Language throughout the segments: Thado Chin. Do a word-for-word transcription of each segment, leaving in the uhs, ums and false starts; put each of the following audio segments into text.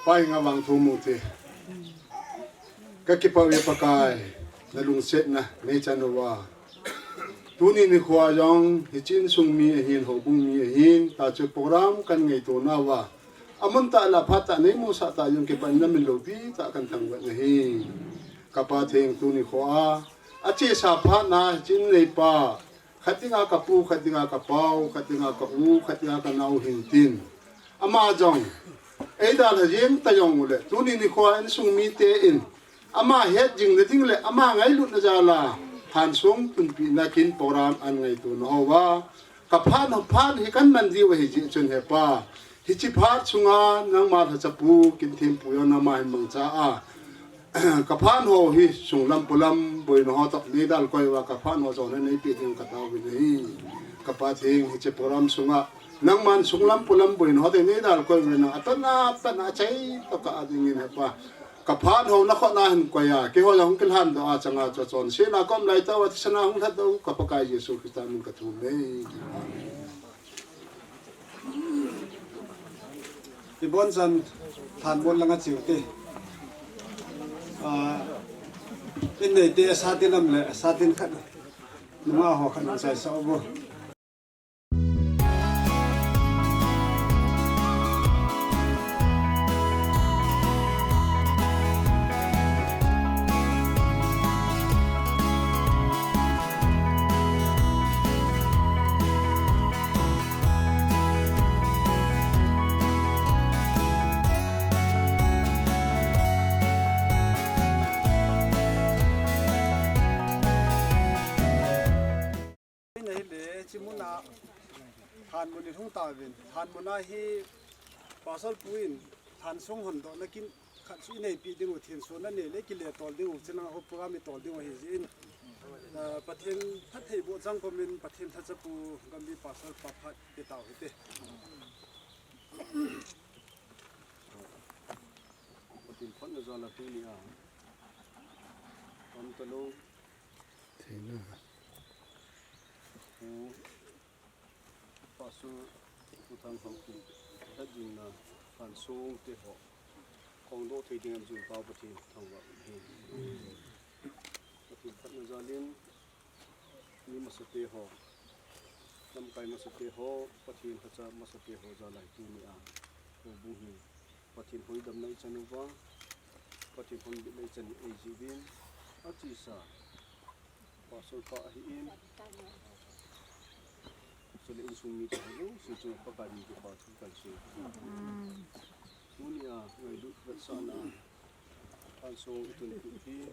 Pa, hinga vang thu mu te. Ka kipah e Pakai, na lungsetna nei chan uva. Tuni nikho jong hiche insung mi ahin, houbung mi ahin, ta chu program kan ngaito nauva. Amun tah le aphat tah nei musah tah jong kipah in na min loupi tah kan thangvah na ahi. Ka Pa Pathen, tuni nikho a, achesa phat na hiche in neipa, khat dinga ka pu, khat dinga ka pau, khat dinga ka u, khat dinga ka nao hin tin. Ama jong ei dalha jeng ta jong uleh, tuni nikho a insung mite in ama hetjing na ding le ama ngailutna jal a, Hansong tunpina kin program an ngaito nauva, ka phat, phat hi kan man diu ahi jeh chun he Pa, hiche phat sunga nangma lhacha pu kin thempu jong nangma hin mangcha a, ka phat ho hi sunglam polam boina ho toh nei dalkoi uva ka phat ho jong nei pe ding ka taovin ahi. Ka Pa Pathen, hiche program sunga nangman sunglam polam boina ho toh nei dalkoi uva, nang atanna, atanna achai toh ka a dingin he Pa. Ka phat ho na khut na hin koi a, keiho jong hung kilhan doh a changa chu chonsetna kom lai tauva, thisan a hung lhat doh, ka Pakai Jesu Christa min ka thum e. Amen. Ibon chan thanbon langa chiu te. Ah, in neite satin lam le, satin khat. Nunga ho khat nang sai sa bo. Hile, hiche muna, thanbon in hung tauvin. Thanbon a hi, Pastor pu in, thansong hondohna kin, khat chu inei pi diu, thinso na nei le kile tol diu, chuna ho program itol diu ahi jeh in. Ah, Pathen phattheiboh chang komin, Pathen lhacha pu, Gambi Pastor pa phat pe tau hite. Pathen phatna jal a tuni a. Am talo. Thina. Pu Pastor Pu Thanghaokip, hetjingna, Hansong te ho. Khongdoh thei ding in jong Pa Pathen thangvah in ahi. Pathen phatna jal in, mi masate ho, lamkai masate ho, Pathen lhacha masate ho jal a hi tuni a, houbung hi Pathen hoidamna ichan uva, Pathen honbitna ichan u ahi jeh uvin, achesa Pastor pa ahin, chule insung mite ho jouse chunga Pakai min kipa thu kasei. Tuni a ngailut vetsahna Hansong itunpeh hi,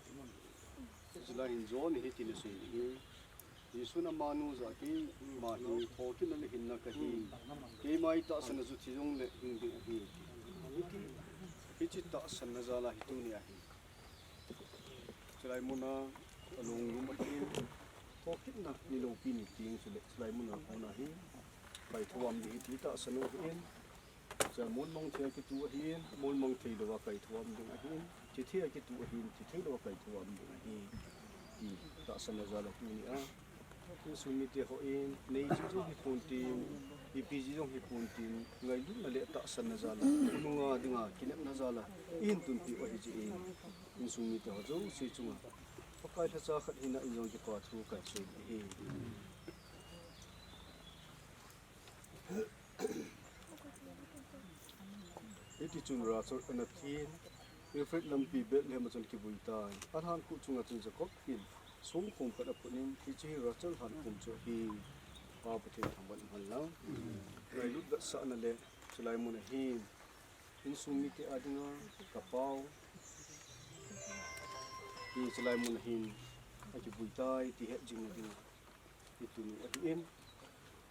chulai hin John in hitin asei in ahi. Jesun amanu jah a, keima hi thokitna le hinna kahi. Keima itahsan a ju thi jongle hing ding ahi. Hiti, hiche tahsanna jal a hi tuni ahi. Chulai muna alunglum ahin, thokitna ni loupi ni teng chule chulai muna kona hi kaitho um ding ahi ti tahsan u ahin. Chule molmang thei a kitu ahin, molmang thei louva kaitho um ding ahin, thi thei a kitu ahin, thi thei louva kaitho um ding ahi, ti tahsanna jal a tuni a insung mite hon, nei cheh jong hipon tin, ipi jeh jong hipon tin, ngailutna le tahsanna jal a, khonunga dinga kinepna jal a, ihin tunpeh u ahi jeh in, insung mite ho jouse chunga Pakai lhacha khat hina in jong kipa thu kasei ahi. Hiti chun Rachel ana thin, Ephrath lampi Bethlehem a chun akivui tai. Alhan khuh chunga chun Jacob in songkhom khat aphut in, hiche hi Rachel lhan khom chu ahi. Pa Pathen thangvah in umhen lang. Ngailut vetsahna le chulai mun ahin, insung mite a dinga ka pau hi chulai mun ahin akivui tai ti hetjingna dinga itun u ahin.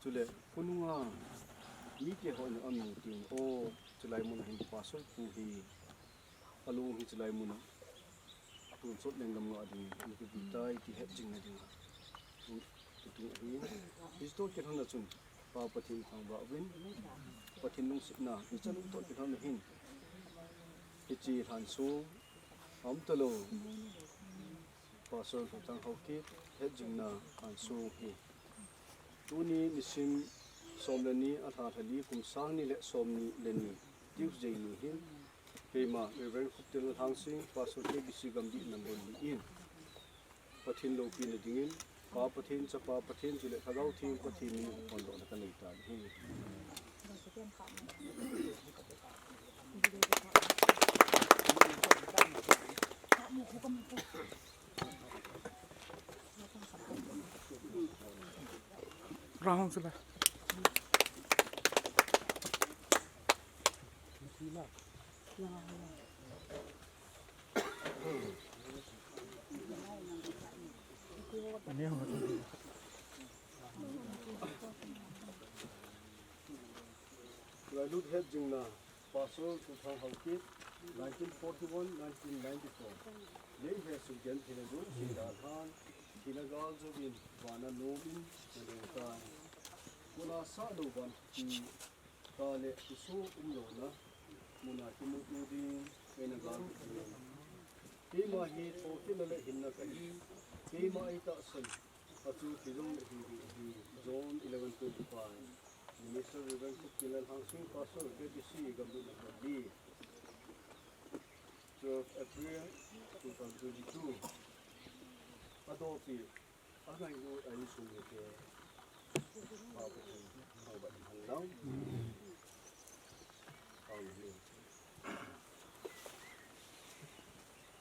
Chule khonunga mite hon amu tin, o, chulai mun ahin Pastor pu hi along hi chulai muna tonsot lenggam ngah ding, ana kivui tai ti hetjingna dinga itun u ahin. Hiche toh kilhon a chun Pa Pathen thangvah uvin, Pathen lungsetna ichan u toh kilhon a hin, hiche lhansong, aum talou Pastor Lhotang Haokip hetjingna lhansong hi tuni nisim som le ni, alha lha li, kum sang ni le som ni le ni, Tuesday ni hin Keima Reverend Khuptinlal Hangsing, Pastor K B C Gambih number li in, Pathen loupina dingin, Pa Pathen, Chapa Pathen, chule Lhagao Theng Pathen min in phondohna kanei tai. Round sila. Ngailut het jingna, Pastor Thuthang Haokip, nineteen forty-one, nineteen ninety-four. Lei he sugen thina jong, sida than, thina gal jovin, vana nomin, naleng tan. Kona sa lo van, ki, ta le, isu umlona, muna kimutu ding, eina gal ding. Keima hi, thokitna le hinna kahi, keima ei tahsan, achu kijong le hi, hi, John eleven twenty-five. Minister Reverend Khuptinlal Hangsing, Pastor, K B C, Gambih number li. Twelve April two thousand twenty-two. Adopi, angailut a insung mite, Pa Pathen, Pa Pathen, Amen.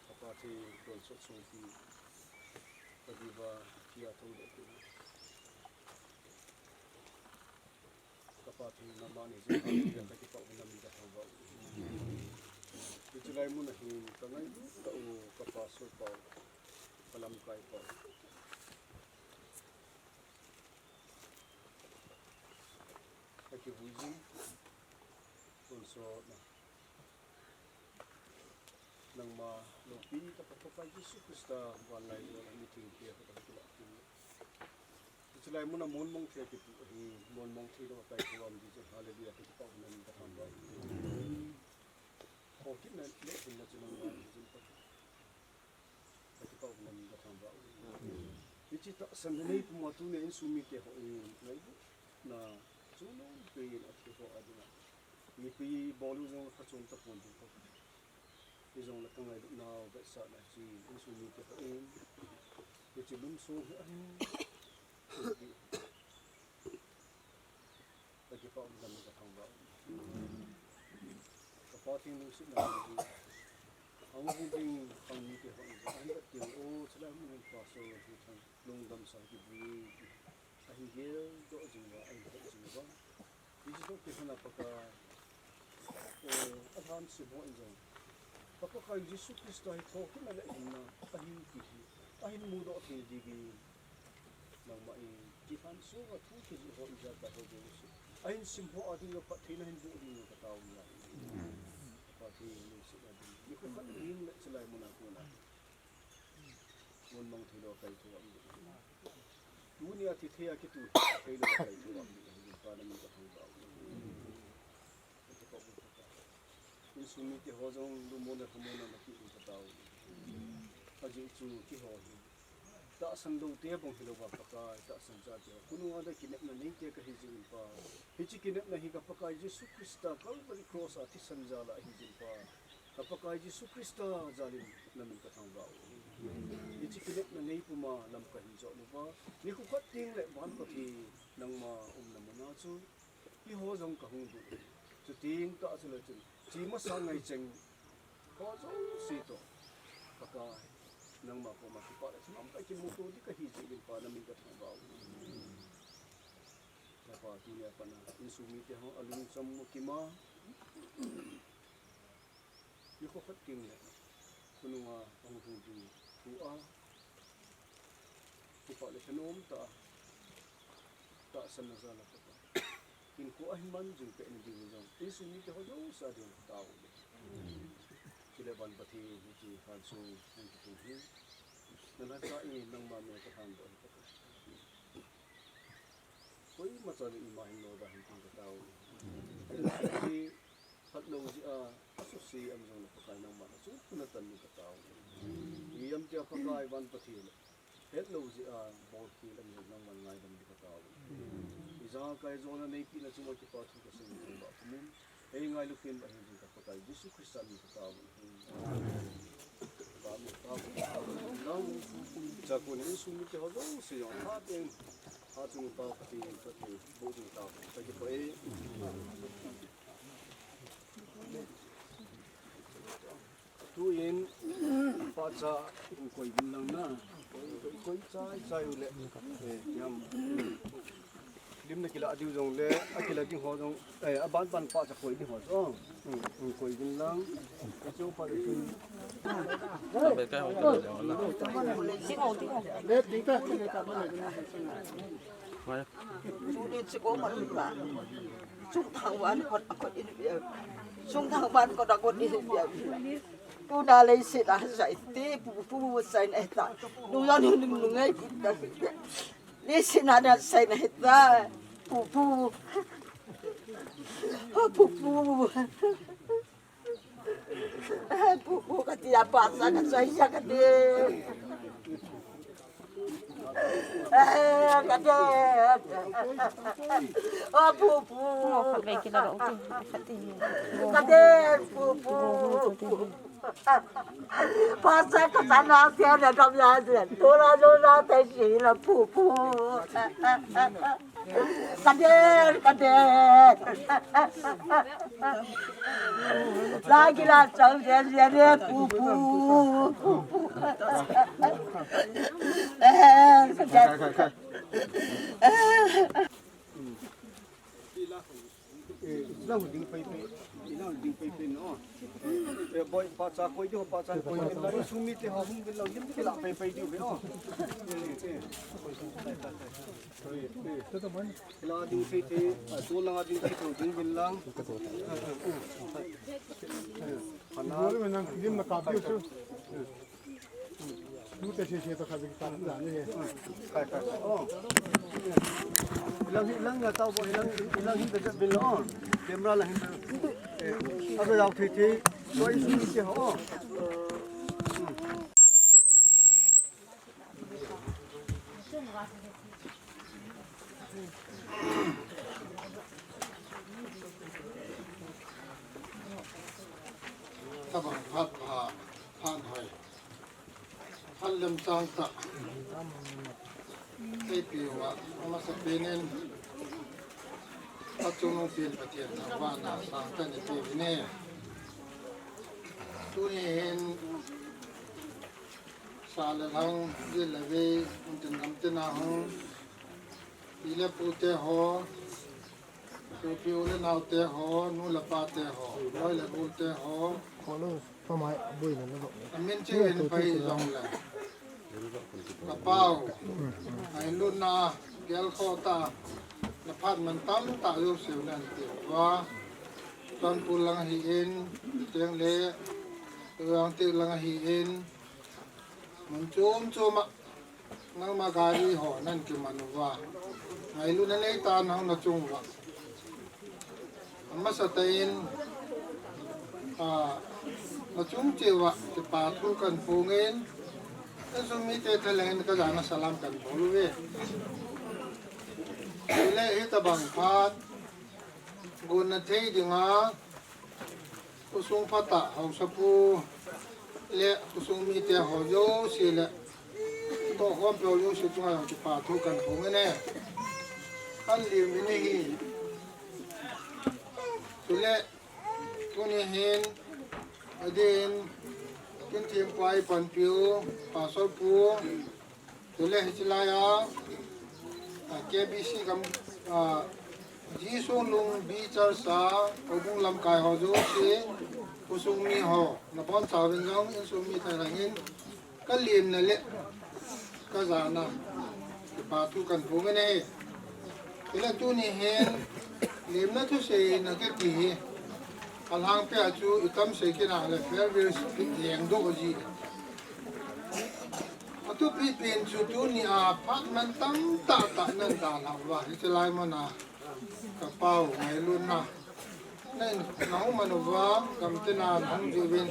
Ka Pa Pathen, tonsot songpi, ka diva, kia thong de tu. Ka Pa Pathen, nangma ni jeh a, ka kipah u, na min ka thangvah u. Hiche lai mun a hin, ka ngailut tah u, ka pastor pa u, ka lamkai pa u. Ka kivui jing, tonsot na. Nangma loupi tah Pa Pakai Jesu Christa, van lai jol a mithengte ho toh kilah tin. Hiche lai mun a mon mong thei a kipu ahi, mon mong thei lou a kaithou a um ding chun, hallelujah, ka kipah u, na min ka thangvah u. Thokitna le hinna chu nangma ahi jin pa. Ka kipah u, na min ka thangvah u. Hiche tahsan nei puma tunia insung mite hon, ngailutna chungnung peh in athi ho a dinga. Mipi bol u jong ka chon tapon ding pa. Hijongle ka ngailutnau vetsahna chu insung mite hon, hiche lum sung hi ahi. Ka kipah u, na min ka thangvah u. Ka Pa Pathen lungsetna hi, ahung hung ding khang mite hon jong, ahin vet teng u, chulai mun in Pastor Thuthang lungdam sa kibui. Ahin geldoh jing uva, ahin het jing uva. Hiche toh kilhon a Pakai, eh, alhan sim ho in jong, ka Pakai Jesu Christa hi thokitna le hinna ahi ti hi ahin mudoh thei dingin, nangma in kilhan sunga thu kijih ho ijakai ho jouse, ahin sim ho a dinga phattheina hin boh dingin ka taona. Pathen lungsetna ding, nikho khat ding le chulai mun a kona mon mong thei lou a kaithou a um ding. Tunia thi thei a kitu thei lou a kaithou a um ding ahi, Pa, na min ka thangvah u. Insung mite ho jong lungmonna, lhamonna na peh ding ka tao u. Ajeh chu keiho hi tahsan lou te bang hilou va, Pakai, tahsan chate ho, khonunga dinga kinepna nei te kahi jeh in, Pa, hiche kinepna hi ka Pakai Jesu Christa Calvary Cross a thisan jal a ahi jeh in, Pa, ka Pakai Jesu Christa jal in na min ka thangvah u. Hiche kinepna nei puma lam kahin jot uva, nikho khat teng le van Pathen nangma umna mun a chu keiho jong kahung lhung u. Chuteng tah chule chun, che masang ngai cheng ho jouse toh, Pakai, nangma koma kipah le thanom tah a kimuto ding kahi jeh in, Pa, na min ka thangvah u. Chapa, tunia pat a insung mite ho alungcham u kima, nikho khat teng le khonunga ahung lhung ding thu a, kipah le thanom tah a tahsanna jal a, Pakai, hinkho ahin man jing peh na ding jong insung mite ho jouse a dinga ka tao u. Chule van Pathen, hiche lhan sung hung kitung hi na lhacha in nangma min a ka lhandoh ahi, Pakai. Koima chan in ima hin noda hen tin ka tao u. Phatlou jeh a asuse um jongle, Pakai, nangman achung khu na tan ding ka tao u. Ijemtia, Pakai, van Pathen, hetlou jeh a bolkhel um jongle nangman ngaidam ding ka tao u. Ijakai jona neipehna chunga kipa thu kasei, thangvah pumin Ei ngailu khen ba hin ka Pakai Jesu Christa min in ka tao. Amen. Ka min tao. Nang, cha ko ni sum ni ke ho dong si yong ha teng. Ha chung ta ka ti ka ti bo chung ta. Ka ki pa e. Tuin, pahcha hung koi ding lang na. Koi, koi, koi chai, chai u le. Eh, yam. Lim na kila diu jong le, a kila ding ho jong, eh, a ban ban pahcha koi ding ho jong. Hmm, hmm, koi ding lang. Ka chu pa ding. Tuni chu ko ma lu la. Sung thang wan kot a kot in bia. Sung thang wan kot a kot in bia. Tuna leiset a sai te pu pu sai na ta. Nu ya nu nu ngai ta. Leiset a na sai na ta. Pu pu. Pu pu. Pu pu ka ti a pa sa ka sai sa ka ti. Ka ti. O pu pu. Ka ti pu pu. Pa sa ka sa na ti a na ka ya ti. To la to la te si la pu pu. Ka de, ka de. Lagi la chau de de de pu pu. Eh, ka de. Eh, la hu ding pai pai. La hu ding pai pai no. Eh, boi, pahcha koi ding, pahcha koi ding. La insung mite ho hung ding lo, lim kila pai pai ding ve o. Eh, eh. La ding thei thei, a, tu langa ding thei thei ding vin lang. Ana. Lim na kap diu chu. Tu te se se to kha bi ta la ni he. Kai, kai, kai. Oh. Lang hi, lang na tao bo, lang, lang hi ka vin lo. Camera lang hi. Eh, abe lau thei thei. Koi su ni se ho. Tabang phat pha, phat hoi. Phat lem chang ta. Kei pi wa, masa pinin. Pachunung pin Pathen thangvahna sang ta ni pi ni. Tuni hin Sa le lhang, jil le vei, mun tin gam tin a hung, pi le pu te ho, sopi u le nao te ho, nu le pa te ho, loi le gol te ho. Amin chi in pai jong le. Ka pau, ngailutna, gelkhoh tah, na phat man tamtah jouse nan ti uva. Chonpul lang ahin, teng le, Tuang ti lang ahin, mun chom chom a, nangma gari ho nan kiman uva. Ngailutna nei ta nang na chung uva. Amasa tah in, a, na chung cheh uva, kipa thu kan phong in, insung mite thalheng in ka jana salam kan bol uve. Chule hitabang phat, gonna thei dinga, khosung phatah haosapu le khosung mite ho jouse le tohkhompi ho jouse chunga jong kipa thu kan phong in e. Kan lim in ahi. Chule tuni hin adin kin thempu a i panpiu, Pastor pu, Chule hiche lai a, a, K B C gam, a, Jesu Lung B Church a, Houbung lamkai ho jouse, khosung mi ho, nabonchauvin jong, insung mi thalheng in, ka lemna le, ka jana, kipa thu kan phong in ahi. Chule tuni hin, lemna thusei na kiti hi, alhangpi a chu, i tamsei kit a le, farewell speech lengdoh ji. Athupi pen chu tuni a phat man tamtah tah nan dalhah uva, hiche lai mun a ka pau ngailutna. Nan, nahung man uva, gam tina nahung jiuvin.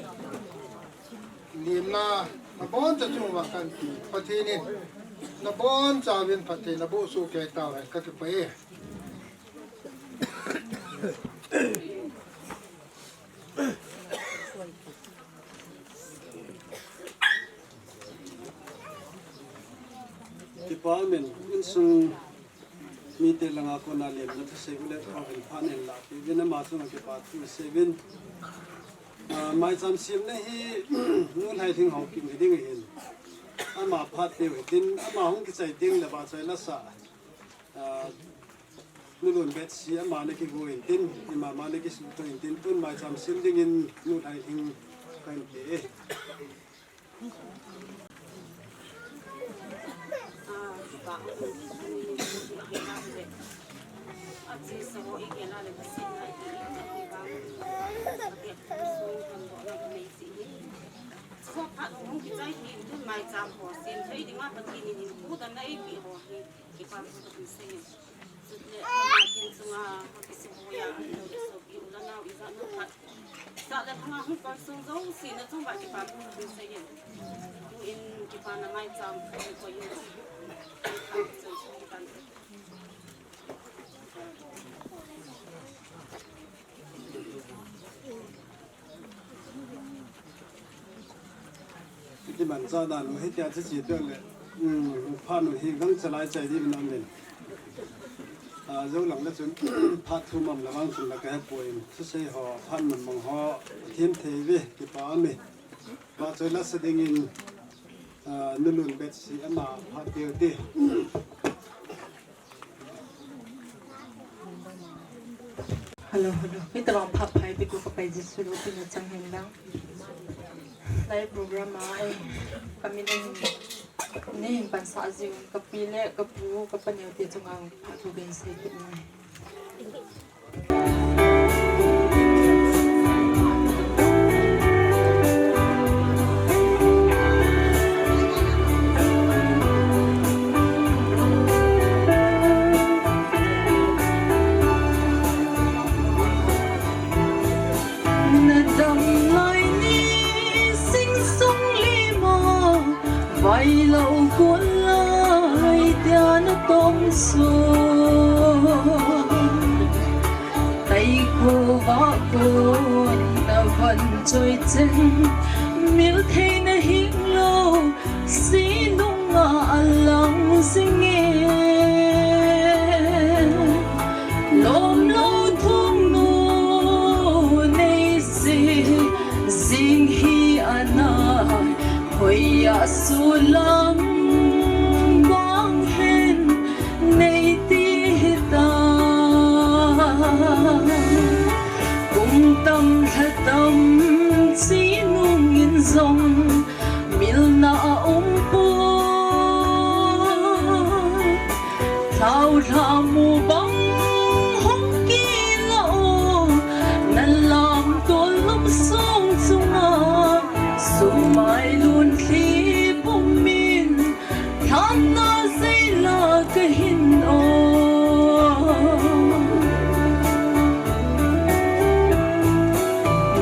Lemna, naboncha chung uva kan ti, Pathen in, nabonchauvin phatthei naboh soh kei tauhen, ka kipah e. Amen. Insung mite langa kona lemna thusei u le khovin phat in lapi uvin ama chunga kipa thu sei uvin. Ah, maicham semna hi Nu Lhailhing Haokip hi ding ahin. Ama phat teu hitin, ama hung kichai teng le vahchoi lasa. Ah, Nu Lunbetsi ama na kigo intin, ima ma na kisuto intin, tun maicham sem dingin Nu Lhailhing kahin pe e. Chua phat hung kichai hi, tun maicham ho sem thei dinga Pathen in hinkho damna eipeh ho hi, kipa thu kahin sei e. Chule ama kin chunga kisuhboiya, alo le sopi u le nao ijat ham phat, sah le lhanga hung kalsong jouse na chunga kipa thu kahin sei e. Tuin kipana maicham thu koi in. Hiti manchah dan u hitia chu che peh le, um, phat u hi gangchalai chai ding in amin. Ah, jou lang le chun, phat thum um le vang chun la kahe poi, thusei ho, phat mun mang ho, thim thei ve, kipa amin. Vahchoi lasa dingin, ah, Nu Lunbetsi ama phat teu te. Hello, hello. Hitabang phat pha eipeh u Pakai Jesu loupina chang hen lang. Lai program a, eh, kamin in, nei hin pansah jing, kapi le, kapu, kapaneo te chunga phat thu kahin sei kit e. Nadam lai ni sing sung lima, vailou kun lai tia natong sun. Taikho vah kon na van choi cheng, mil thei na hing lou, si nunga alang jing e. Lom lou thum nu nei sei jing hi ana, hoiya sulang vang hen nei ti hita. Kum tam lha tam chi nungin jong milna a um poi. Lhau lha mu bang hung kila o, na lamtol lum sung chunga, sumai lun thli pum in, lhanna sei la kahin o.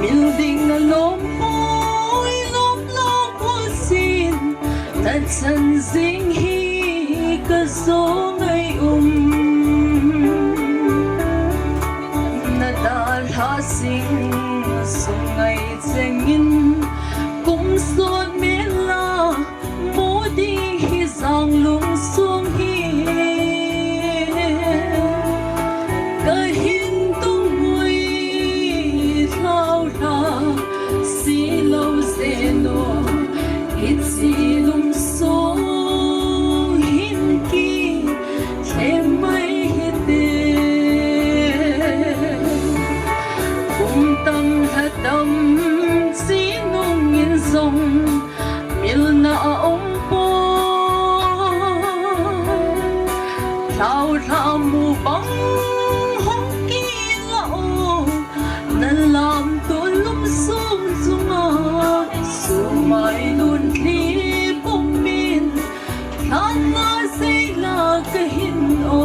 Mil ding na lom hoi lom lom hoi sin, na chan jing hi ka jo ngai um. Na dalha sing sung ngai chengin, kum sot mel a, mu ding hi jang lungsung hi. Ka hin tung ui lhau lha, si lou zen o, hichi lungsung hin kilhem mai hite. Kum tam lha tam chi nungin jong, milna a um poi. Lhau lha mu bang hung kila o, na lamtol lum sung chunga, sumai lun thli pum in, lhanna sei la kahin o.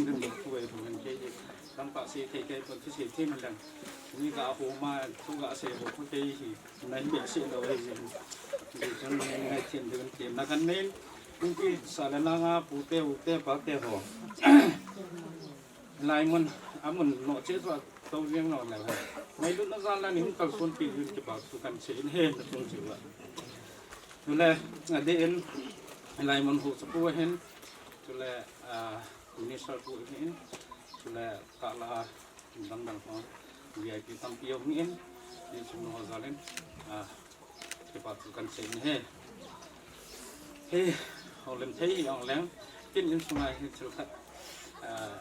hung ding lou thu ei thu hin kei hi. Tamtah sei thei kei pon, thusei thei man lang. Mi ga ho ma, thu ga sei ho khu kei hi. Nai bia sei lou hi jin. Hi chun ngai thim ding ti na kan nei. Kum kisa le nanga pute, ute, pate ho. Lai mun, amun no che tua to jeng no le ho. Ngailutna jal a nei hung kalson pi jin kipa thu kan sei in ahi, na tung che uva. Chule, adeh in, lai mun ho sa pu hin, chule, ah, minister pu hin, chule, kala, dang dang ho, V I P tampi ho hin, insung ho jal in, ah, kipa thu kan sei in ahi. Hi, houlim thei hi ong leng, ken insung a hin thil khat, ah,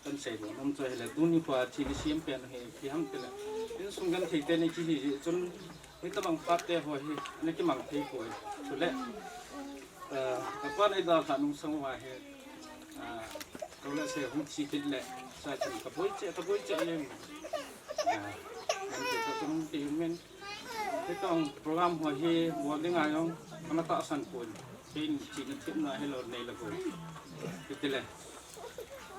kan sei nom chu ahile, tuni kho a thi ni siam pen hi, ipi ham tile. Insung genthei te ni kihi jeh chun, hitabang phat te ho hi, ana kimang thei poi. Chule, ah, kapan eidalha nung sang uva hi, ah, kole se hung thi kit le, sa chun kaboi cheh, kaboi cheh leng. Ah, genthei ta chun hung ti men. Hitobang program ho hi bol ding a jong ana tahsan pon. Kei chihna themna hilou nei le ko. Hitile.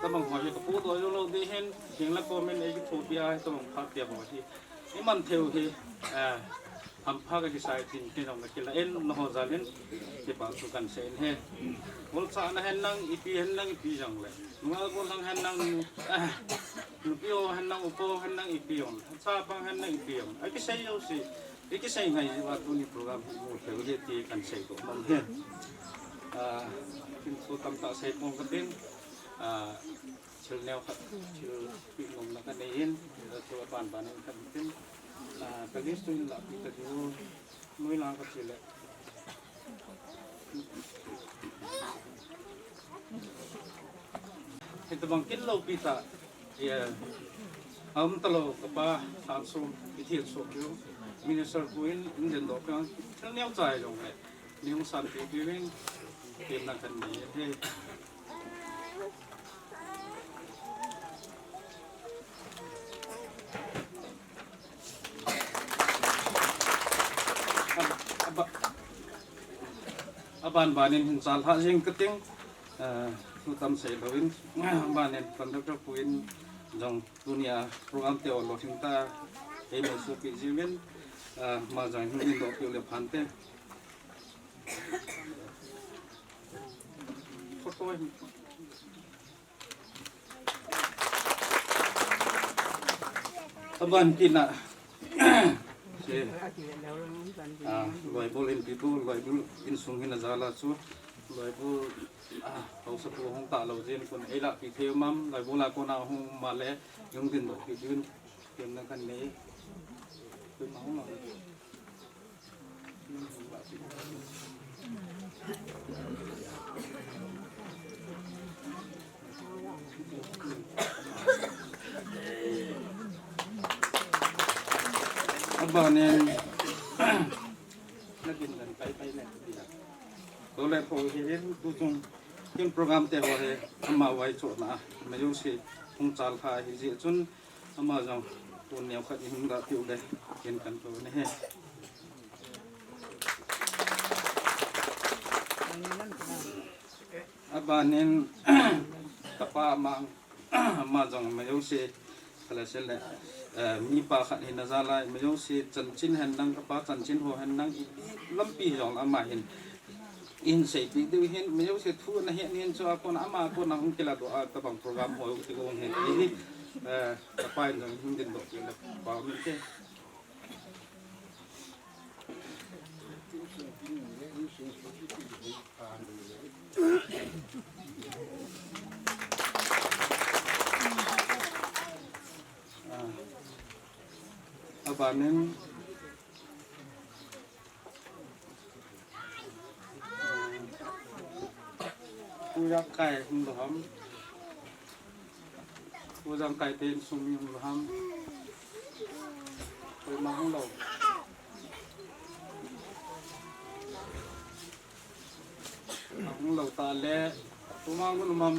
Tabang ho hi kapodoh jou lou ding hin, jing le comment ei kithopi a, hitobang phat te ho hi. Iman thei u hi, eh, hampha kakisai tin, tin jong kakila in, nangho jal in, kipa thu kan sei in ahi. Golchahna hen lang, ipi hen lang, ipi jong le. Nunga gollhang hen lang, eh, nupi ho hen lang, upa ho hen lang, ipi jong le. Chapang hen lang ipi jong. Akisei jouse. Ikisei ngai jiuva tuni program hi mu thei u ahi ti kan seidoh nom ahi. Ah, tin thu tamtah sei pong katin. Ah, thil neo khat, thil pi nom na kanei in. Thil aban ban in kan tin. Ah, ka list tu in la pi ta diu, noi lang ka chi le. Hitabang kin lo pi ta, ya, am ta lo ka pa, Thanso, i thil so piu, Minister pu in, in den do piang, thil neo chai jong le, ni hung san piu piu in, kin na kan ni, he. Aba-, aban banin hin chal ha jing ka ting, eh, thu tam sei loin, banin conductor pu in jong tunia program te o lo hin ta, ei mo su pi jing in, eh, ma jong hin do pi le phan te. Photo hin. Aban tina, si, ah, loibol in pitu, loibol in sung hin a jala chu, loibol, ah, haosapu hung ta lo jin kun ei la pi thei mam, loibol a kona hung ma le, hung din do pi din, kin na kan nei, kin na hung ma. Abanin, na bin dan pai pai na dia. Tole pho hi hin tu chung kin program te ho he ama vai cho na. Ma yo si hung chal kha hi ji chun ama jong tun neo khat in hung da piu le kin kan to ne he. Abanin, kapa mang, ama jong ma yo si, kala sel le, eh, mi pa khat hin a jala, ma yo si chanchin hen nang, kapa chanchin ho hen nang, i, i lampi jong ama hin, in sei ti diu hin, ma yo si thu na hin, hin cho a kon, ama kon a hung kila do a, tabang program ho ti ko hung hen, i, eh, kapa in jong hung din do, kila pa mi te. Abanin, Pu Jangkai hung lo ham. Pu Jangkai te insung mi hung lo ham. Koima hung lo. Hung lo ta le. Pu Mang Lun um ham.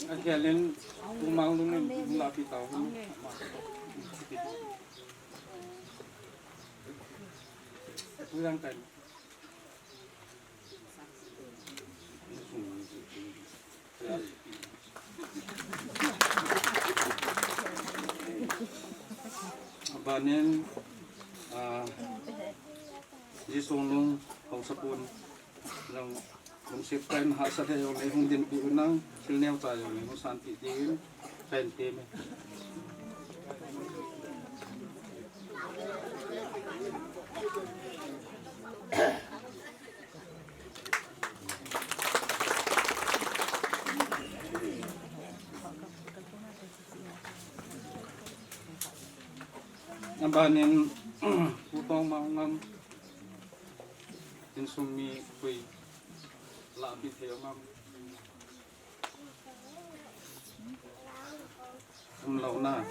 A khel in Pu Mang Lun in la pi tau. Pu Jangkai. Abanin, ah, Jisung Lung, haosapun, jong, lungset tah in hahsat he jong le hung dinpi u nang, thil neocha jong le hung sanpi diuvin, kahin tem e. Abanin, Pu Tongmang ngam, insung mi koi lahpi thei ngam. Um lou na.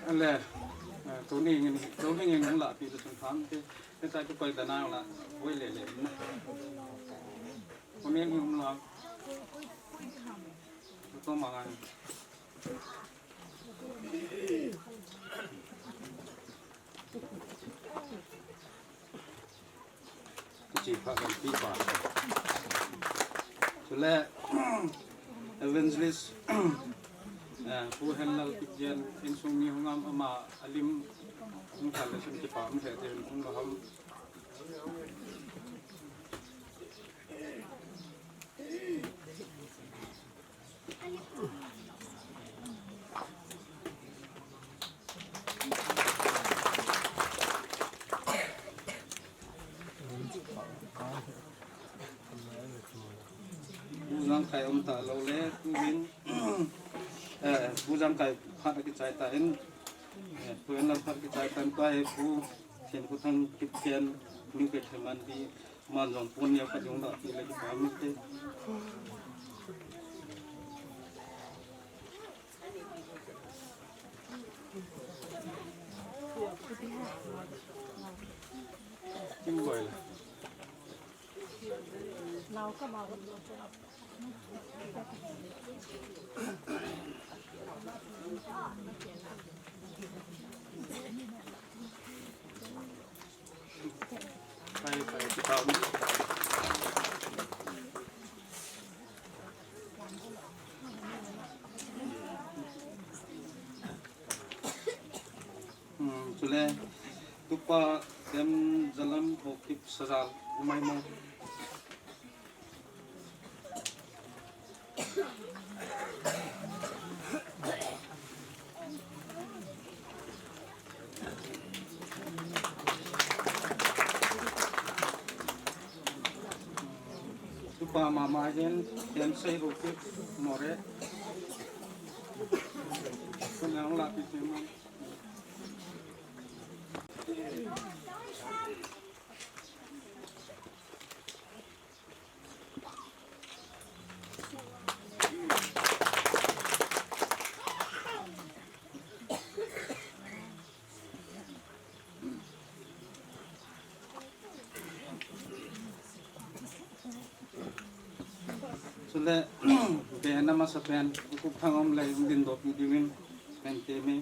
Ale, eh, tuni ngin, tuni ngin hung lahpi le sun tham te, te tai tu koi dana la, koi le le na. Tuni ngin hung la. Tongmang a. Chi pha kan pi pa. Chule, Evangelist, eh, Pu Henlal Kipgen, insung mi hung ngam ama alim, hung kal le sun kipa um he te hung lo ham. Jangkai um talou le, tuin, eh, Pu Jangkai phat akichai tan, eh, Pu Enlam phat akichai tan, tua hi Pu Thinkhothang Kipgen, New Kethemandi, aman jong pon neo khat jong lahpeh le kipa um inte. Hmm, chule, Tupa Temjalam Haokip Sajal, umai mo. Tupa mama hin, Temsei Haokip More. Kunang la pi pi man. Chule, bena masapen, Kup Thangom le, um din dopi diuvin, pen teme.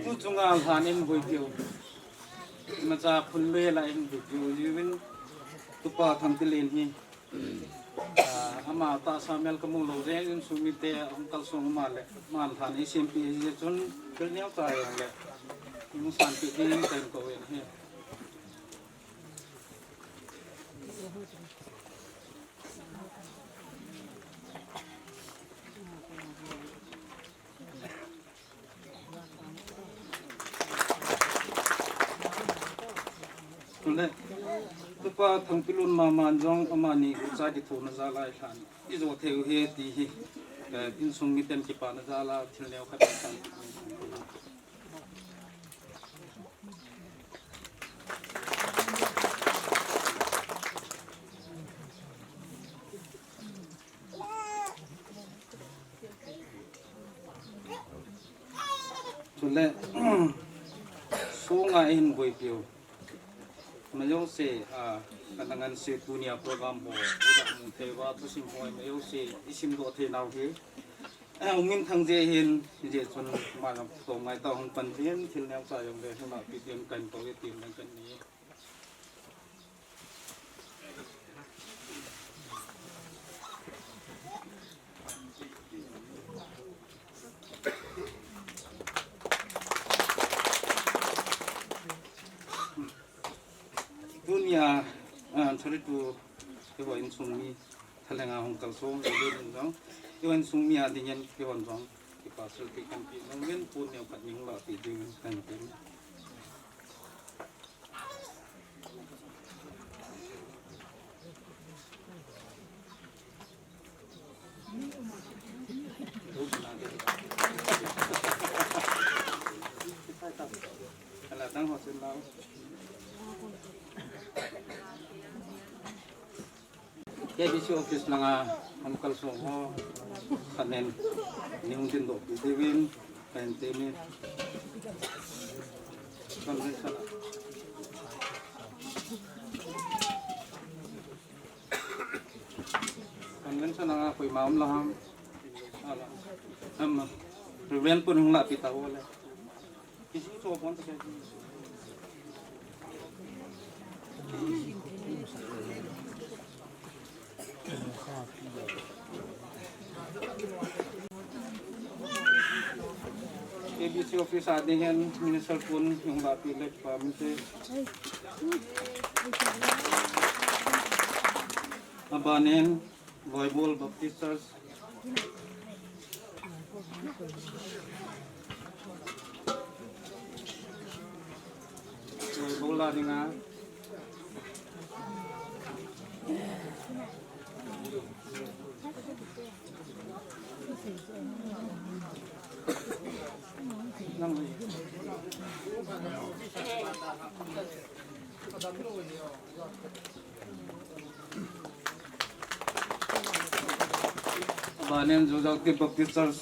Tu chunga lhan in boipiu. Imacha phun le la in boipiu jiuvin Tupa Thangtilen hi. Ah, ama tahsa mel kamu lou jeh in insung mite ahung kalsong ama le. Aman lhan eisempeh jeh chun thil neocha jong le. Hung sanpeh ding in kahin kou in ahi. Tule, Tupa Thangpilun mama jong amani ucha kithouna jal a lhan ijo thei u ahi ti hi, eh, insung miten kipana jal a thil neo khat. Chule, sunga ihin boipiu. Majouse, ah, kana nganse tunia program ho, ina mu thei uva, thusim ho, majouse, isim doh thei nau hi. Eh, umin thang jeh hin, hijeh chun, ma jong to ngai ta hung pan jin, thil neocha jong le, hung lahpeh ding kahin kou e tin lang kan ni. Tunia, ah, sorry tu, keiho insung mi, thalenga hung kalsong, keiho insung mi a dingin, keiho jong, kipa sil ti kan pi, jong min pun neo khat ning la ti ding kan pi. K B C office langa hung kalsong ho, khanen, ni hung tin doh pi diuvin, kahin temi. Convention. Convention langa koima um la ham. Ala. Am, Reverend pun hung lahpeh tau le. K B C Office a dingin Minister pun hung lahpeh le pamite. Abanin Loibol Baptist Church. Loibol a dinga. Abanin Joujauti Baptist Church.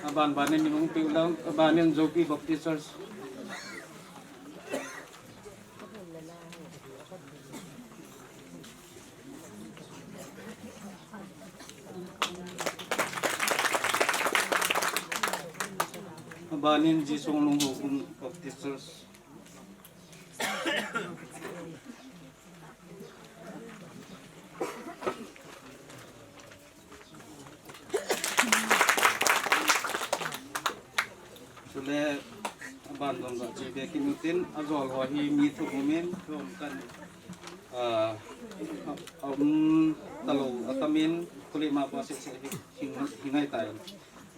Aban banin minung piu lang, abanin Jopi Baptist Church. Abanin Jisung Lunghu Baptist Church. Chule, aban jong ga chi be kimu tin, ajol ho hi mi thum umin, thum kan, ah, a um talou, atamin, kuli ma pa se se hi, hi, hi ngai tai.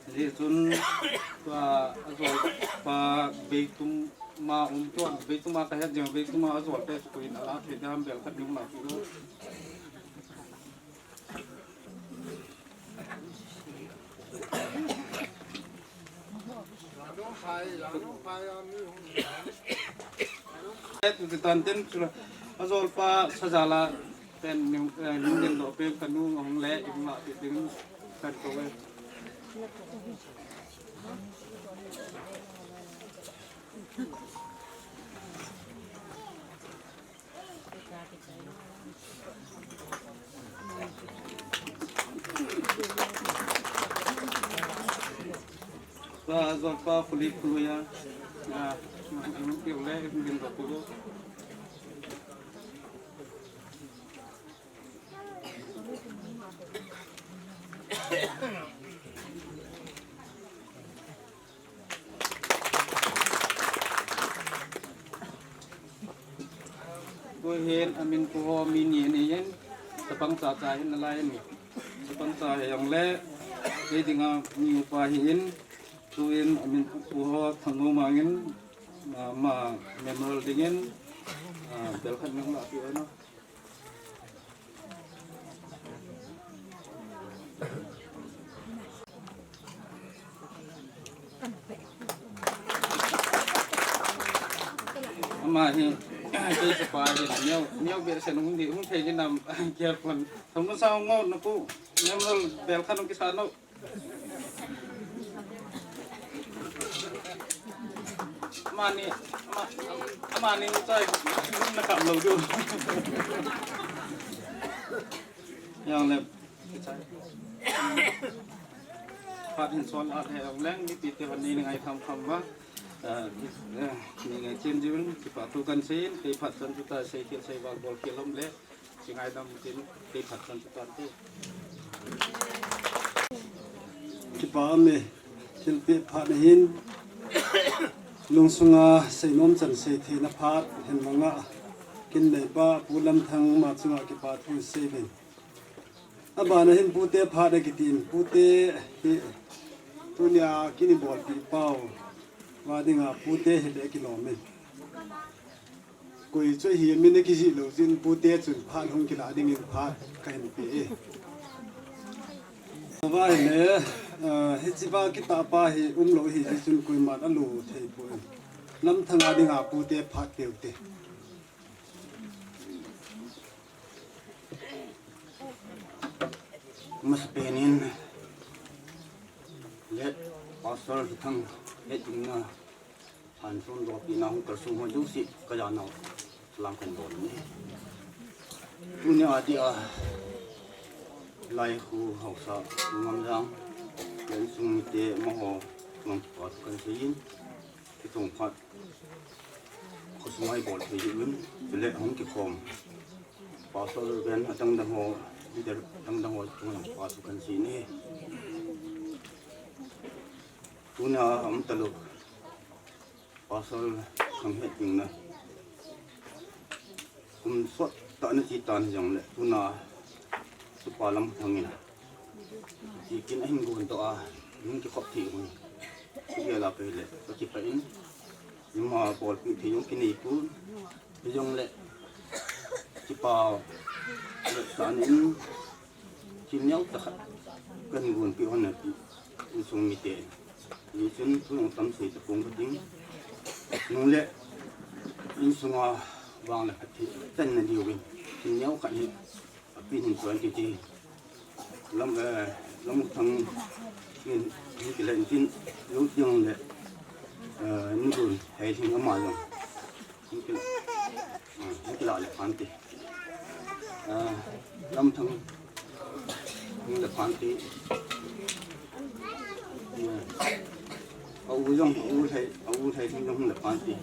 Hijeh chun, tua, ajol pa Beitum ma um tua, Beitum a kahet jeng, Beitum a ajol te chu koin ala thei dam bel khat nung la pi lo. Eh, tu tan ten chu la, ajol pa Sajala pen ning, eh, ning den do pen kanu ngong le, ing la pi ding kan ko e. Ba, jol pa, kuli, kulu ya. Ah, yung, yung, yung, yung, yung, yung, Ko hin amin ko ho mi ni ni yin, chapang cha cha hin alai ni. Chapang cha hi jong le, kei dinga mi upa hi in, tu in amin ko ho Thangnomang in, ma, ma memorial ding in, ah, bel khat nang la pi ano. Ama hi, kei chapa hi, neo, neo be se nung di, hung thei ni nam, kia pon. Thong sa ngo na ku, nem lo bel khan ki sa no. Amani, ama, amani chai, na kam lo du. Yang le. Phat hin son a the leng ni ti te van ni ngai kham kham ma. Eh, ni ngai chen jun, kipa thu kan sei, kei phat chan chu ta sei khel sei val bol khel lom le. Chingai dam tin, kei phat chan chu tan te. Kipa me, thilpeh phat na hin, lungsunga seinom chan sei theina phat, hin manga, kin nei pa, Pu Lamthang ma chunga kipa thu sei ven. Abana hin pute phat a kitin, pute hi, tunia kini bolpi pau, va dinga pute hi le kilom in. Koi chu hi min a kijih lou jin pute chun phat hung kila dingin phat kahin pe e. Vai le, eh, hichi va kitah pa hi umlou hi jeh chun koiman alo thei poi. Lamthang a dinga pute phat peh u te. Masapen in le Pastor Thang he tingna. Hansun dopi na hung kalsung ho jouse, ka ja nau, salam kan bol ni. Tuni a dia, lai khu haosa, ngam jang, len sung mite, maho, ngam pat kan seiyin, ki thong phat, Khosung a ibol thei jeh uvin, chule hung kikhom Pastor Reverend adang dang ho, leader adang dang ho chunga jong pha thu kahin sei e. Tuna a um talou Pastor Thanghet ding na kum sot tah ana chi tan jongle, tuna Tupa Lamthang in ti kin ahin gon doh a, hung kikhop thei u hi. Chule la pei le, ka kipah in, ima bolpi thei jong kinei pon, hijongle, kipa le san in, thil neo tah khat kahin gonpeh hon ahi, insung mite. Hichun thu jong tam sei tapong kating. Nung le, insunga vang le khat hi, tan na diu in, thil neo khat hi, apin hin choi kiti. Lam, eh, Lamthang in, hin kile in tin, lu tiang le, eh, ni gun, hei thing ama jong. Hin kila, ah, hin kila le phan ti. Ah, Lamthang, hin le phan ti. Ah, a u jong, a u thei, a u thei thing jong hin le phan ti.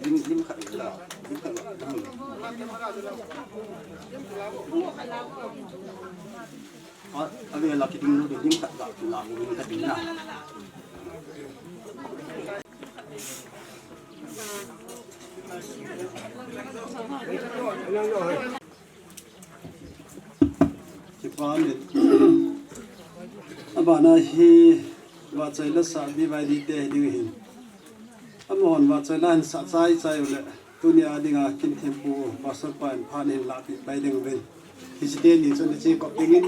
Lim, lim khat la, lim khat la. A, a ve la kiding lou, lim khat la, la, lim khat ding na. Kipa ni. Abana hi vahchoi la sa B Y D te ding hin. Amahon vahchoi la hin sa chai chai u le. Tuni a dinga kin thempu Pastor pa in phan hin lahpeh pai ding uvin. Hiche teni chun hiche kop dingin,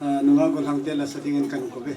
ah, nunga golhang te la sa dingin kahin kouve.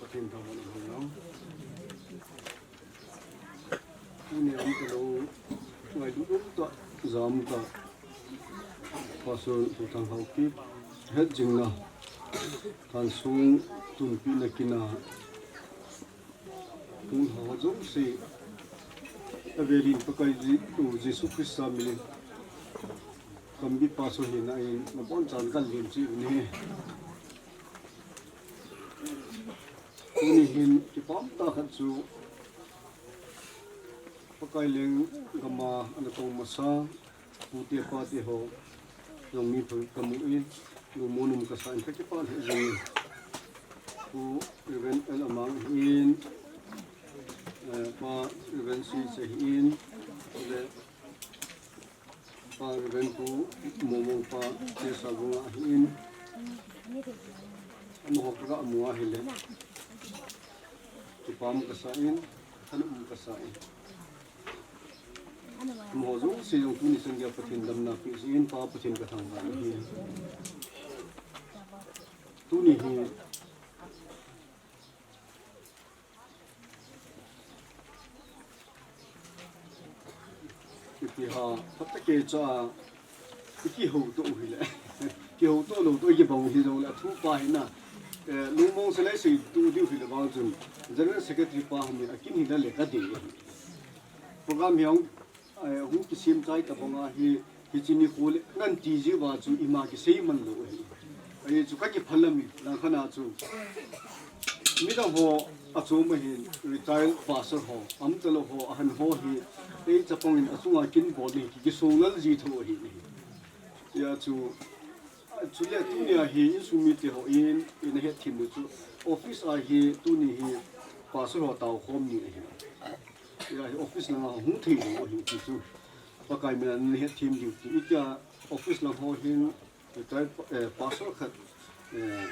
Pathen thangvah in umhen lang. Tuni a um talou, ngailut umtah, ja umtah, Pastor Pu Thanghaokip hetjingna, Thansung tunpina kin a, hung ho jouse, avel in Pakai Ji-, u Jesu Christa min in, Kambi Pastor hina in, nabonchan kahin chibai uve. Tuni hin kipa umtah khat chu, Pakai lenggam a ana tong masa, pute pate ho, jong mi pha kamu in, numo num kasa in kakipa lheh jeng in. Pu Reverend L Amang ahin, eh, Pa Reverend C J ahin, le Pa Reverend Pu Momong pa Chesa Bunga ahin. Amaho kaga mu ahile, kipa um kasa in, thanop um kasa in. Amaho jouse jong tuni chan geiya Pathen damna peh jeh in Pa Pathen kathangvah in ahi. Tuni hi Ipi ham, phatah kei cha, i kihouto u hile. Kihouto lou toh, i kibang u hijongle, athu pa hina. Eh, lungmong sa le sei tu diu hile vang chun. General Secretary pa hung in, akin hina le kadei. Program hi hung, eh, hung kisem chai tabang a hi, hiche nikho le, nati jiu va chu ima kisei man lou ahi. Ahi chu kakiphalam in, langkhat a chu. Midang ho achom ahin, retired pastor ho, umtalou ho, ahan ho hi, ei chapang in achunga kin bol ni, ki, kisonglal ji tho ahi ni. Hijeh chun, chule tunia hi insung mite hon, ina hethem u chu, office a hi, tuni hi, pastor ho taokhom ni ahi. Hijeh hin office langa hung thei lou ahi ti chu. Pakai min a nahethem diu ti. Hitia office lang ho hin, retired pa-, eh, pastor khat, eh,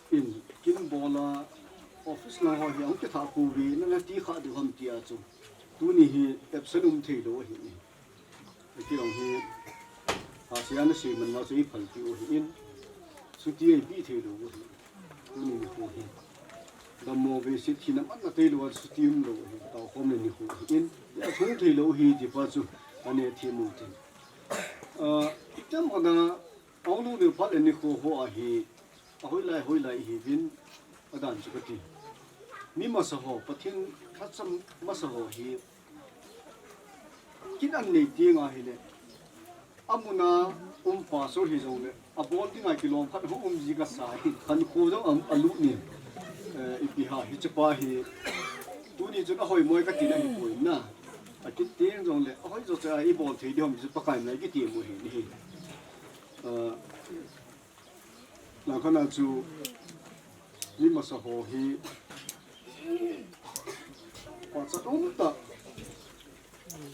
in kin bol a, office lang ho hi ahung kitha pouve, nana ti kha diu ham tia chu. Tuni hi absent um thei lou ahi. Hiti jong hi, ha sia na sei man ma chu i phal tiu ahin, chuti ei pi thei lou ahi. Tuni nikho hi. Dammo ve se thina man na thei lou a chuti um lou ahi. Taokhom le nikho ahin. Hia thung thei lou ahi ti pa chu, ana hethem u tin. Ah, itam ana, Aung lu le phat le nikho ho ahi, ahoilai, hoilai ihiuvin, adan chu kati. Mi masa ho, Pathen lhacham masa ho hi, kin an nei teng ahile, amun a um pastor hijongle, abol dinga kilom khat hung um ji kasa hi, khankho jong a, alut ni. Eh, ipi ham, hiche pa hi, tuni chun ahoimo e kati na hipoi na. Akit teng jongle, ahoi jo cha ibol thei diu ham chu Pakai min a kiti mu ahi ni. Ah, Langkhat a chu mi masa ho hi pachat umtah,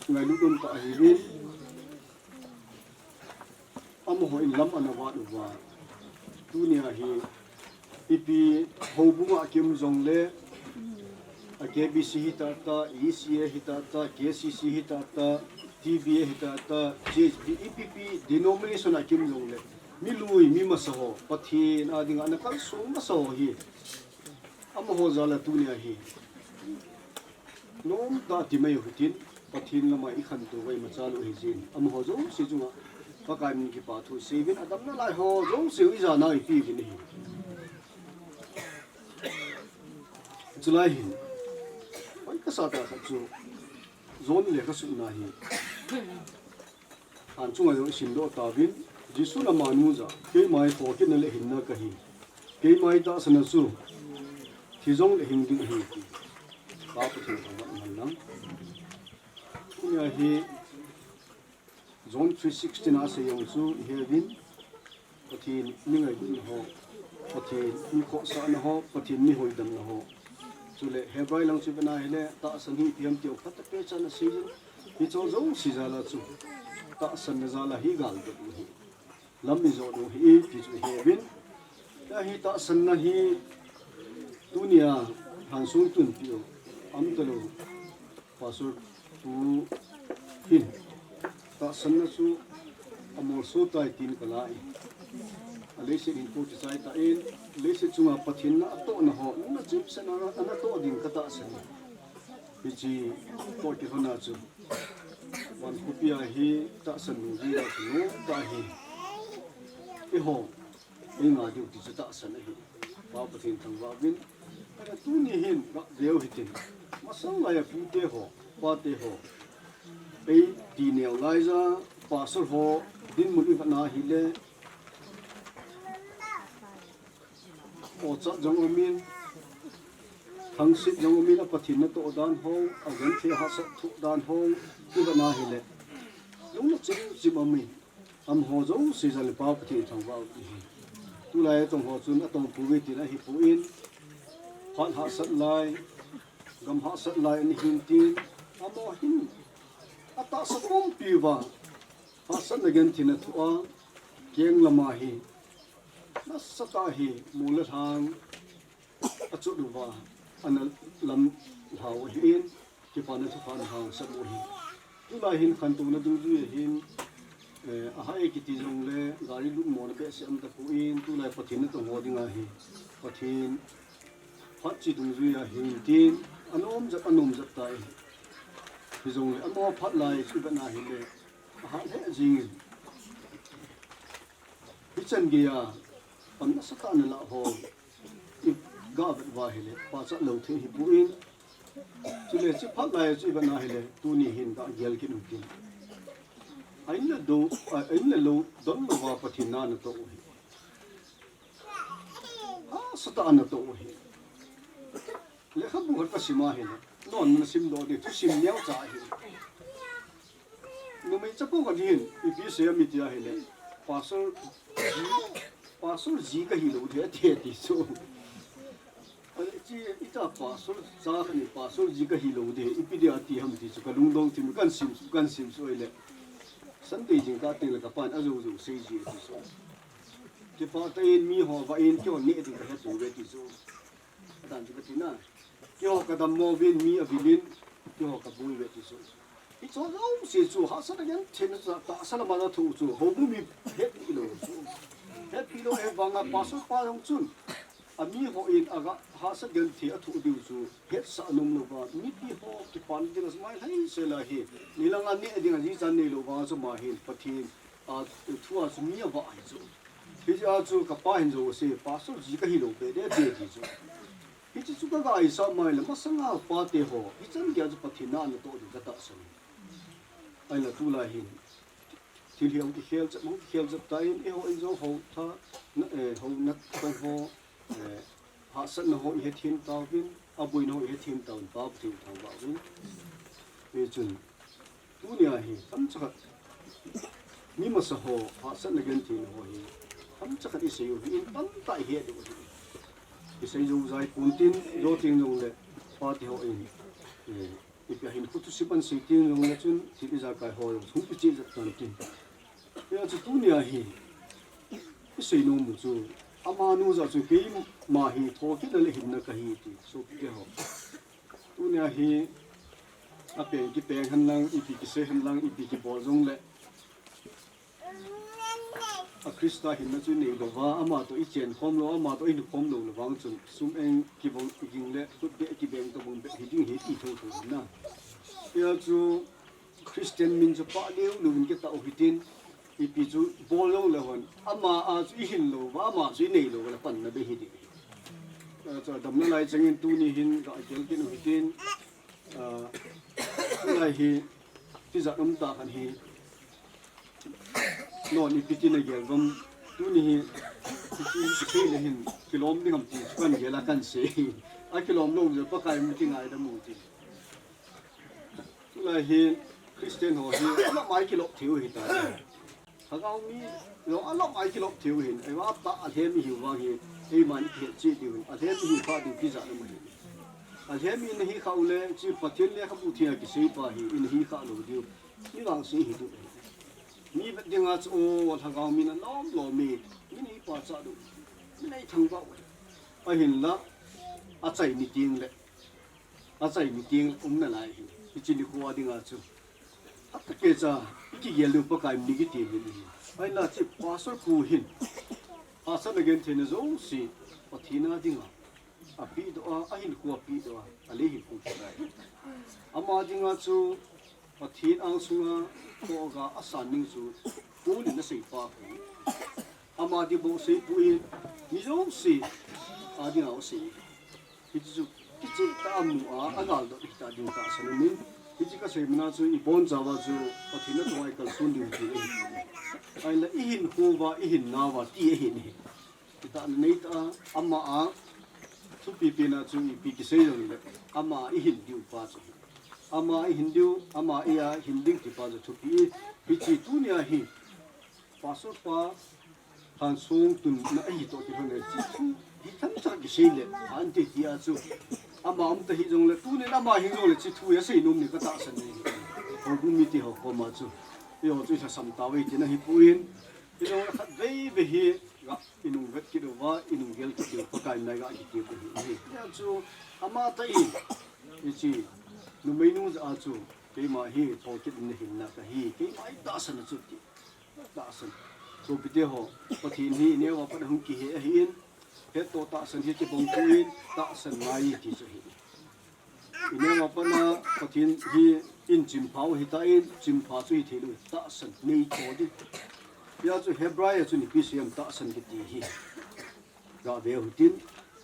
ngailut umtah ahiuvin, amaho in lam ana vat uva. Tunia hi ipi houbung a kium jongle, a K B C hita ta, E C A hita ta, K C C hita ta, T B A hita ta, C H P, ipi pi denomination a kium jongle, mi lui, mi masa ho, Pathen a dinga ana kalsong masa ho hi, amaho jal a tunia hi nomtah ti mai u hitin, Pathen lama i khantou uva imacha lou ahi jeh in, amaho jouse chunga Pakai min kipa thu seiuvin, adam nalai ho jouse u ijat na ipi uvin ahi. Chulai hin, hoi kasa tah khat chu, John lekha sutna hi, Thansung a jong isim doh tauvin, Jesun amanu jah a, keima hi thokitna le hinna kahi. Keima tahsanna chu, thi jongle hing ding ahi, ti. Pa Pathen thangvah in umhen lang. Tunia hi John three sixteen a asei jong chu iheuvin, Pathen mi ngailutna ho, Pathen mi khohsahna ho, Pathen mi hoidamna ho. Chule Hebrai lang chu ivena hile, tahsan hi ipi ham ti u phatah pechan asei jin. Hiche jouse jal a chu, tahsanna jal a hi gal dot u hi. Lam ijot u hi, ti chu iheuvin. Hia hi tahsanna hi, tunia, Thansung tunpi u, umtalou. Pastor pu hin, tahsanna chu amolso tai tin kala e. A leiset hin kou kichai tan, leiset chunga Pathen natohna ho, natoh chimset a natoh ding katahsan e. Hiche toh kilhona chu van khopi a hi tahsan nung ding a chu nung tah hi. Eiho, ei nga diu ti chu tahsan ahi. Pa Pathen thangvah uvin. Tuni hin gah veu hitin. Masang lai a pute ho, pate ho. Ei ti neo lai ja, pastor ho, dinmun i vet na hile. Ochat jong umin, thangsit jong umin, a Pathen natoh dan ho, a genthei hahsat thoh dan ho, i vet na hile. Lungna chim chim umin, amaho jouse jal le Pa Pathen thangvah u ti hi. Tulai atong ho chun atong pouve tina ahipoi, phat hahsat lai, gam hahsat lai ana hin tin, amaho hin atahsa pumpi uva, hahsatna genthei na thoh a, keng lama hi nasatah hi mol le lhang achot uva, ana lamlhau ahin, kipana thupha ana hangsan u ahi. Tulai hin khantouna dungjui ahin, eh, ahai kiti jongle gari lut mona behseh um tapon, tulai Pathen natong ho dinga hi Pathen phat che dungjui ahin tin, anom jep, anom jep tai. Hijongle amaho phat lai chu i vet na hile, ahat lheh jingin. Hichan geiya pan nasatah ana lah ho i gah vet uva hile, pachat lou thei hipon. Chule hiche phat lai chu i vet na hile, tuni hin gah gel kit utin. A in le lou, a in le lou, donlouva Pathen na natoh u hi. Hahsatah a natoh u hi. Lekhabu khat kasim a hile, non nasim doh ding, thusim neocha ahi. Numei chapo khat hin, ipi asei em iti ahile, Pastor G, Pastor G kahi lou ding ati, ati chu. Ahile, hiche, ita Pastor cha khat in Pastor G kahi lou ding, ipi dia ati ham ti chu, kalungdong thim, kasim, kasim suh ahile. Sunday jingkah teng le kapan ajou jou sei ji ati chu. Kipah tah in miho vah in, keiho neh ding kahe pouve ti chu. Adan chu kati na. Keiho kadammo uvin mi avil in, keiho kaboi uve ti chu. Hiche jouse chu, hahsatna genthei na chu, tahsa lama nathoh u chu, houbung mi hetpi lou chu. Hetpi lou ahivanga Pastor pa jong chun, amiho in aga hahsat genthei athoh diu chu, hetsah anom louva, mipi ho kipana dinga sumai lhai sela hi, nilanga neh dinga jichan neilou vanga chu ama hin, Pathen a, thu a chu mi avah ahi chu. Hiche a chu kapa hin jouse, Pastor G kahi lou be de de ti chu. Hiche chu kaga isah mai le, masanga pate ho, hichan geiya chu Pathen na natoh ding katahsan. Ahinla tulai hin, thil hi hung kikhel jep, hung kikhel jep tan, eiho in jong hou tha, na, eh, hou nat tong ho, eh, hahsatna ho ihethem tauvin, aboina ho ihethem tauvin, Pa Pathen thangvah uvin. Hichun, tunia hi, themcha khat, mi masa ho, hahsatna gentheina ho hi, themcha khat isei u hi, in tamtah ihet diu ahi. Isei jou jai pon tin, jou teng jongle, pate ho in, eh, ipi a hin khu thusim asei teng jongle chun, thil ijakai ho jong, hung kicheh jep tan tin. Hijeh chun tunia hi, isei nom u chu, amanu jeh chun keima hi thokitna le hinna kahi ti, sopite ho. Tunia hi, apeng kipeng henlang, ipi kisei henlang, ipi kibol jongle, a Christa hinna chu inei louva, ama toh ichen khom lou, ama toh ihin khom lou le vang chun, sum eng kivong ging le, khutbeh kibeng tobang beh hiding hi iti thotho hinna. Hijeh chun, Christian min chu pah leu leu in kitah u hitin, ipi chu bol jongle hon, ama a chu ihin louva, ama chu inei louva le panna be hiding. Hijeh chun, damna lai chengin tuni hin, ga gel kit u hitin, ah, lai hi, tijat um tah khat hi, non ipi tin nagel uvem, tuni hi, ipi, ipi sei le hin, kilom ding ham ti chu kagel a kasei. Akilom lou jeh Pakai min kingaidam u ti. Tulai hi Christian ho hi, alom a ikilop thei u hita. Lhagao mi, jong alom a ikilop thei u hin, ahivang tah alhem ihiu vang hi, eiman ikihet cheh diu hin, alhem ihi kha diu tijat um ahi. Alhem in nahi kha u le, hiche Pathen lekhabu theng a kisei pa hi, in nahi kha lou diu, mi vangse ihi diu. Mi vet dinga chu, o, lhagao min alom lom e, min eipachat diu, min eithangvah u. Ahinla, achai ni teng le, achai ni teng le umna lai hi, hiche nikho a dinga chu. Phatah keicha, ikigel diu Pakai min in kiti min ahi. Ahinla hiche Pastor pu hin, Pastor na gentheina jouse, Pathen a dinga apehdoh a, ahinkho apehdoh a, alei hinkho kit ahi. Ama dinga chu Pathen angsunga khohgah asan ding chu Paul in asei pa ahi. Ama ding bou seipoi, mi jouse a dinga asei. Hichu kicheh tah a mu a, agaldoh hita ding tahsan ahi. Hichu kasei mana chu ibonchauva chu Pathen a tonga ikalson diu ti ahi. Ahinla ihinkho uva, ihinnauva ti ahi. Kitahna neitah a, ama a thupi pena chu ipi kisei jongle, ama a ihin diu pa chu. Ama a ihin diu, ama a ihin ding ti pa chu thupi. Hiche tunia hi Pastor pa Lhansong tunna ahi toh kilhon le, hiche thu hi themcha kisei le, ante tia chu ama um ta hijongle, tunin ama hing jongle, hiche thu hi asei nom ni katahsan e. Houbung mite ho koma chu, eiho chu ilhasam tauve tina ahipoi. Hijongle khatvei vei hi ga inung vet kit uva, inung gel kit diu Pakai in nai ga kiti u ahi. Hijeh chun ama tah in, hiche numeinu jeh a chu keima hi thokit in nahinna kahi, keima itahsan a chu ti. Tahsan. Sopite ho, Pathen hi ineo a pat a hung kihe ahin, hettoh tahsan hi kibang poi, tahsan ngai ti chu ahi. Ineo a pat a Pathen hi in chimpha u ahitan, chimpha chu hithei lou, tahsan nei tho ding. Hijeh chun Hebrai a chun ipi asei em, tahsan kiti hi. Gave u hitin,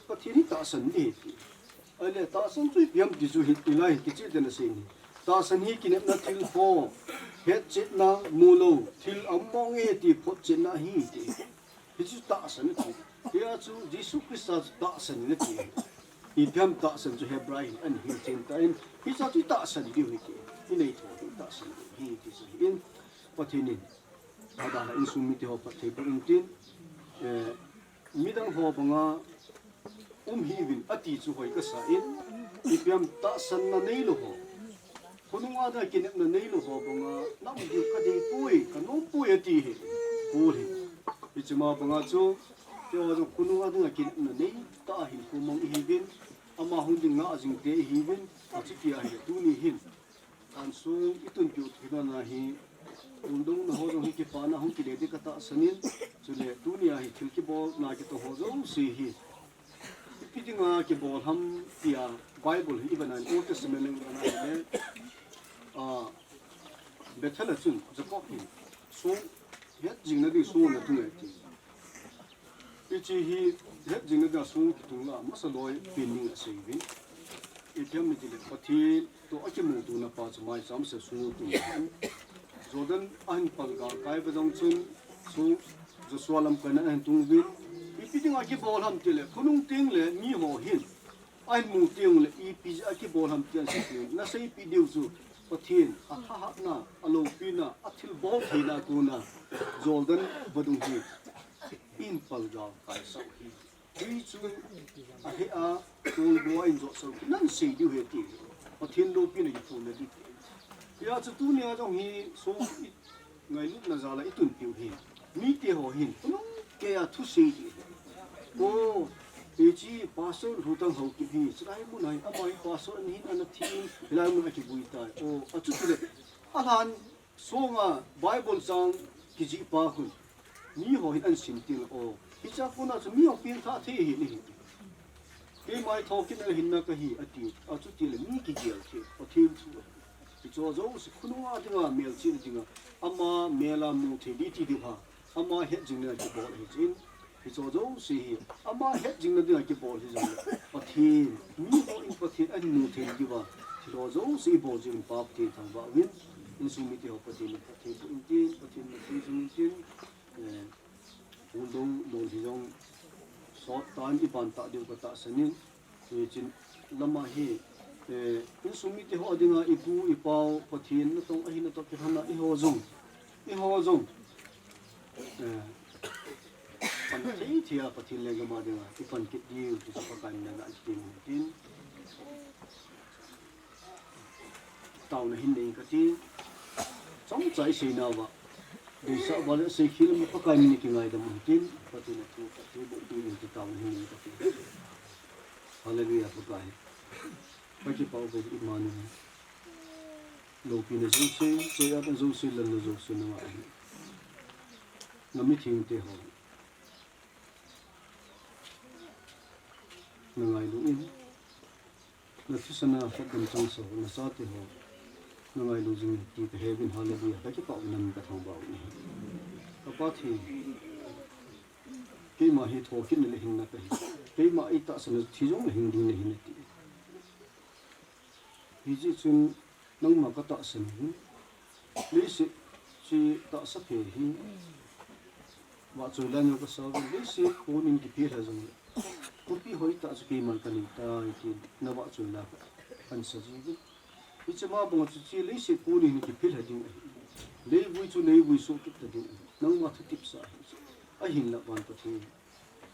Pathen hi tahsan ding ahi ti. Ahile tahsan chu ipi ham ti chu hi, hilai hin kicheh tah in asei in ahi. Tahsan hi kinepna thil ho hetchetna, mulou thil aum mong e ti photchetna ahi ti. Hichu tahsan ati. Hijeh chun Jesu Christa chu tahsan in ati. Ipi ham tahsan chu Hebrai hin ahin hilchen tan, hiche chu tahsan diu ahi ti. Inei tho diu tahsan diu ahi ti chu ahin, Pathen in adalha insung mite ho phatthei boh in tin, eh, midang ho banga um hih uvin ati chu hoi kasa in, ipi ham tahsanna neilou ho, khonung a dinga kinepna neilou ho banga na um diu kadei poi, kanom poi ati ahi. Paul hin. Hiche ma banga chu, keiho jong khonung a dinga kinepna neitah a hinkho mang ihiuvin, ama hung ding ngah jing te ihiuvin, achuti ahile tuni hin Lhansong itunpeh u kilhon a hi, Uldong na ho jong hi kipana hung kile ding katahsan in, chule tunia hi thil kibolna kitong ho jouse hi ipi dinga kibol ham tia Bible hi ivet na, Old Testament lang ivet na hile, a, Bethel a chun Jacob hin song hetjingna ding song ana tung e ti. Hiche hi hetjingna dinga song kitung la, masa loi pen ding asei uvin. Ipi ham itile Pathen toh akimutona pa chu maicham seh sung tung. Jordan ahin palgal kai uva jong chun, song Joshua lamkai na ahin tung uvin. Ipi dinga kibol ham tile, khonung teng le miho hin ahin mu teng le, ipi jeh a kibol ham ti ahin sei teng, na seipeh diu chu Pathen athahatna, aloupina, athilbol theina kona Jordan vadung hi in palgal kaisah u ahi. Tui chu ahe a, tolgo a in jotsah u ahi, nan sei diu ahi ti. Pathen loupina kiphonna ding. Hijeh chun tunia jong hi song i ngailutna jal a itunpeh u hi, mite ho hin khonung kei a thusei ding ahi. O, hiche Pastor Lhutang Haokip hi, chulai mun a hi, ama hi Pastor ahin, ana thi in, hilai mun a kivui tai. O, achuti le, alhan song a Bible chang kijih pa khun, miho hin ahin sim teng, o, hichea kona chu miho pengthah thei ahi nahi. Keima hi thokit a hinna kahi ati, achuti le mi kigel thei, Pathen thu ahi. Hicheho jouse khonung a dinga, melchihna dinga, ama mel a mu thei ding ti diu ham, ama hetjingna kibol ahi jeh in, hicheho jouse hi ama hetjingna dinga kibol ahi jong le, Pathen, miho in Pathen ahin mu thei diuva, thilho jouse ibol jeh uvin Pa Pathen thangvah uvin, insung mite ho Pathen in phatthei boh in tin, Pathen in phatthei jing in tin, eh, Uldong lol hi jong sot tan iban tah diu katahsan in, hiche lama hi, eh, insung mite ho dinga ipu ipau Pathen natong ahi natoh kilhon a eiho jong, eiho jong, eh, pan thei thei a Pathen lenggam a dinga ipan kit diu ti chu Pakai min a nati in tin. Taona hin nei kati. Chomcha isei nauva, deisah uva le seikhel uva Pakai min in kingaidam u hitin, Pathen a thu, Pathen boh ding in ti taona hin nei kati. Hallelujah, Pakai. Kakipah uve Immanuel. Loupina jouse, choi-atna jouse, lalna jouse nanga ahi. Namithengte ho. nangailu in, nathisana khat dam chang so, nachate ho nangailu jing ti kahe uvin, hallelujah, kakipah uvin, namin kathangvah uvin ahi. Ka Pathen, keima hi thokitna le hinna kahi. Keima eitahsan a thi jongle hing ding nahi nati. Hijeh chun nangma katahsan uvin. Leiset chu tahsa phe hi vahchoi lai jong kasa uvin. Leiset konin kiphel lha jongle, khopi hoitah chu keiman kanei tai tin navahchoi lai kahin sa jiuvin. Hiche ma banga chu hiche leiset konin kiphel lha ding ahi. Leivui chu leivui soh kit ta ding ahi. Nangma thutepsa ahi. Ahinla van Pathen,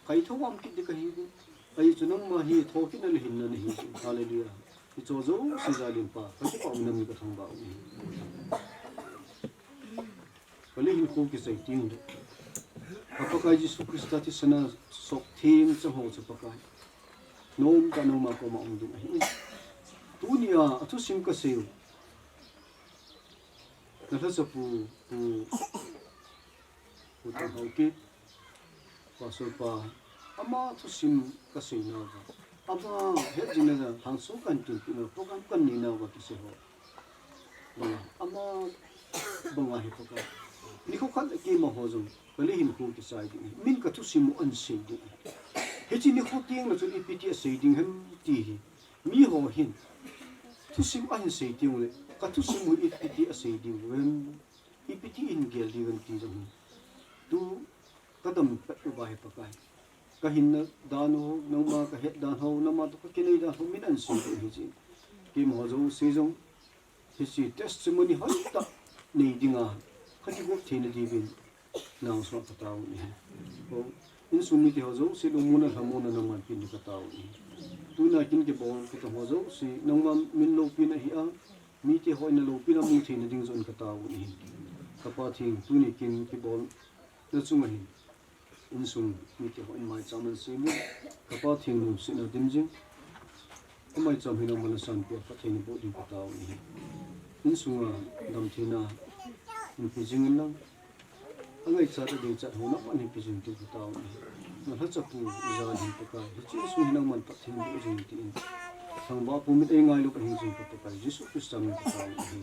kaitho um kit ding kahiuvin. Ajeh chu nangma hi thokitna le hinna nahi. Hallelujah. Hiche jouse jalin Pa, kakipah uvin, namin kathangvah uvin ahi. Kale hinkho kichai teng le, ka Pakai Jesu Christa thisana sop theng chang ho chu Pakai, nomtah nangma koma um ding ahi. Tunia athusim kasei u, nalhacha pu, pu, Pu Thanghao Kit, Pastor pa, ama thusim kasei nauva, ama hetjingna lhanso kahin tunpeh nauva, program kahin nei nauva kisei ho banga, ama banga hi Pakai, nikho khat le keima ho jong kale hinkho kichai ding ahi. Min kathusim u ahin sei ding ahi. Hiche nikho teng le chun ipi ti asei ding ham ti hi, miho hin thusim ahin sei teng ule, kathusim u ipi ti asei diu ham, ipi ti ihin gel diu ham ti jong hi, tu kadam pet uva hi Pakai, kahinna dan ho, nangma kahet dan ho, nangma toh kakinei dan ho, min ahin sei ding ahi jeh in, keima jouse jong hiche testimony hoitah nei dinga kakigop theina diuvin, nang sunga katao u ahi. Insung mite ho jouse lungmonna lhamonna nangman peh in katao u ahi. Tuna kin kibol kitong ho jouse nangman min loupina ahi a, mite hon aloupina mu theina ding jong katao u ahi. Ka Pathen, tuni kin kibolna chunga hin insung mite hon maicham ahin sem in, ka Pathen lungsetna dim jing, amaicham hi nangman nasanpeh a phatthei naboh ding katao u ahi. Insunga damtheina hinpe jing inlang, angaichat adeichat ho nangman hinpe jing ding katao u ahi. Nalhacha pu ijat hin Pakai, hiche insung hi nangman phatthei naboh jing in tin, thangvah pumpi in eingailu ahi jing ka Pakai, Jesu Christa min in katao u ahi.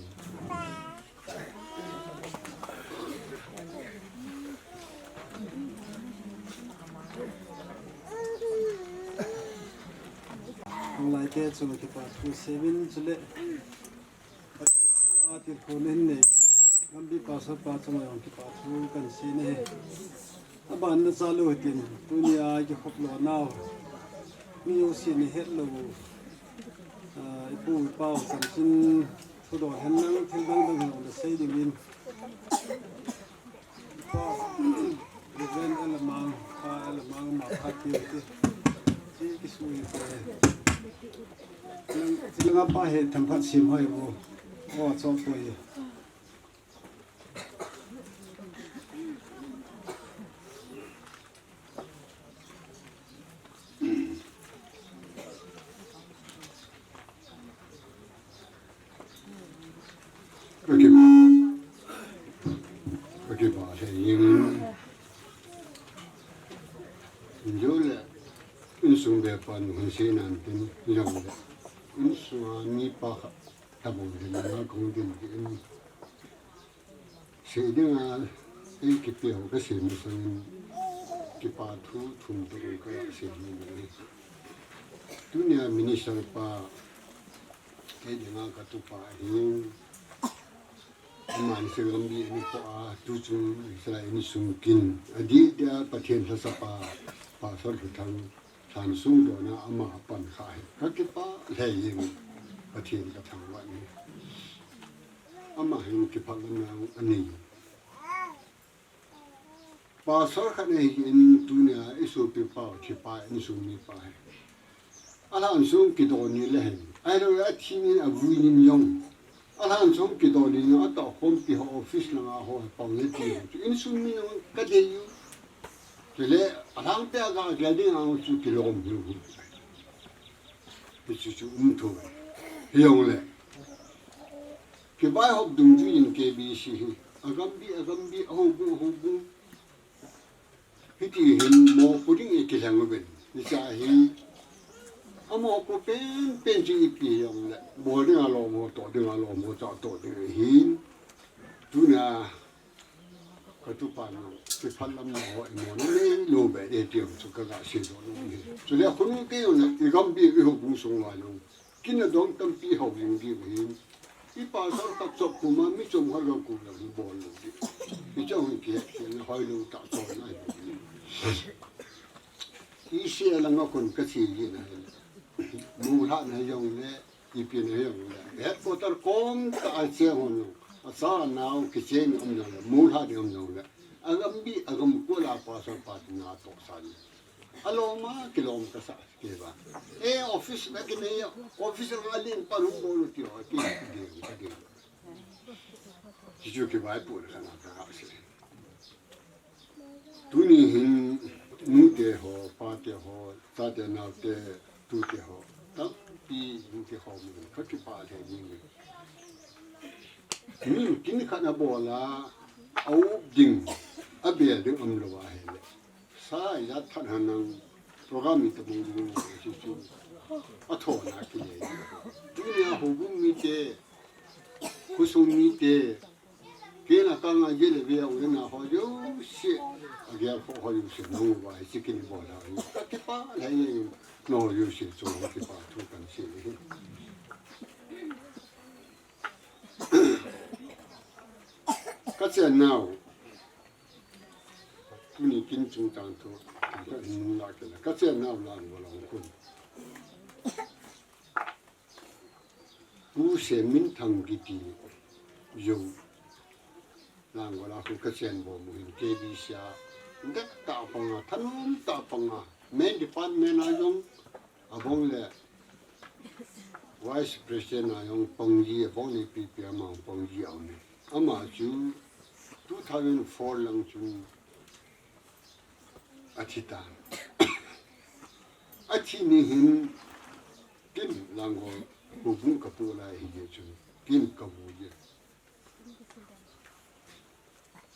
Hung laite chunga kipa thu seivin chule, atil khun in nei, Gambi Pastor pa chunga jong kipa thu kahin sei e. Abanna chalu hitin, tunia kikhop lonau, mi jousen nahet lou, ah, ipu ipau chanchin thudol hen lang thil dang dang hin nasei dingin, Pa, Reverend L. Lamang, Pa L. Lamang, ma pa ti ti. Ti kisu hi ko e. Nang, nang pa he themkhat sim hoi bo. O, chok ko e. Ka kipah, ka kipah lheh jengin. Injo le, insung be pan hun sei nan tin, jong le, insunga mipa khat tabang le, na kong din tin. Sei dinga, ei kipe ho kasei masangin, kipa thu thum tah in kasei hi. Tunia minister pa, kei dinga katupa ahin, aman sei lampi ani po a, tuchung sei insung kin, adih dia Pathen lhasapa, Pastor Lhuthang, lhansong dona ama pan kha hi. Ka kipah lheh jeng, Pathen ka thangvah e. Ama hin kipah lamna anei. Pastor khat ahin tunia isopi pau thipa insung mipa hi. Alhansong kidon ni le hin. Ahilou le athi ni avui ni jong. Alhansong kidon ni jong atoh khompi ho office langa ho pang le ti. Insung mi jong kadei u. Chule alhangpi a kagel ding a chu kilom u. Hichu chu um thou. Hijongle. Kivaihop dungjuiyin K B C hi, agambi, agambi, ahoubung, ahoubung. Hiti hin mopo ding in kilheng uvin. Hiche hi, Mo ko pen pen chi ipi jong le. Bol ding a lom ho, toh ding a lom ho, cha toh ding ahin. Tuna katupa no, kiphat lam na ho, imo na nei lou be de ti chu ka ga sei doh nom e. Chule khonung te jong le, i gam bih, i houbung sung uva jong kin adong tampi hou jing ding ahin. I pastor khat chop puma mi chom khat jong kum jong bol lou ding. I chong hi kihet kihet na hoilou tah chon ahi. I sei lang a kon ka sei ji na hi. Mu lha na jong le, ipi na jong le. Headquarter kom tah a che hon jong. Acha nao kicheng um jong le, mu lha ding um jong le. Agam bih, agam kol a pastor pa ti natoh sa ni. Alom a kilom kasa. Kei ba. Eh, office na kinei, office na len pa hung bol u ti o, ti, ti, ti. Ti chu kivaipohna khat na ka sei. Tuni hin, nute ho, pate ho, chate naote, tute ho. Tampi nute ho mun, ka kipah lheh jing e. Min kin khat na bol a, a up ding, a bel ding um lou a hile. Sa ijat phat hanang program hi tabang bang chu chu. A thona kile. Tunia houbung mite, khosung mite, kei na kang a je le ve a u le nao ho jouse, a gel kho ho jouse nang uva hiche kin bol a. Ka kipah lheh e, nao jouse chu kipa thu kan sei e. Ka chen nau. Tuni kin chungchang thu, ka hin nung la kila. Ka chen nau Langol a hung khun. Pu Senminthang kiti jou. Langol a khu ka chen bom u hin K B C a. Dek tah panga, thanom tah panga. Main department a jong, abang le Vice President a jong pang ji, abang le P P M a jong pang ji a um e. Ama chu two thousand four lang chun athi tan. Athi ni hin kin Langol houbung ka pu lai hi je chun kin ka bu je.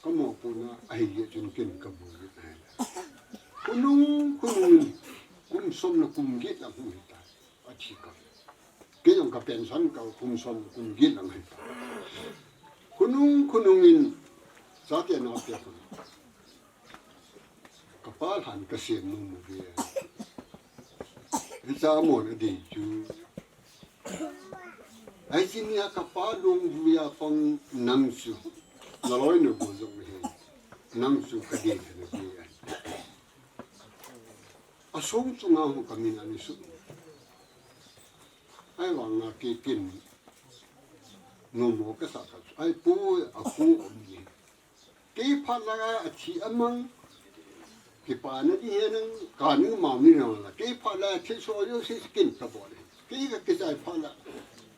Ka mopohna ahi jeh chun ken ka bu jin ahi. Khonung, khonung in kum som le kum get lang hung hi ta. Athi kah. Kei jong ka pension ka kum som le kum get lang hi ta. Khonung, khonung in chate naote khun. Ka pa lhan ka sem nom uve. Hicha mon adei chu. Ahi jeh nia ka pa lungvuia pang nang chu. Na loi na gol jong hi. Nang chu ka dei thei na dei ahi. Asung chunga hung ka min ana sut. Ahivanga kei kin. Nomo ka sa kha chu. Ahi pu a pu um ni. Kei phat langa athi amang, kipana ding hi nang, ka ning ma mi nang la. Kei phat la athi so yo si kin ka bol. Kei ka kichai phat la.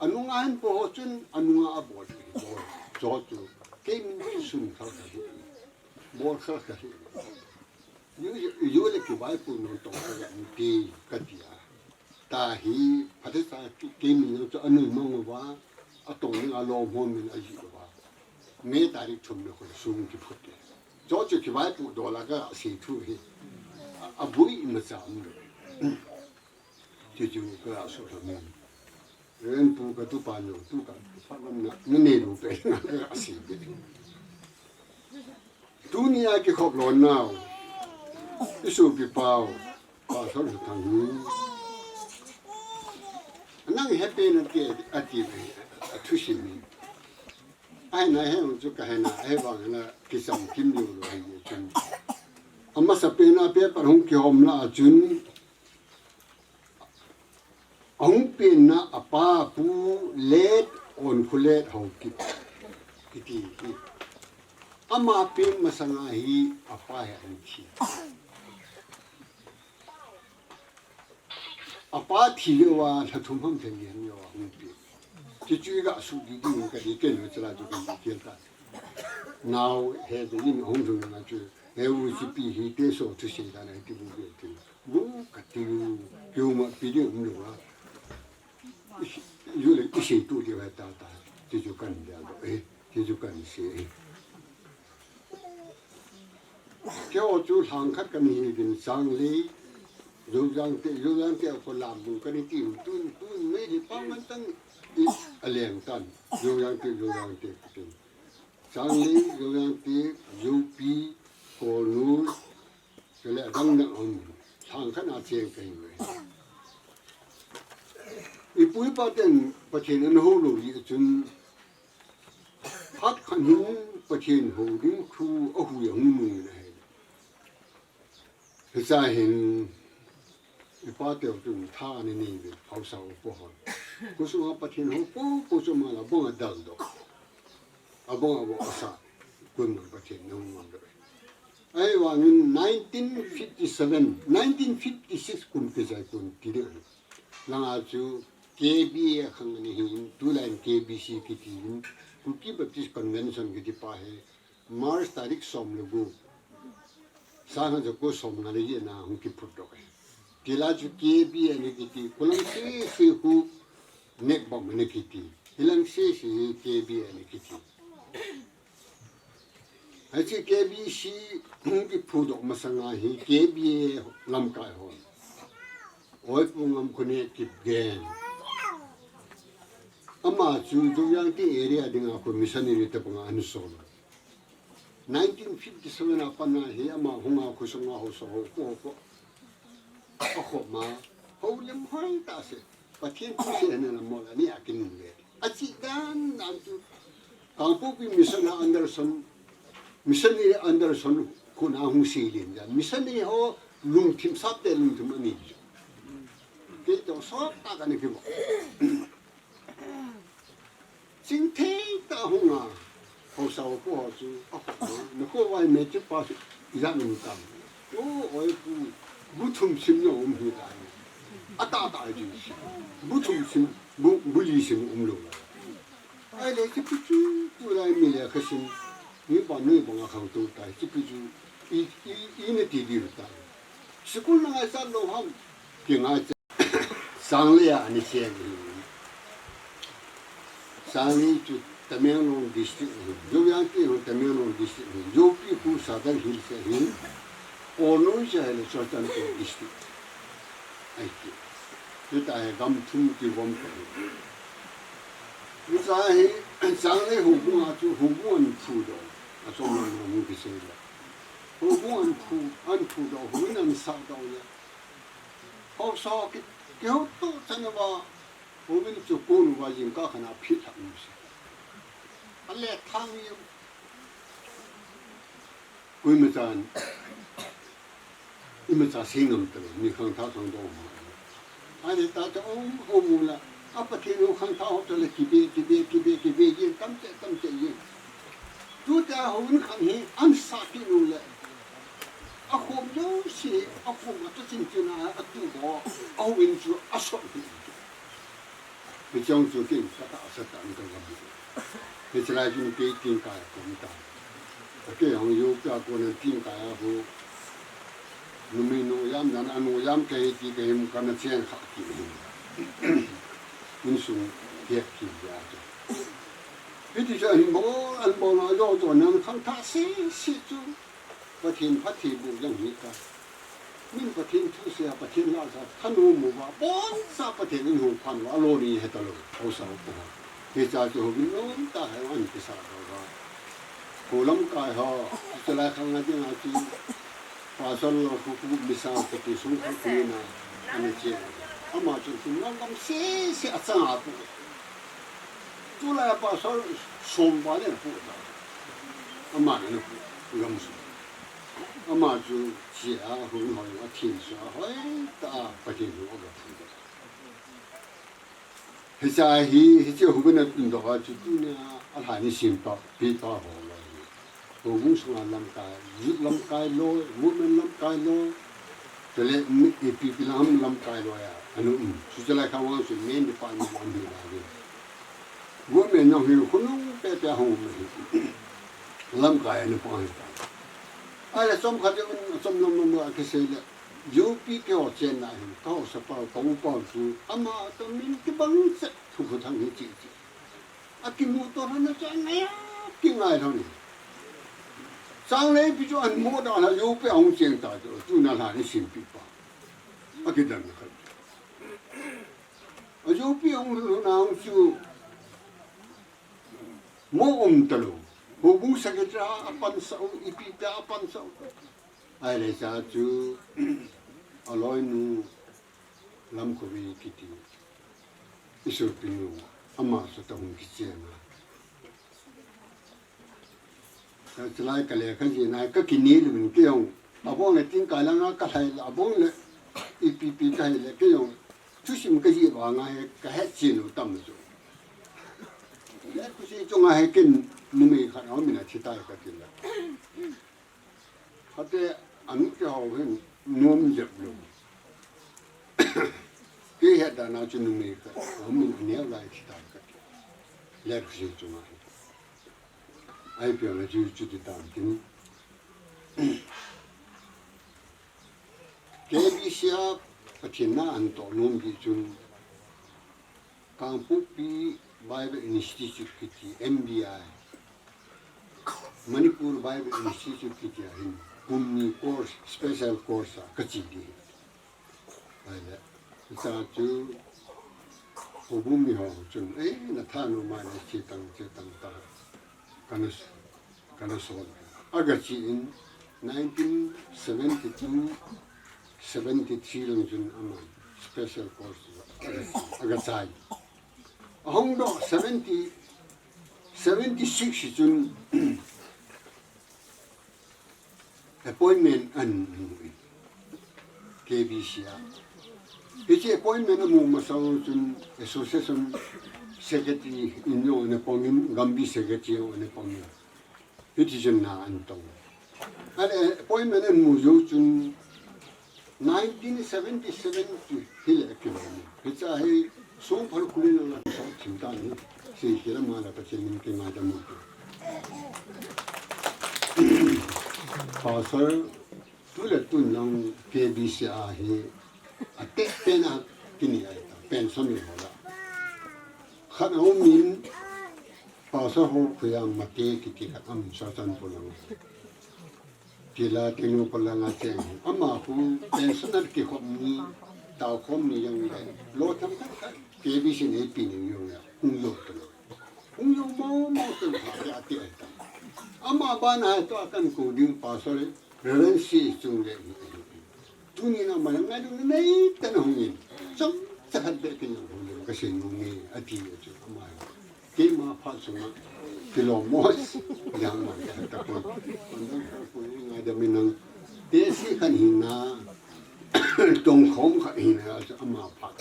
Anunga hin po ho chun, anunga abol. Bol. Cho chu. Kei min chu sun kha ka hi. Bol kha ka hi. Yo, yo le kivaipoh non tong ka ya mi ti ka ti a. Tahi, phatechan ki, kei min jong chu anui mang uva, atong ding a lom ho min ajih uva. May tarik thum le khat sung kiphut e. Cho chu kivaipoh dol a ka sei thu hi. A, aboi imacha um lou. Chu chu ka so lou min. Ren pu ka tupa jong, tu ka, phat lam na, na nei lou pe, na ka sei pe. Tunia kikhop lhon nau. I sopi pau. Pastor Lhunthang hi. Nang he pen ati, ati, athusim hi. Ahi na he chu ka he na, ahivang na kisam kim lou lou hi chun. Amasa pen a paper hung kihom la a chun. Ahung penna apa Pu Let Onkholet Haokip kiti hi. Ama pen masanga hi apa hi ahin thi. Apa thi leuva lha thum ham lha li ham leuva hung pen. Chuchu iga sut ding ding ka dei ken ho chala chu ka dei kel ta. Nao he dei in hung lhun na chu he u chi pi hi te so thu sei da na ti bu be ti. Bu ka ti u, kiu ma pi ding um lou a. Ju le i sei tu ding ahi ta ta. Ti chu kan bia do e. Ti chu kan sei e. Keiho chu lhang khat kan hi vin sang le. Zoyang te, Zoyang te ko lam bung kani ti tun, tun mei hi pa man tang i a leng tan. Zoyang te, Zoyang te, tin. Sangli, Zoyang te, Zopi, Kolnur, Chule adang dang um, sang khat a cheng kahi ve. Ipu ipa ten Pathen ana hou lou jeh chun, phat khat hin Pathen hou ding thu ahui ahung nung in ahi. Hicha hin, ipa teu chun tha ana nei ve, haosa upa hon. Khosunga Pathen hou popo chu ama la bang a daldoh. Abang abang asa, koiman Pathen na hung ngam lou. Ahivangin nineteen fifty-seven, nineteen fifty-six kum kijai kum ti ding ahi. Langa chu K B A khang ana hin, tulai in K B C kiti in, Kuki Baptist Convention kiti pa hi, March tarik som le gup, sang khat ja ko som nga le li ana hung kiphut doh ahi. Tila chu K B A ana kiti, kolang sese khu nekbam ana kiti. Hilang sese hi K B A ana kiti. Hiche K B C hung kiphudoh masanga hi K B A lamkai hon Oipu Ngamkhone Kipgen. Ama chu Zoyang te area dinga khu missionary tabanga ana sol. Nineteen fifty-seven a pat a hi ama hunga khosunga haosa ho ko ko. Akhop ma, houlim hoi tah se. Pathen thu se hena na mol ani a kinung le. Achi dan dan chu. Kangpokpi mission a Anderson, missionary Anderson khun a hung seilin jan. Missionary ho lungthim sap te lungthim ani chu. Kei to sot ta ka ni ki bo. Chingthei tah hunga, haosa ho ko ho chu, a ko ho, na ko vai me chu pa chu, ijat na mu tam. O, oi pu, bu thum sim na um hi ta ni. A ta ta ji si. Bu thum sim, bu, bu li sim um lou. Ai le chu chu chu, tu lai mi le kha sim. Ni pa ni bang a khang tu ta, chu chu chu. I, i, i ni ti di ta. Sikul na ngai sa lou ham. Ki ngai sa. Sangli a ani cheng hi. Sangli chu Tamenglong district hi. Zoyang te ho Tamenglong district hi. Zopi khu Sadar Hills hi. Kolnur chu hi le Churachandpur district. Ai ki. Chuta hi gam thum ki vom ko. Chuta hi Sangli houbung a chu houbung an phudoh. A chom na mu ki sei le. Houbung an phu, an phudoh, houbung an sahdoh le. Haosa ki, kihouto chan uva, houbung chu kon uva jingkah khat a phit lhah um se. A le thang yem. Koima chan, ima cha sei ngam talou, mi khangthah khangdoh ma. Ani ta cha um, um la, a Pathen u khangthah ho cha le kibe, kibe, kibe, kibe, yin tam che, tam che yin. Tu ta houbung khat hi, an sa ki nu le. A khom jouse, a khom a tu chin chin a, a tu bo, a houbung chu a sot hi. Hiche jong chu kei ka tahsa tah in ka gam. Hiche lai chun kei tingkai a kon ta. Kei jong U P a kon a tingkai a ho. Numei nu jam dan a nu jam kei ti kei mu kana chen kha ki. Insung hiat ki ja chu. Hiti chu an bol, an bol a jo jo nan khangthah sese chu. Pathen phattheiboh jong hi ta. Min Pathen thu sei a, Pathen la sa, thanom uva, boncha Pathen in hung phan uva, aloi ni he talou, haosa upa ho. Hiche chu houbung nom tah a hin kisa uva. Kho lamkai ho, chulai khang a dinga chu, Pastor Lorkhu khu misa kiti sung khu khu na, ani che. Ama chu khu ngam ngam sese achang a pu. Tulai a Pastor som uva le pu ta. Ama le pu, gam sung. Ama chu chia a hung hoi a thin sa hoi ta a Pathen hung a ga phu. Hiche hi, hiche houbung a tun doh a chu tunia a lha ni sim pa, pi pa ho lo. Houbung sunga lamkai, youth lamkai lo, women lamkai lo. Chule mi, ipi pi lam lamkai lo ya. Anu, um. Chuche lai kha vang chu main department lam hi la ve. Women jong hi khonung pepe a hung um hi. Lamkai ana pang hi ta. Ahile chomkhat jong, chom nom nom a kisei le. U P keiho chenna hin, ka haosa pa, ka upa chu, ama toh min kibang chet, Thukhuthang hi che che. Akimuto lhon a chu angai a, kingai lhon. Changlei pi chu amu da la U P a hung cheng ta chu, tuna lha ni simpi pa. Akidang khat. Ajopi hung lhun a hung chu mo um talou. Houbung secretary a pansah u, ipi ipi a pansah u. Ahile cha chu aloinu Lamkhovi kiti. Isopi nu ama sot a hung kichen a. Ka chulai ka lekha jih na ka kinel uvin kei jong. Abang le tingkai langa ka lhai le, abang le ipi ipi ka hi le kei jong. Thusim ka jih vanga hi ka hetchen u tam chu. Le thusim chunga hi ken numei khat aum in athi tai ka ti le. Hate anu te ho hin nom jep lou. Kei het dan a chu numei khat aum in aneo lai thi tai ka ti. Le thusim chunga hi. Ahi pia na chu chuti tam tin. K B C a Pathen na ahin toh nom jeh chun Kangpokpi Bible Institute kiti M B I, Manipur Bible Institute kiti a hin kum ni course, special course a ka che ding. Ahile, hiche chu houbung mi ho chun, "Eh, na thanom a le che tang, che tang ta." Kana, kana sol. Aga che in nineteen seventy-two, seventy-three lang chun ama special course aga, aga chai. Ahung doh seventy, seventy-six chun appointment ahin mu in K B C a. Hiche appointment amu masa chun association secretary in jong ana pang in, Gambih secretary jong ana pang in. Hiti chun na ahin tong. Ahile appointment ahin mu jou chun nineteen seventy-seven chu hile akilom. Hiche hi song phal kulin ana sot thim tan hi. Sei khel a ama le Pathen min kingaidam u te. Pastor, tu le tun jong K B C a hi ateh pen a kini ahi ta, pension mi ho la. Khat aum in, Pastor ho khu a Mate kiti khat aum Churachandpur lang. Tila tinu pa langa cheng. Ama khu pension a kikhop ni, taokhom ni jong le. Lo tham khat khat, K B C in eipe ni jong le. Hung jou ta. Hung jou mo mo ta ha le ati ahi ta. Ama bana toh akan kou ding Pastor le, Reverend C. Chunglei. Tuni na ama ngailutna neitah in ahung in. Chomcha khat beh kin jong hung in, ka sei nom e, ati chu ama. Keima phat sunga kilom mo. Jang man ka ta pon. Pon dang ka pon ngaidam in nang. Tesi khat hina. Tongkhom khat hina, ama phat.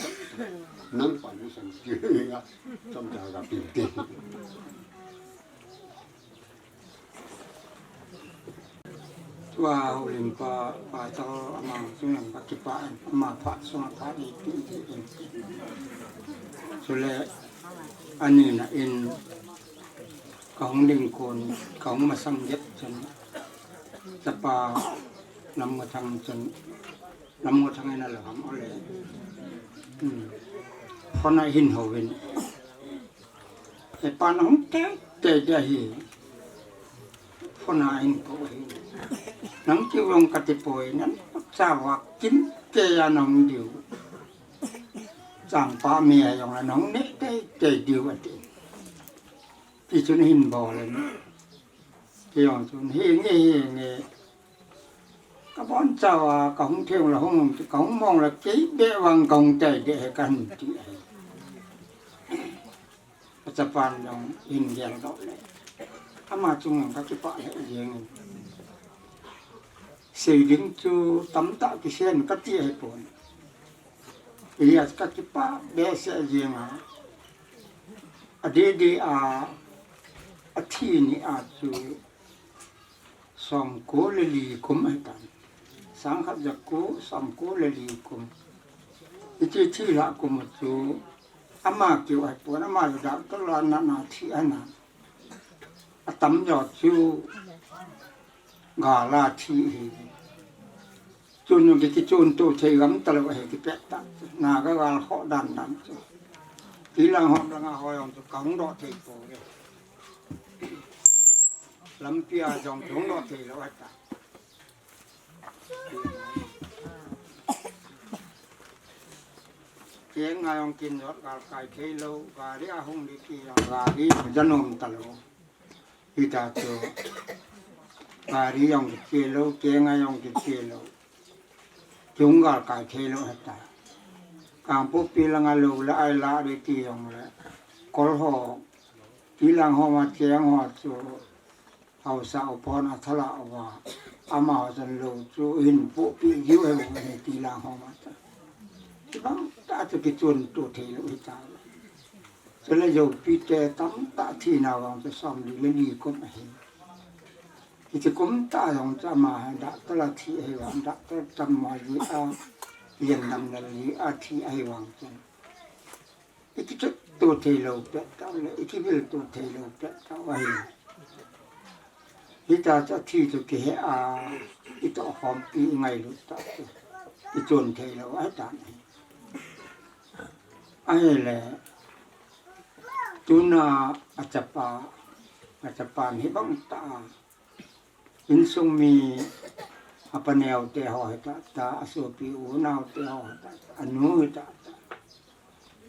Nang pan san ti. Chomcha ka pi te. Tua Houlimpa, Pastor ama chunga ka kipah in, ama phat sunga phat iti iti in. Chule ani na in kahung ding kon, kahung masang jep chun, chapa Lamngothang chun, Lamngothang in alah ham ole. Hmm. Phone a hin houvin. Hepa, nahung teitei ding ahi. Phone a hin kou ahi. Nang kiu jong kati poi, nang chauva kimkei a nahung diu. Changpa mi a jong la nahung neh teitei diu ati. Ti chun ahin bol in. Kei jong chun henge henge. Ka bon chauva, ka hung theng la hung, ka hung mong la kei beh vang ka hung teitei ding ahi ka hin ti ahi. Ka chapan jong hin gel doh le. Ama chunga ka kipah lheh jeng in. Sei ding chu tamtah kisei in ka ti ahi pon. Hijeh a ka kipah behseh jeng a. Adeh deh a, athi ni a chu Somko le li kum ahitan. Sangkhat jako somko le li kum. Hiche thi lhah kum u chu ama keu ahipon, ama chu doctor la natna thi ahi. Atam jo chu gal a thi ahi. Chun jong kichun to thei gam talou ahi kipet tah. Naga gal ho dan dan chu. Tilang ho langa ho jong chu kahung doh thei pouve. Lampi a jong kahung doh thei lou ahitai. Keng a jong kin jot gal kai thei lou, gari a hung di ti jong gari janom ta lou. Hita chu gari jong kiche lou, keng a jong kiche lou. Chung gal kai thei lou heta. Kangpokpi langa lou le ai la di ti jong le. Kol ho, tilang ho ma cheng ho chu Hausa u pon a thala uva. Ama ho chan lou chu hin pohpi jiu he u he tilang ho ma ta. Kibang ta chu kichun tu thei lou hita. Chule joupi te tamtah thina vang chu som li le li kum ahi. Hiche kum tah jong chu ama hi doctor a thi ahi vang, doctor tam mo ji a, yen dam na ji a thi ahi vang chun. I kichut tu thei lou pet tau le, i kivil tu thei lou pet tau ahi. Hita chu thi chu kihe a, i toh khompi i ngailut ta chu. I chun thei lou ahi tan ahi. Ahile, tuna a chapa, a chapa hi bang ta, insung mi a paneo te ho hi ta ta, a sopi u nao te ho hi ta ta, a nu hi ta ta.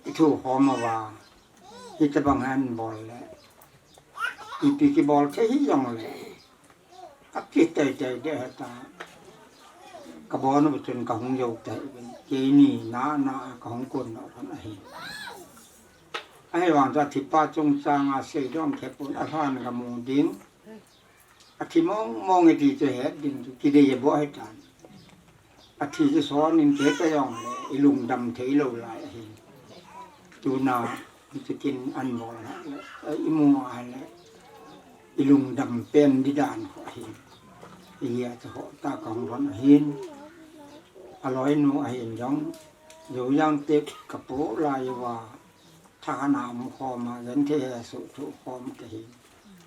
I thu khom uva, hita bang han bol le. Ipi kibol thei hi jong le. A ki tei tei de heta. Ka bon u chun ka hung jou tei. Keini na na ka hung kun no kan ahi. Ahi vang chu a thipa chungchang a sei dong khe pon a lhan ka mu ding. A thi mong mong e ti chu het ding chu kidei e bo he tan. A thi chu son in ke ta jong le i lungdam thei lou lai ahi. Tuna i chu kin an bol ha le i mu a le i lungdam pen di dan ho ahi. I a chu ho ta ka hung von ahin. A loi nu ahin jong. Jou jang te ka po lai uva. Tha na mu khom a, jen the he su thu khom te hi.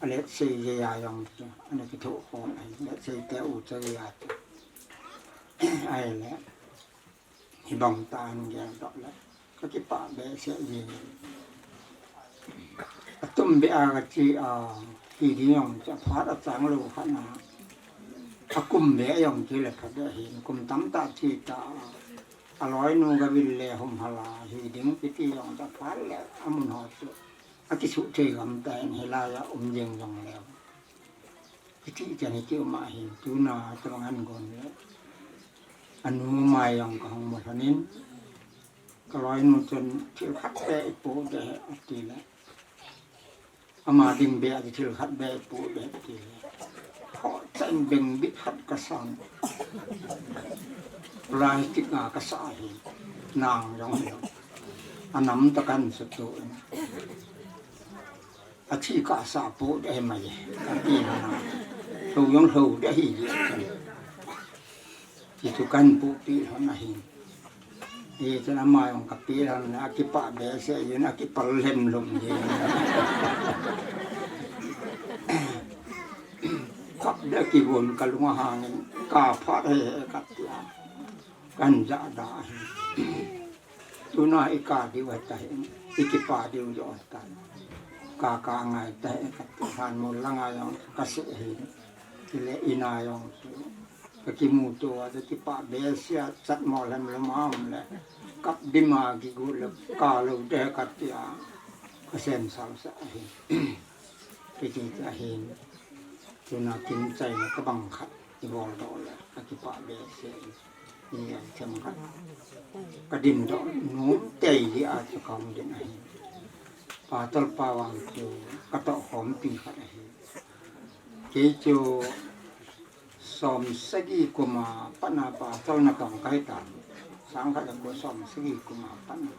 A let sei je ya jong chu, a na ki thu khom a hi, let sei te u che ya chu. Ai le, hi bang ta an ge dok le, ka ki pa be se ji. A tum be a ka chi a, ki di jong cha phat a chang lo kha na. A kum be jong chi le phat de hi, kum tam ta chi ta. A loi nu ka vil le hum hala hi ding kiti jong ta phat le a mun ho chu. A kisuh thei gam ta in hilai a um jeng jong le. Kiti chan hi ki um a hin tuna tabang an gon le. A nu mai jong ka hung mo thanin. Ka loi nu chun thil khat te i po de a ti le. Ama ding be a thil khat be pu be ti. Ho chen beng bit khat ka san. Plastic nga ka sa hi. Nang jong hi. A nam ta kan sa tu. A thi ka sa pu de mai. A ti na. Lo jong lo de hi. Ti tu kan pu pi ho na hi. Hichun ama jong ka pi lhon a kipah behseh jin a kipal lhem lum jin. Kap de kivon ka lung a hangin ka phat he he ka tia. Kan ja da hi. Tuna i ka diu he ta hi. I kipah diu jo ta. Ka ka ngai ta he ka tia. Han mo langa jong ka se hi. Kile ina jong tu. Ka kimuto a, ka kipah behseh a, chat mo lhem lhem a um le. Kap dim a kigu le, ka lo de ka tia. Ka sem sao sa ahi. Ka ti ta ahi. Tuna kin chai na ka bang khat. I bol do le, ka kipah behseh. Ni a them khat. Ka dim do, num tei di a chu ka um din ahi. Pa tol pa vang chu, ka toh khom pi khat ahi. Kei chu, Som sagi kuma patna pa tolna tong kai ta. Sang khat le ko som sagi kuma patna.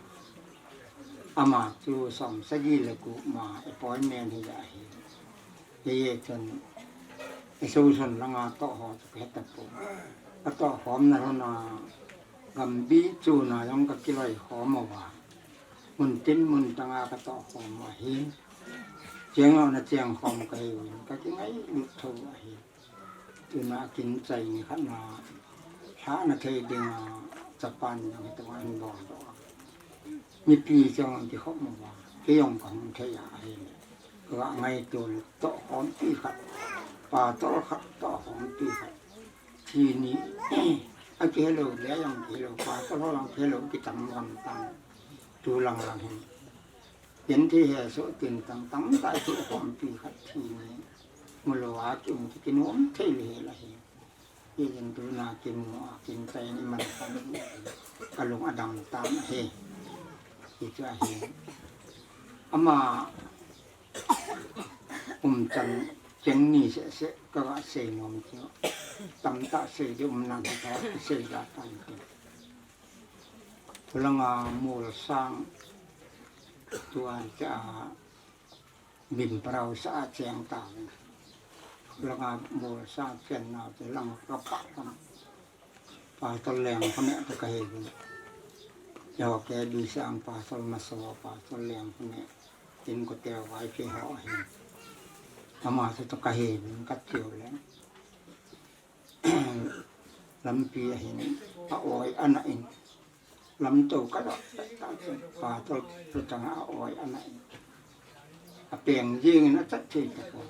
Ama chu som sagi le kuma appointment hi ja hi. Ye ye chun. Isu sun langa to ho chu ke ta po. A to hom na ho na gambi chu na jong ka kiloi hom uva. Mun tin mun tanga ka to hom uva hi. Cheng lo na cheng hom ka hi. Ka kingai lut tho uva hi. Tuna kin chai ni khat na, lhahna thei dinga, Japan jong hi tua in bol doh a. Mipi jong kikhop mo va, kei jong ka hung thei a ahi le. Ka ngaito le toh khompi khat, pa tol khat toh khompi khat. Thi ni, a kihelou le jong kihelou, pa tol ho jong kihelou kitam gam tan. Tu lang lang hin. Ken thi he so tin tang tang tai thu khom pi khat thi ni. Mulo a kim ki nom thei le la hi. Ken tu na kim mo a kim tai ni man kan. Ka lung a dang tam he. Ki cha he. Ama um chan cheng ni se se ka ga sei nom chu. Tam ta sei de um nan ta sei da tan ti. Langa Molsang tuan cha bin parau sa cheng ta. Langa Molsang chen na te lang ka pa lang. Pastor Leng kone to ka he. Yo ke du sang Pastor Maso, Pastor Leng kone. Tin ko te wai ke ho he. Ama to ka he ka tiu le. Lampi a hin a oi ana in. Lamto ka dot ta chun pa tol tu tang a oi ana in. A peng jing in a chat thei ta ko.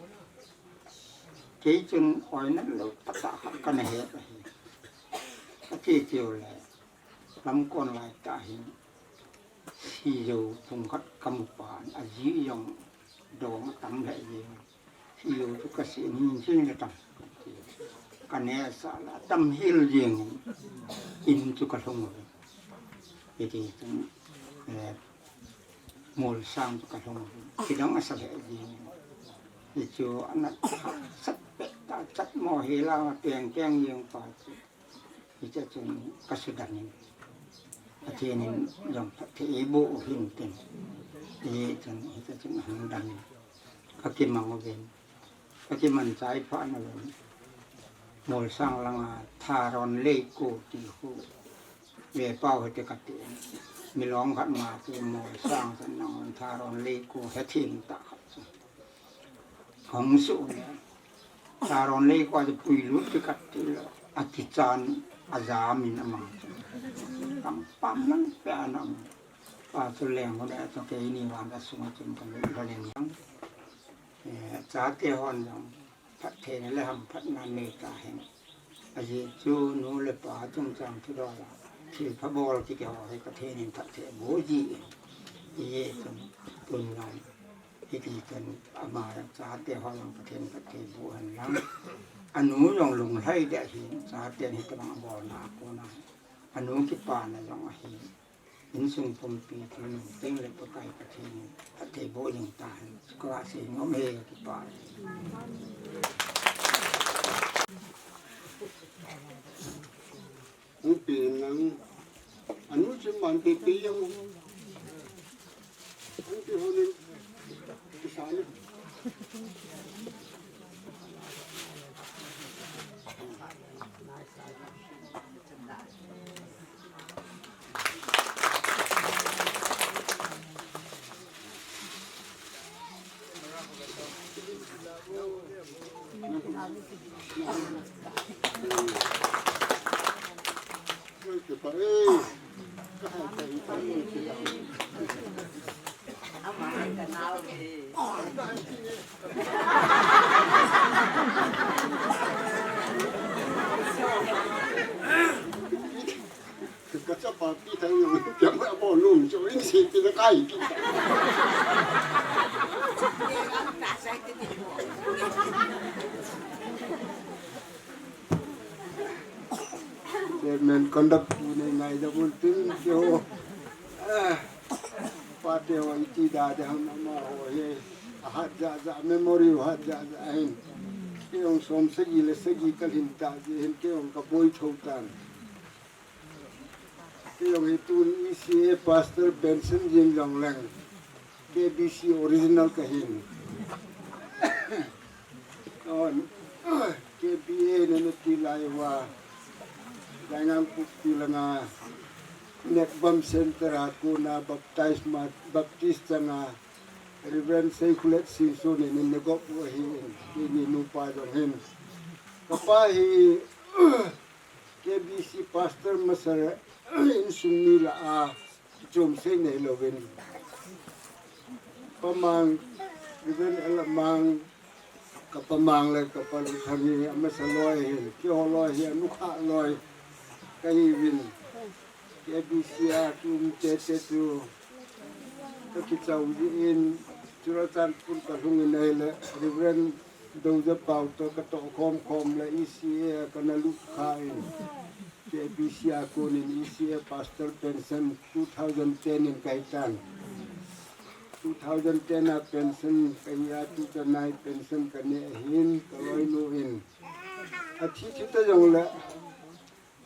Kei chun oi na lo ta ta kha ka na he ta hi. A ti tiu le. Lam kon lai ta hin. Si jo phung khat ka mu pa a ji jong dong tam le ji. Hiu chu ka si nin sin ka tam. Ka ne sa la tam hil jing in chu ka hlung. Iti chun, eh, Molsang chu ka hlung. Kidang a sa le jing. Hi chu ana sat pe ta chat mo hi la peng peng jing pa chu. Hiche chun ka sudan in. Pathen in jong phatthei eiboh u hin tin. Hiche chun, hiche chun ahung dan in. Ka kimang uvin. Ka kiman chai pha na uvin. Molsang langa Tharon Leiko ti khu. Ve pau hite ka ti. Milong khat ma ti Molsang san nang Tharon Leiko he thim ta khat chu. Hong su le. Tharon Leiko a pui lut ti kat ti le. A kichan a jam in a mang. Kam pam lang pe a nam. Pa chu leng ho le to ke ni wan da sung chun kan le le lang. Eh, chate hon jong. Phatthei na le hamphatna nei ta hen. Ajeh chu nu le pa chungchang thudol a thilpha bol ti keiho hi Pathen in phatthei aboh ji in. Ajeh chu tun ngai. Hiti chun ama chate ho jong Pathen phatthei boh hen lang. Anu jong lunglhai deh ahin, chaten hitobang abolna a kona. Anu kipana jong ahi. Insung pumpi thil nung teng le Pakai Pathen in phatthei boh jing tahen. Ka sei nom e, ka kipah e. Pumpi nang anu chim man pi pi jong. Pumpi ho ning kisa ni. Ka chapa pi thang jong, piang a bol lum chu in si pi na kai pi. Chairman conduct pu nei ngai da bul tin keiho. Ah, pate ho iti da de ham amaho hi. Ahat ja ja, memory ahat ja ja hin. Kei jong som sagi le sagi ka lhin ta jeh hin kei jong ka boi tho tan. Kei jong hi tun E C A Pastor Benson Jim jong leng. K B C original ka hin. Ton, K B A na na ti lai uva. Daingang Pukpi langa. Nekbam Center a kona baptize ma, baptist changa. Reverend Seikhulet Singson in na gop u ahi in. Kei ni nupa jong hin. Kapa hi K B C Pastor masa insung mi lah a, chom sei nei louvin. Pa Mang, Reverend L Mang, ka Pa Mang le ka Pa Luthang hi, amasa loi hi, keiho loi hi, anukha loi, ka hiuvin. K B C a, tum te te tu, Ka kichau jin Churachandpur ka lhung in ahile Reverend Doja Pau to ka toh khom khom le E C A ka na lut kha in K B C a kon in E C A Pastor Pension two thousand ten in ka hi tan. Two thousand ten a pension ka hi a, two thousand nine pension ka ne ahin ka loinu in a thi thi ta jong le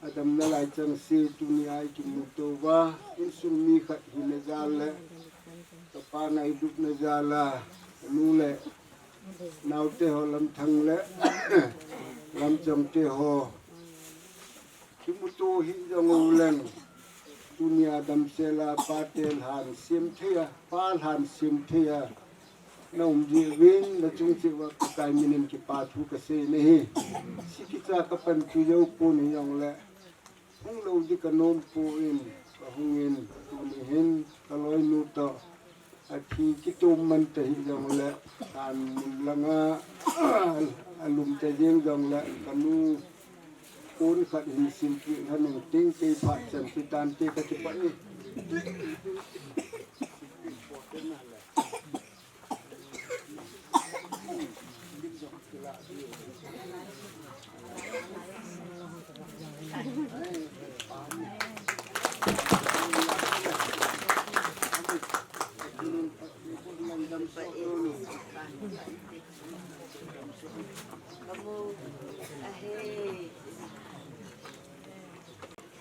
a damna lai chang si tuni a i kimu to uva, insung mi khat hina jal le, ka pa ngailutna jal a, ka nu le naote ho Lamthang le Lamchong te ho kimu to hi jong u leng, tuni a damsel a pa te lhan sim thei a, pa lhan sim thei a, na um ji uvin, na chung cheh uva Pakai min in kipa thu ka sei nahi. Si kicha ka pan tu jou pon hi jong le, hung lou di ka nom pon, ka hung in, tuni hin, ka loinu to, a thi kitum man ta hi jong le, tan mun langa, a lum ta jeng jong le, ka nu, pon khat hin sim pi lhan in ting kei phat chan ti tan te ka ti pa ni.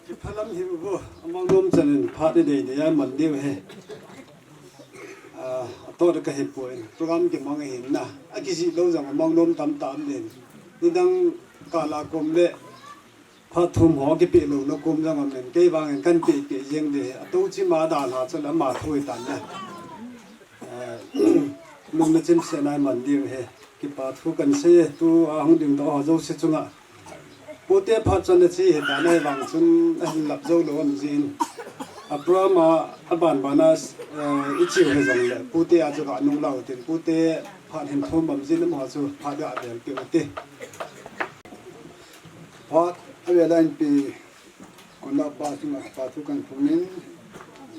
Kiphalam hi uvo, amang nom chan in phat i dei dei a man diu he. Ah, ato de ka hi poi, program kimang ahin na. A kijih lou jong amang nom tam tam din. Nidang kala kom le phat thum ho kipe lou na kom jong am len. Kei vang in kan pe pe jeng de. Ato chi ma da la cha la ma thui tan na. Eh, lungna chimsel a i man diu he. Kipa thu kan sei e, tu a hung ding doh ho jouse chunga. Pute phat chon a chi he ta na hi vang chun a hin lap jou lou am jin. A program a, a ban ban a, eh, i chiu he jong le. Pute a chu ka nung lau tin. Pute phat hin thum am jin am ho chu phat ga del pe u te. Phat a ve line pi Kona pa chunga pa thu kan phungin,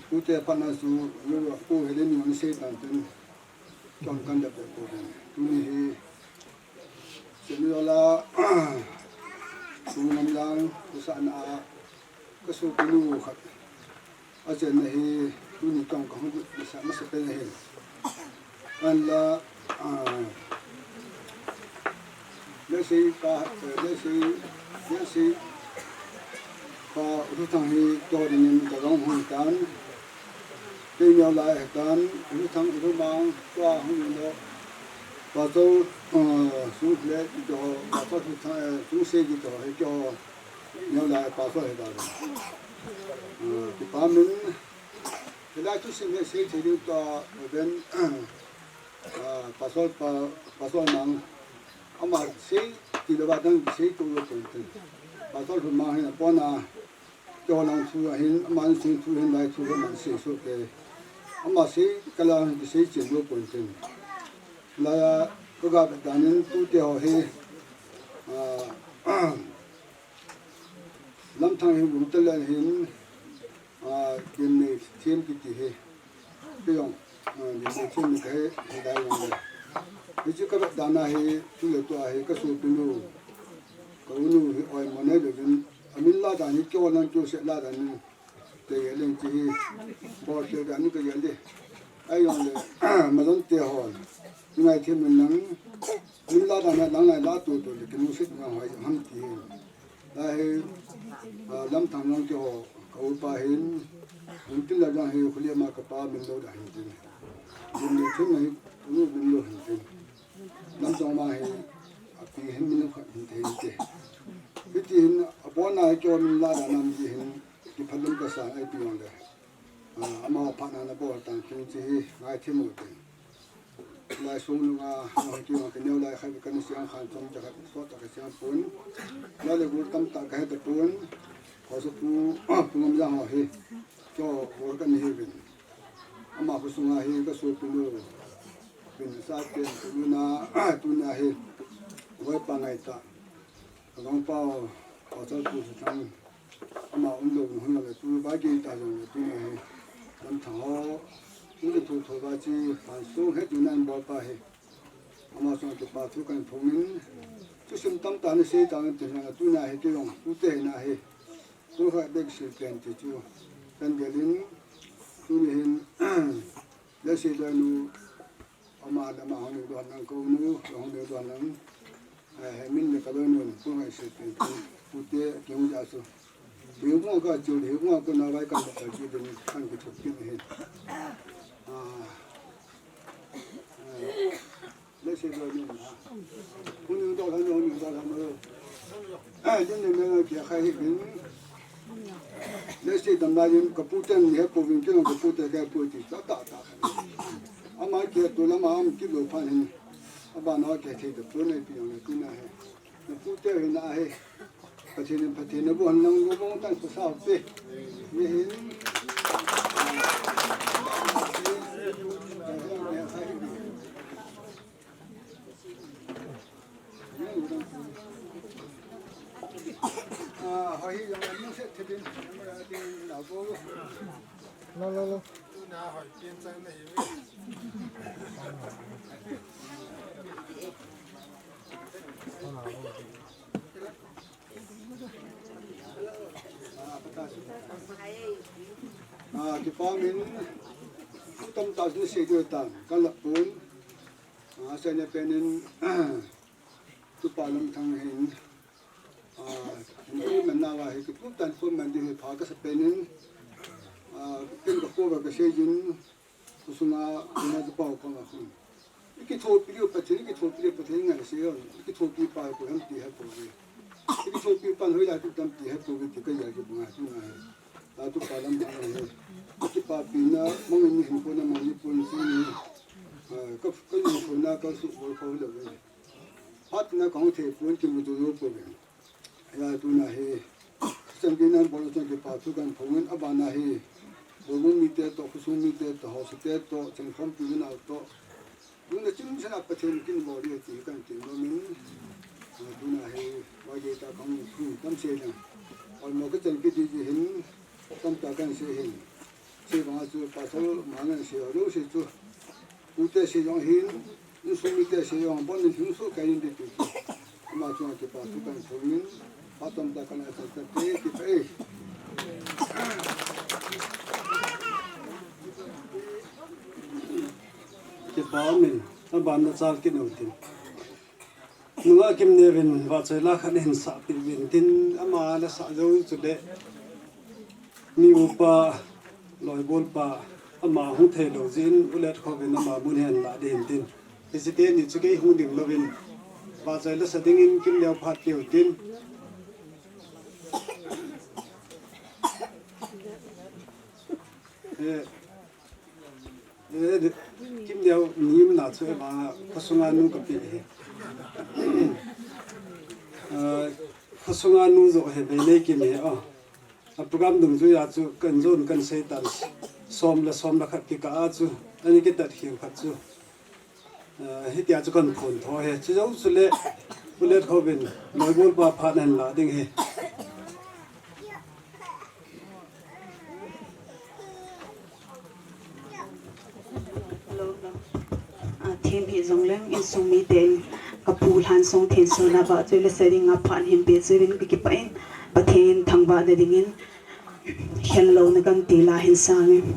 pute phat na chu, pu Helen in sei tan tin, chon kan da pe ko hin. Tuni hi, semi ola, tu nam lang, tu sa na a, ka su pinu khat. A chen na hi, tuni tong ka hung, masa, masa pe na hi. An la, ah, le sei ka, le sei, le sei ka, U Thu Thang hi to ding in ka gong hung tan, kei neo lai he tan, U Thu Thang, U Thu Mang, tua hung in lo, pa to, ah, su le, to, pa to Thu Thang, eh, su sei ki to, he to, neo lai pa to he ta. Ah, ki pa min, Hilai thusim hi sei thei ding tua ven, ah, Pastor pa, Pastor Mang, ama sei ti lou va dang sei tu lou pon tin. Pastor Lhunmang hin apon a, keiho lang thu ahin, ama sing thu hin lai thu aman sei soh kei. Ama sei ka lang hin sei chen lou pon tin. Lai a, ka ga dan in tute ho hi, ah, Lamthang hi gum te le hin, ah, Gimneithem kiti hi. Kei jong, ah, Gimneithem ni ka hi, hi dai jong le. Hichu ka vet dan a hi, tu le tua hi, ka sopinu, ka unu hi oimo nei le vin. A min la dan hi, keiho lang keiho seh la dan hi. Kei leng chi hi, bol kei dan hi ka gel di. Ai jong le, ma jong te hon. Ngaithem in lang, min la dan hi lang lai la tu tu le, ki nu sit na hoi ham ti hi. Lai hi, ah, Lamthang lang keiho, ka upa hin, hung tin la jang hi, khuli ma ka pa min lo da hin tin. Min lo thin hi, unu min lo hin tin. Lamthang ma hi, a pi hin min lo kha hin te hin te. Hiti hin, a pon a hi keiho min la da nam ji hin, kiphalam ka sa ai pi jong le. Ah, ama phat na na bol tan kin chi hi, ngaithem u tin. Lai sung nunga, hong ki hong ki neo lai khai ka ni siang khan chom cha ka sot cha ka siang pun. Lai le gul tam ta ka he ta pun. Ko so pu, pu ngam jang ho hi. Cho gul ka ni hi vin. Ama khu sunga hi ka sopinu. Vin sa ken tu na, tu na hi. Wai pa ngai ta. Ka gong pau, ko so pu sa thang. Ama um lou hun la tu ba ki ta jong tu na hi. Lamthang ho. Tuni thu thouva chi, phan sung hetna in bolpa hi. Ama chunga kipa thu kahin phong in. Thusim tamtah nasei tang in tin, tuna hi kei jong, tute hi na hi. Thu khat beh sil pen ti chu. Kahin gel in, tuni hin, Lhasei Doinu, ama le ama hung ding doh lang, ka u nu, hung ding doh lang. Eh, he min le ka doinu, pu ngai se pen, pu te, ki hung ja su. Hi hung ka chu, hi hung ko na vai kan ka ji den, kan ki thuk kin he. Ah. Eh, Lhasei Doinu na. Hung ding doh lang, hung ding doh lang. Eh, din ne me ki khai hi bin. Lhasei dam lai in ka pu ten he pu vin kin ka pu te ka pu ti ta ta ta. Ama ke tu lama am ki lo phan hin. Abana ke thei da pu nei pi yong na pi na he. Na pu te hin a he. Pathen, Pathen na bu han nang bu bong tan ko sa pe. Ni hin. Ah, kipa min, tamtah sei ding tan, ka la pun. Ah, sei na pen in, tupa Lamthang hin, ah, hin man na wa hi, ki tup tan phone man ding hi pha ka sa pen in, ah, ken ka ko ka sei jin, Kusunga, ina tu pau pang a khun. Iki thopi liu Pathen, iki thopi liu Pathen ngai se yon. Iki thopi pa ko ham ti ha ko ve. Iki thopi pan hoi la tu tam ti ha ko ve ti ka ya ki bunga tu ngai. La tu pa lam ba ngai. Iki pa pi na, mong ni hin ko na mong ni pun si ni. Ah, ka, ka ni ko na ka su ko ko le ve. Pat na ka hong the pun ki mu tu lo ko ve. Ya, tuna hi, chan ding nan bol chan kipa thu kahin phong in, abana hi, Boibung mite toh, khosung mite toh, haosa te toh, Chengkhompi unau toh. Tuna chim sana Pathen kin bol ding ti kahin tin nom in. Ya, tuna hi, wa ge ta kahin thu tam se lang. Ol mo ka chan ki di ji hin, tam ta kahin se hin. Se bang a chu pasal ma ngan se lo se chu. Ute se jong hin, insung mite se jong bon in hung su kai in di tu. Ama chunga kipa thu kahin phong in, phat tamtah kahin a chan te kipa e. Kipa min, aban na chal kit nau tin. Nunga Kimneo in vahchoi la khat hin sah peh uvin tin, ama la sah jou chule, mi upa, loibol pa, ama hung thei lou jeh in, u Letkhou in ama mun hin la ding hin tin. Hiche teni chu kei hung ding louvin, vahchoi la sa ding in Kimneo phat peh u tin. Eh, Eh, Kimneo ni umna chu ema, khosunga nu kapi hi. Eh, khosunga nu jo hi Veineikim hi, oh. A program dungjuia chu kahin jon kahin sei tan, som le som le khat kikah a chu, ani kitat khel khat chu. Eh, hitia chu kahin phon tho hi. Chujou chule, u Letkhou in, loibol pa phat nahin la ding hi. Lo, lo. Ah, them hih jongleng, insung miten, ka pu Lhansong Thensona vahchoi la sa dinga phat hin peh uvin ka kipah in, Pathen thangvah na dingin, khen louna kahin ti la hin sang in.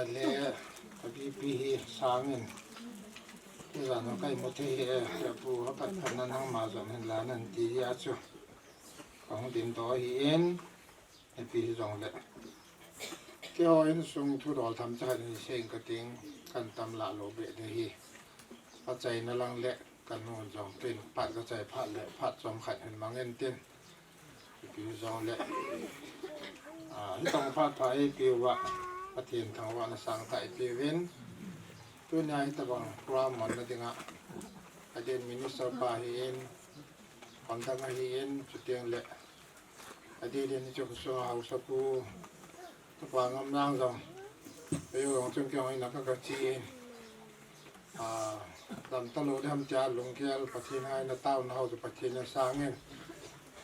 Le, a B P hi sangin, tijat a ka imu thei hi, eh, pu, apat phat na nangma jon hin la nan ti a chu, ka hung dingdoh ahi in, ipi hijongle, keiho insung thudol themcha khat hin seiyin kating, kan tam lah lou beh ding ahi. Achaina lang le, kanu jong ken phat kachai phat le, phat chomkhat hin mang intin. Ipi hijongle, ah, hitobang phat pha eipe uva, Pathen thangvahna sangtah eipe uvin. Tunia hitobang program manna dinga, adeh in minister pa ahin, conductor ahin, chuteng le, adeh in chu khosung haosapu, tupa Ngamnang jong, eiho jong chun keiho ina ka, kache in. Ah, dam talou ding ham tia lunggel, Pathen ngaina taona ho chu Pathen in asang in.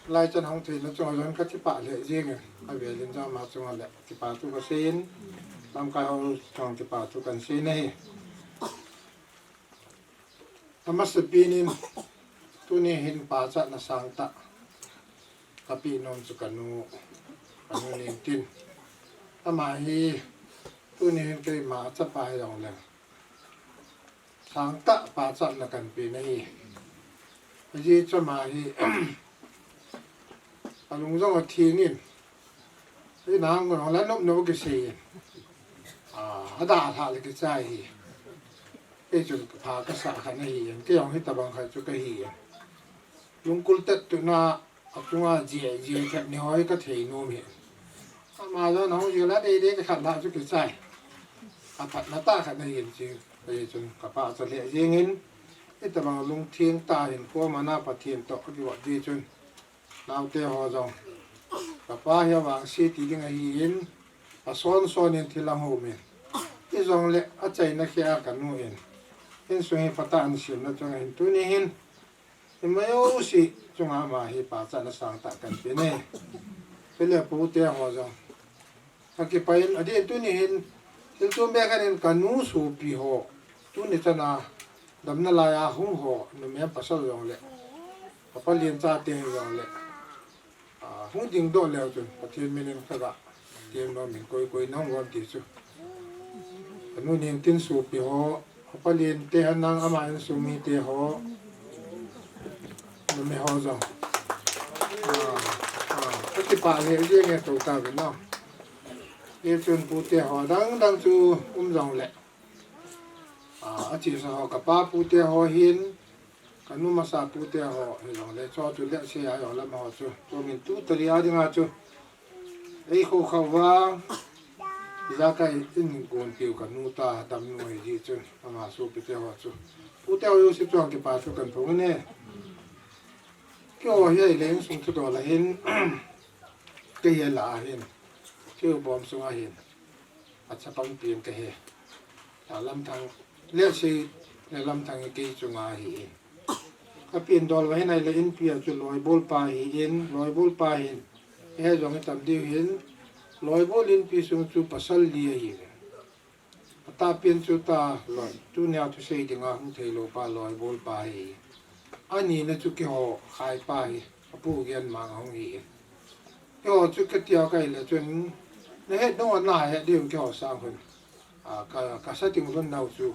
Lai chan hung theina chunga jong kakipah lheh jeng in. Avel in jong ama chunga le kipathu kasei in. Lamkai ho chunga kipathu kahin sei ahi. Amasapen in, tuni hin pachatna sangtah kapeh nom chu kanu, kanu Nengtin. Ama hi, tuni hin keima chapa hijongle, sangtah pachatna kahin pe ahi. Ajeh chu ama hi, alung jong atheng in, inang jong la nop nop kisei in. Ah, adalhah le kichai ahi. Kei chun pha kasah khat ahi in, kei jong hitobang khat chu kahi in. Lungkul tet tuna, achunga jeh, jeh khat ni ho hi kathei nom ahi. Ama jong ahung jeh la dei dei khat lah chu kichai. Aphatna tah khat ahi in chu, kei chun kapachat lheh jeng in. Hitobang lungtheng tah in, koma na Pathen toh akivat jeh chun, naote ho jong, kapa hi avangse ti ding ahi in, ason son in thil ahung um in. Hijongle achaina khel a kanu in, insung hi phatah in asemna chunga hin tuni hin, imajouse chunga ama hi pachatna sangtah kahin pe ahi. Chule pute ho jong, kakipah in, adeh in tuni hin, thil chom beh khat in kanu sopi ho, tuni chana damna laiya hung ho, numei pasal jongle, kapa len chate hijongle, ah, hung dingdoh leu chun, Pathen min in kaga tem nom in, koi koi nahung uvem ti chu. Kanu Nengtin sopi ho, kapa lente henlang ama insung mite ho, numei ho jong, ah, ah, kakipah lheh jeng e, tou tauvin o. Hichun pute ho dang dang chu um jongle, ah, achesa ho kapa pute ho hin, kanu masa pute ho hijongle, chu chu letsea jong lam ho chu, chu min tu tali a dinga chu, eikhoukhou uva, ijakai in gonpiu kanu ta damnu ahi jeh chun, ama sopite ho chu, pute ho jouse chunga kipathu kahin phong e. Keiho hi ahile insung thudol ahin, kei hi alah ahin, kei u bom sunga hin, achapang pen kahi. A Lamthang, Letsei le Lamthang hi kei chunga ahi in. Kapen dol uva hin ahile inpi a chu loibol pa ahi in, loibol pa hin, eiho jong itam diu hin, loibol inpi sung chu pasal li ahi in. Atahpen chu taloi, tunia thusei dinga hung theilou pa loibol pa ahi. Anina chu keiho khai pa ahi, apu Genmang ahung hi in. Keiho chu katia kahi le chun, nahet nung a nahet diu keiho sang khun. Ah, ka, kasa ding lhon nau chu,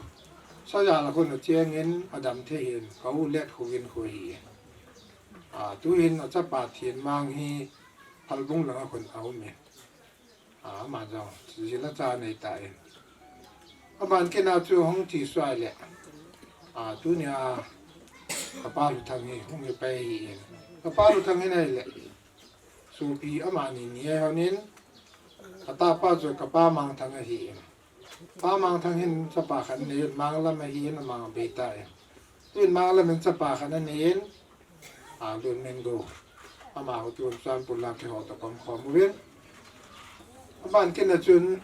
sajal a khun acheng in, adam thei in, ka u Letkhogin khu ahi in. Ah, tuhin achapa Thenmang hi Phalbung langa khun aum in. Ah, ama jong jila cha nei ta in. Aban kit a chu hung chesuh le, ah, tunia kapa Luthang hi hung hi pai ahi in. Kapa Luthang hi ahile, sopi amani ni ahi hon in, atahpa chu kapa Mangthang ahi in. Pa Mangthang hin chapa khat anei in, Manglam ahi in, amang abei ta in. Tuin Manglam in chapa khat anei in, ah, Lunmingo. Amaho tun Churachandpur lang keiho toh ka um khom uvin. Aban kit a chun,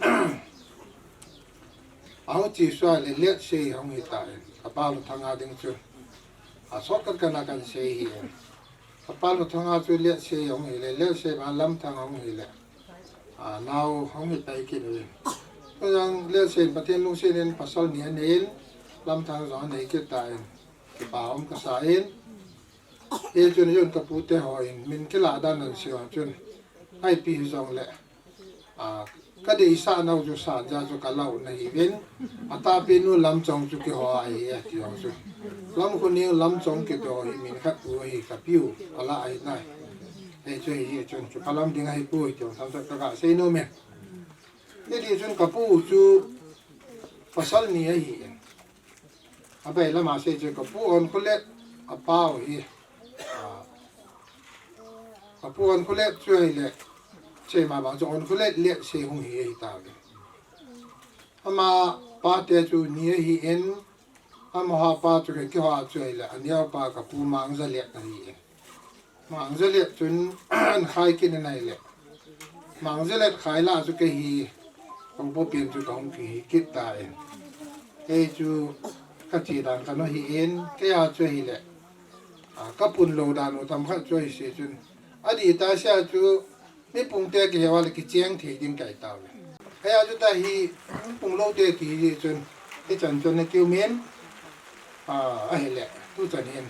ahung chesuh le Letsei ahung hi ta in. Kapa Luthang a ding chu, ah, shortcut kana kahin sei ahi in. Kapa Luthang a chu Letsei ahung hi le, Letsei a Lamthang ahung hi le, ah, nao ahung hi pai kit uvin. Chujong Letsei in Pathen lungset in pasal ni anei in, Lamthang jong anei kit ta in. Kipa um kasa in. Hichun, hichun ka pute hon min kilah dan ahin sei a chun, ipi hijongle, ah, Kadeisah nau chu sanja chu kalah u nahiuvin. Atahpi nu Lamchong chu keiho ahi e, ati ho chu. Lamkhuning Lamchong kiti ho hi min khat u ahi, kapiu, kalah ahi nai. Hichu hi, hichun chu kalam ding ahipoi, ti ho chu kagah sei nom e. Hiti chun kapu chu pasal ni ahi e. Abailam a sei chu kapu Onkholet, apau hi. A, kapu Onkholet chu ahile, Chema bang chu Onkholet Letsei hung hi ahi tauve. Ama pate chu ni ahin, amaho pa chu keiho a chu ahile, aneopa kapu Mangzalet ahi e. Mangzalet chun an khai kit in ahile, Mangzalet khai lah chu kei hi, ka upa pen chu kahung kihi kit tan. Kei chu kache dan kanu ahin, kei a chu ahile, a, kapun lou dan u tam khat chu ahi se chun, adih tah sea chu mi pungte kiheu a le kicheng thei ding kahi tauve. Kei a chu tahi, mi pung loute kihi chun, hichan chun nakium in, a, ahile, tuchan hin,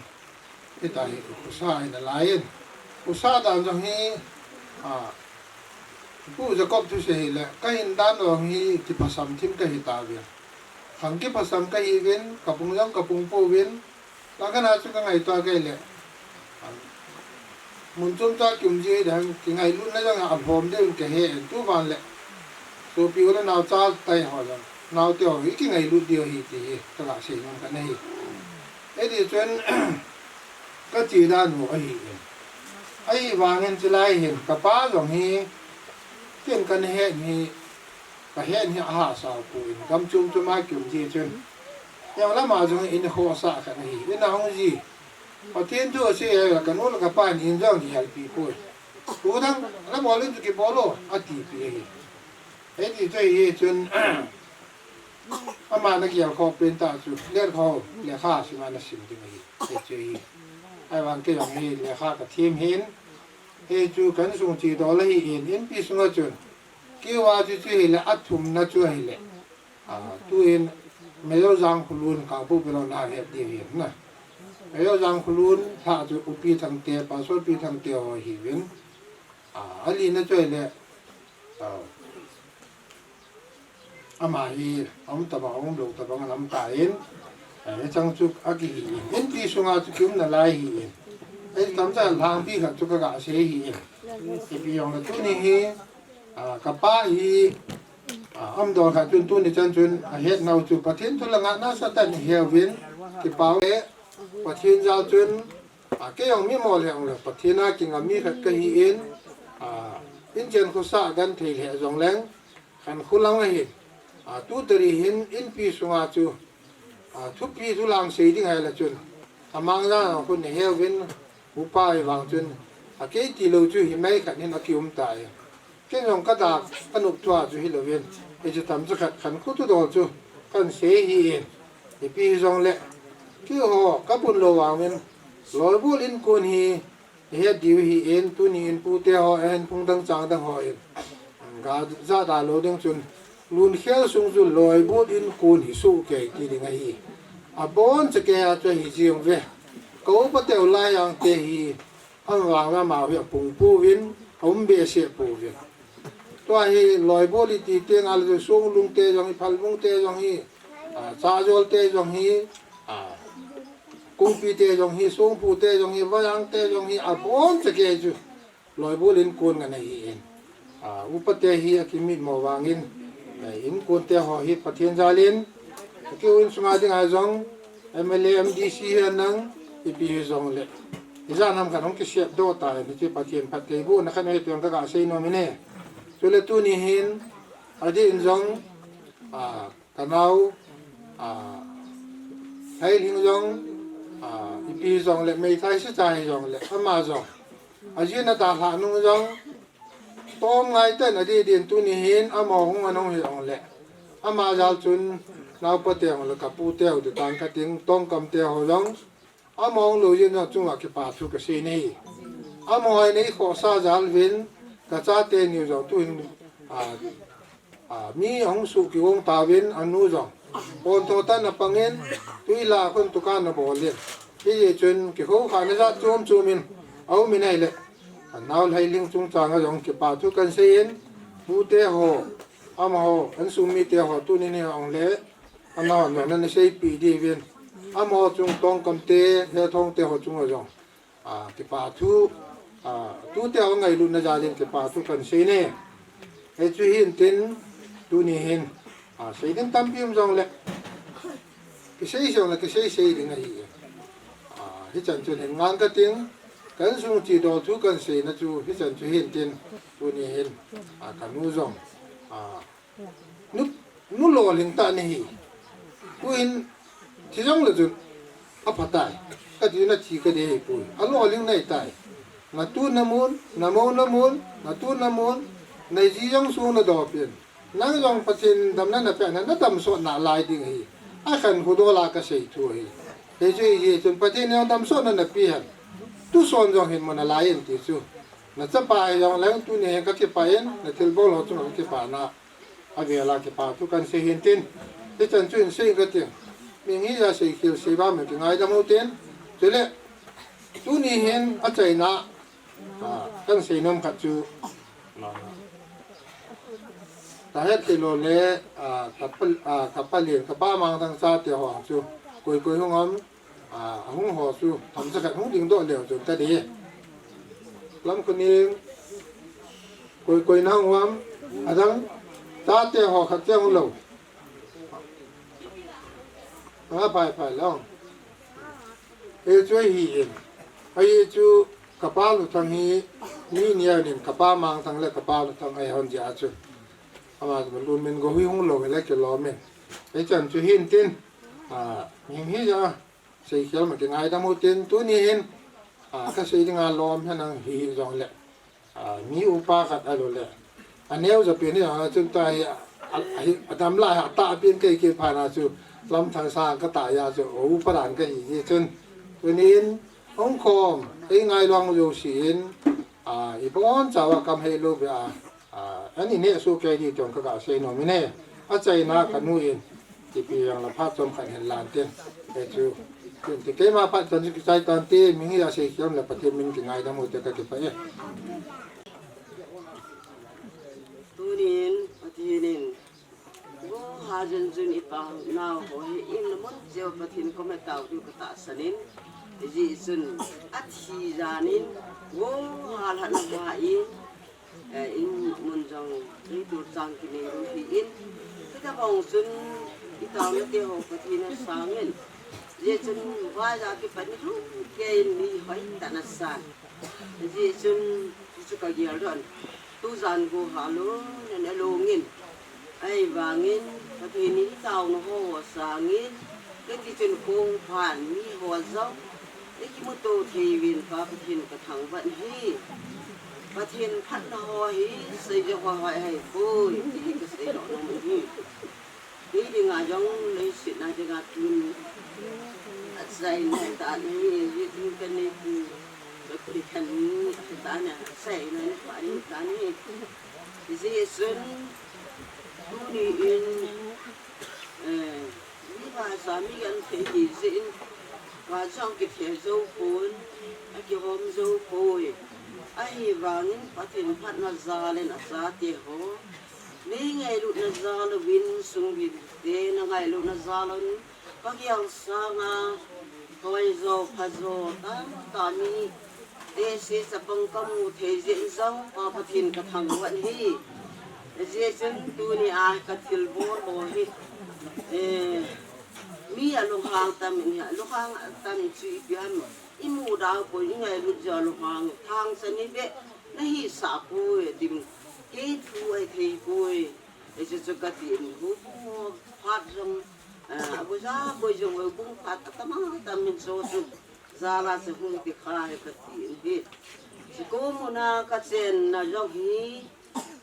hitahi khosa hi nalai in. Khosa dan jong hi, a, Pu Jacob thusei hile, kahin dan jong hi kiphasam thim kahi tauve. Khang kiphasam kahiuvin, kapung jong kapung pouvin, Langkhat a chu kangaito kei le. Mun chom cha kium ji dan kingailutna jong alhom ding kahe in tuvan le. Sopi u le naocha tai ho jong. Naote ho hi kingailut diu ahi ti hi kaga sei nom khat ahi. Hiti chun kache dan u ahi e. Ahivangin chulai hin kapa jong hi ken kahet hi Kahet hi ahahsa poi, gam chom chom a kium ji chun. Jong lam a jong in khosa khat ahi, in ahung ji. Pathen thu asei a kanu le kapan in jong kihelpi poi. Thu dang, la bol in chu kibol o, ati pi ahi. Hiti chu ahi chun, ama nagel khom pen tah chu, lekha, lekha sim a nasim ding ahi. Hichu ahi. Ahivang kei jong hi lekha kathem hin. Hichu ka insung chidol ahin, inpi sunga chun. Keiho a chu chu hile, athumna chu ahile. A, tuin Major Jangkholun Kangpokpi lou nahet diu ahi na. Major Jangkholun lha chu U Pi Thangte, Pastor Pi Thangte ho ahiuvin. A, alina chu ahile, a, ama hi, aum tabang, aum lou tabang aum tan. A, hichang chu akihi in. Inpi sunga chu kium nalai ahin. Hiche tamcha lhangpi khat chu kaga sei ahin. Ipi jong le tuni hi, A, kapa hi, a, aum dol khat chun tuni chan chun ahet nau chu Pathen thu le ngahna satan heuvin, kipah e. Pathen jal chun, a, kei jong mi mol he ong le Pathen a kingam mi khat kahin, a, inchen khosa agenthei le jong leng, khankho lang ahin, a, tu tari hin inpi sunga chu, a, thupi thulang sei ding ahile chun, amang jang a khun heuvin, Upa ahivang chun, akei tilou chu hi mai khat hin akium tan. Ken jong kadah, kanop thua chu hilouvin, hichu tamcha khat khankho thudol chu kahin sei ahin. Ipi hijong le, keiho, kapun lou vangin, loibol inkon hi, ihet diu ahin, tuni in pute ho, ahin phung dang chang dang ho in. Ga jada lou ding chun, Lunkhel sung chu loibol inkon hi soh kei ti ding ahi. Abon chakei a chu ahi jing uve. Ka upa teu lai ang te hi, amavang amaho hi apung pouvin, aum behseh pouvin. Tua hi loibol iti teng a le chu Songlung te jong hi, Phalmung te jong hi, a, Chajol te jong hi, a, Kungpi te jong hi, Songphu te jong hi, Vayang te jong hi, abon chakei chu. Loibol inkon ngen ahin. A, upa te hi akimitmo vangin. A, inkon te ho hi Pathen jal in. Akiu in sunga dinga jong. M L A, M D C hi anang. Ipi hijong le. Ijat ham khat hung kisep doh ta. Hiche Pathen phattheibohna khat ahi ti jong kaga sei nom in e. Chule tuni hin. Adih in jong. A, Ka nao, a, Lhailhing jong, a, ipi jong le, meithai sicha hijong le, ama jong. Ajin adalhah nung jong, tom ngai tan adih din tuni hin, ama hung anung hijong le. Ama jal chun, naopa te jong le, kapu te jong, ti tan kating, Tongkam te ho jong, Among lou jin jong chunga kipa thu kasei nahi. Among hoi nei khohsah jal uvin, kachate niu jong tuhin, a, a, mi ahung suh kigong tauvin, anu jong. Pontho tan apangin, tui lah a khun tukan abol in. Hijeh chun, kikhokhahna jat chom chom in, aum in ahile. Anao Lhailhing chungchang a jong kipa thu kahin sei in, pute ho, amaho, insung mite ho tunin hi ahung le, amaho nana seipeh diuvin, amaho chung Tongkam te, Hethong te ho chunga jong, a, kipa thu, a, tute ho ngailutna jalin kipa thu kahin sei e. Hichu hintin, tuni hin, a, sei ding tampi um jongle, kisei jongle, kisei sei ding ahi. A, hichan chun hin ngan kating, ka insung chidol thu kahin seina chu, hichan chu hintin, tuni hin, a, kanu jong, a, nu, nu lolhing tah nahi. Tuhin, thi jongle chun, aphatai. Kati nathi kadei ahipoi. Alolhing nahitai. Natu namun, namou namun, natu namun, naji jong sung nadopin. Nang jong Pathen damna napeh na, nadamsot nalai ding ahi. Akhankho dola kasei thu ahi. Hichu hijeh chun Pathen in damsotna napeh hen. Tuson jong hin mu nalai in ti chu. Nachapa hijongleng tuni hin kakipah in, nathilbol ho chunga kakipah na. Avela kipa thu kahin sei hintin. Hichan chu hin sei kating. Mihing hija seikhel seiva min kingaidam utin. Chule, tuni hin achaina, a, kahin seinom khat chu, a, kahet theilou le, a, kapa, a, kapa lien, kapa mangthang chate ho chu, koi koi hung am, a, ahung ho chu, themcha khat hung dingdoh leu chun tadei. Lamkhuning, koi koi nahung am, adang, chate ho khat cheng ulou. Nga phai phai lang. Hichu ahin. Hichu kapa Luthang hi, mi ni ahin kapa Mangthang le kapa Luthang ahon jeh a chu. Ama chu lungmin go hui hung lou le kilom in. Hichan chu hintin. A, mihing hija seikhel ma kingaidam utin tuni hin. A, kasei dinga lom henlang hijongle. A, mi upa khat ahilou le. Aneo japen hi, a, chun tua hi, a, a, hi, adam lai ha, atahpen kei kiphat na chu, Lamthang sang katah a chu, upa dan kahi jeh chun. Tunin, hung khom, ei ngailou jouse in, a, ibonchauva kam heilou beh a, a, ani neh soh kei ding ti jong kaga seinom in e. Achaina kanu in, tipi jong le phat chomkhat hin lan tin. Hichu, tin ti keima phat chan chu kichai tante, mihing hija seikhel le Pathen min kingaidam ute kakipah e. Tunin, Pathen in, go ha jun jun ipa nao ho hi, in mun cheh Pathen koma tao diu katahsan in, hijeh chun, athi jan in, go ha lhana ha in, Eh, in mun jong, in tu chang kinei ru hi in. Hitabang chun, itaona te ho Pathen in asang in. Hijeh chun, vaiya kipat ni ru, kei in mi hoitah in asan. Hijeh chun, hichu kagel don. Tujan go ha lou, nan along in. Ahivangin, Pathen in itaona ho asang in. Hiti chun kong phat mi ho jong. Ikimuto thei uvin Pa Pathen kathangvah in ahi. Pathen phatna ho hi, seijou ho hoi ahipoi, ti hi kasei nom in ahi. Kei dinga jong, leiset a dinga tun. Achaina tah ahi, hiti kanei pu. Kati khan ni, tah na, achaina ni, pa ni, tah ni. Hijeh chun, tuni in, eh, Mi pha sa mi kan thei hi jeh in, pha jong kithei jou pon, akihom jou poi. Ahivangin Pathen phatna jal in achate ho. Nei ngailutna jal uvin sung mite, na ngailutna jal un, pagel sanga, hoi jo, pha jo, tamtah mi, Tehse chapang kamu thei jeh in jong, Pa Pathen kathangvah in ahi. Hijeh chun tuni a kathilbol ho hi. Eh, mi alunghang tam in ahi, alunghang tam chu ipi ham. Imu dau poi, ingailut jeh a lunghang. Thangchan in beh, nahisah poi, atin. Kei thu ahithei poi. Hichu chu kati in, houbung phat jong, eh, abuja boi jong, houbung phat atam atam in so chu. Jal a chu hung ti kha hi kati in ahi. Chukhu muna kachenna jong hi,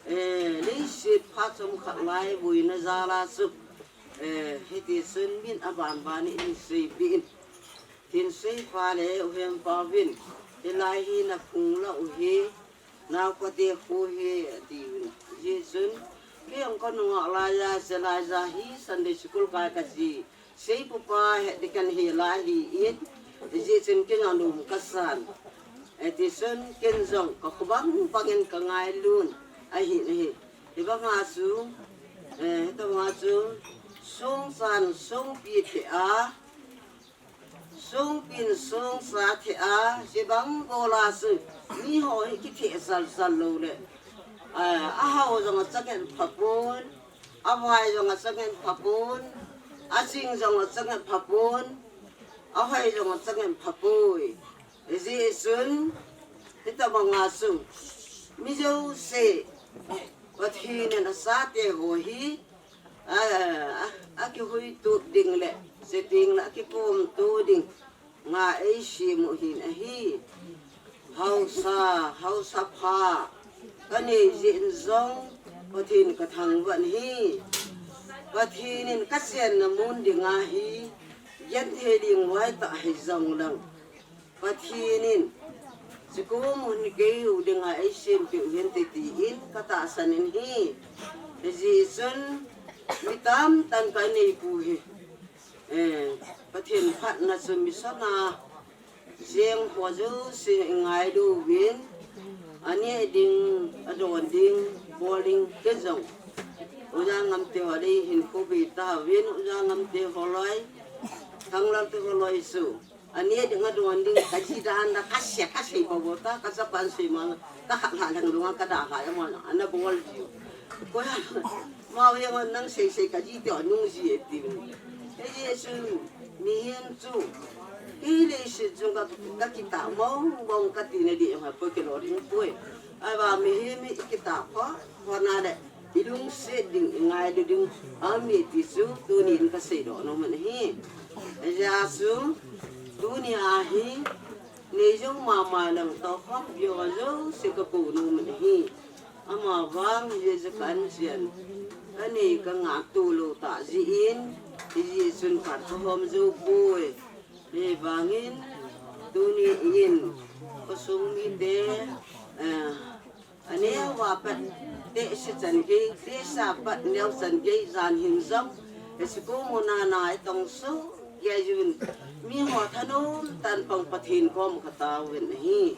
eh, leiset phat chomkhat lai boina jal a chu, eh, hiti chun min aban ban in seipeh in. Thinsei pa le u Hempa uvin, hilai hi naphung lou u hi, Naopa te khu hi ati uvin. Hijeh chun, kei jong kanungah laiya, chelai ja hi Sunday school kai kaji. Seipu pa he ding kahi lai hi in. Hijeh chun kei jong nom kasan. Hiti chun, ken jong kakho bang bangin kangailut ahi nahi. Hibanga chu, Eh, hitobang a chu songchan songpi thei a, songpin songcha thei a, chubang gola chu miho hi kitheh sal sal lou le, eh, ahao jong achanghen phapon, avai jong achanghen phapon, aching jong achanghen phapon, ahoi jong achanghen phapoi. Hijeh chun, hitobang a chu mi jouse Pathen in achate ho hi, a, a, akihuito ding le, chuteng le akikomto ding nga eisem u hin ahi. Haosa, haosa pha kanei jeh in jong Pathen kathangvah in ahi. Pathen in kachenna mun ding ahi, genthei ding hoitah hijong lang Pathen in, chuche mun keiho dinga eisempeh u hinte tin katahsan in ahi. Hijeh chun, mi tamtah in kanei pu hi, eh, Pathen phatna chu mission a cheng ho jouse ingailu uvin, aneh ding, adon ding, bol ding, kei jong Oja Ngamte ho dei hin khupi tauvin, Oja Ngamte holoi, Thanglal te holoi chu. Aneh ding adon ding, kaji dan da, kasei, kasei bou bou ta, kachapan sei ma, kakhat lha lang lunga kadalha, amon, ana bol jiu. Koiya, ma ve ma nang sei sei kaji te anung ji e ti. Hijeh chun, mihem chu, hi leiset chunga ka, kakitah mong mong kati na ding, ha, po kilou ding poi. Ahivang mihem hi ikitah pha, pha na le. Ilungset ding, ingailu ding, aum e ti chu, tunin kaseidoh nom in ahi. Hijeh a chu, tuni a hi, nei jong mama lang tohkhom jong a jouse kakou nom in ahi. Amavang hijeh chun kahin chen. Kanei kangah tolou tah jeh in, hijeh chun phat kahom jou poi. Hivangin, tuni in, khosung mite, eh, Aneo a pat, tehse chan gei, tehse a pat neo chan gei, jan hin jong, hiche ko muna na itong soh gei jun, miho thanom tah in pang Pathen kom kataovin ahi.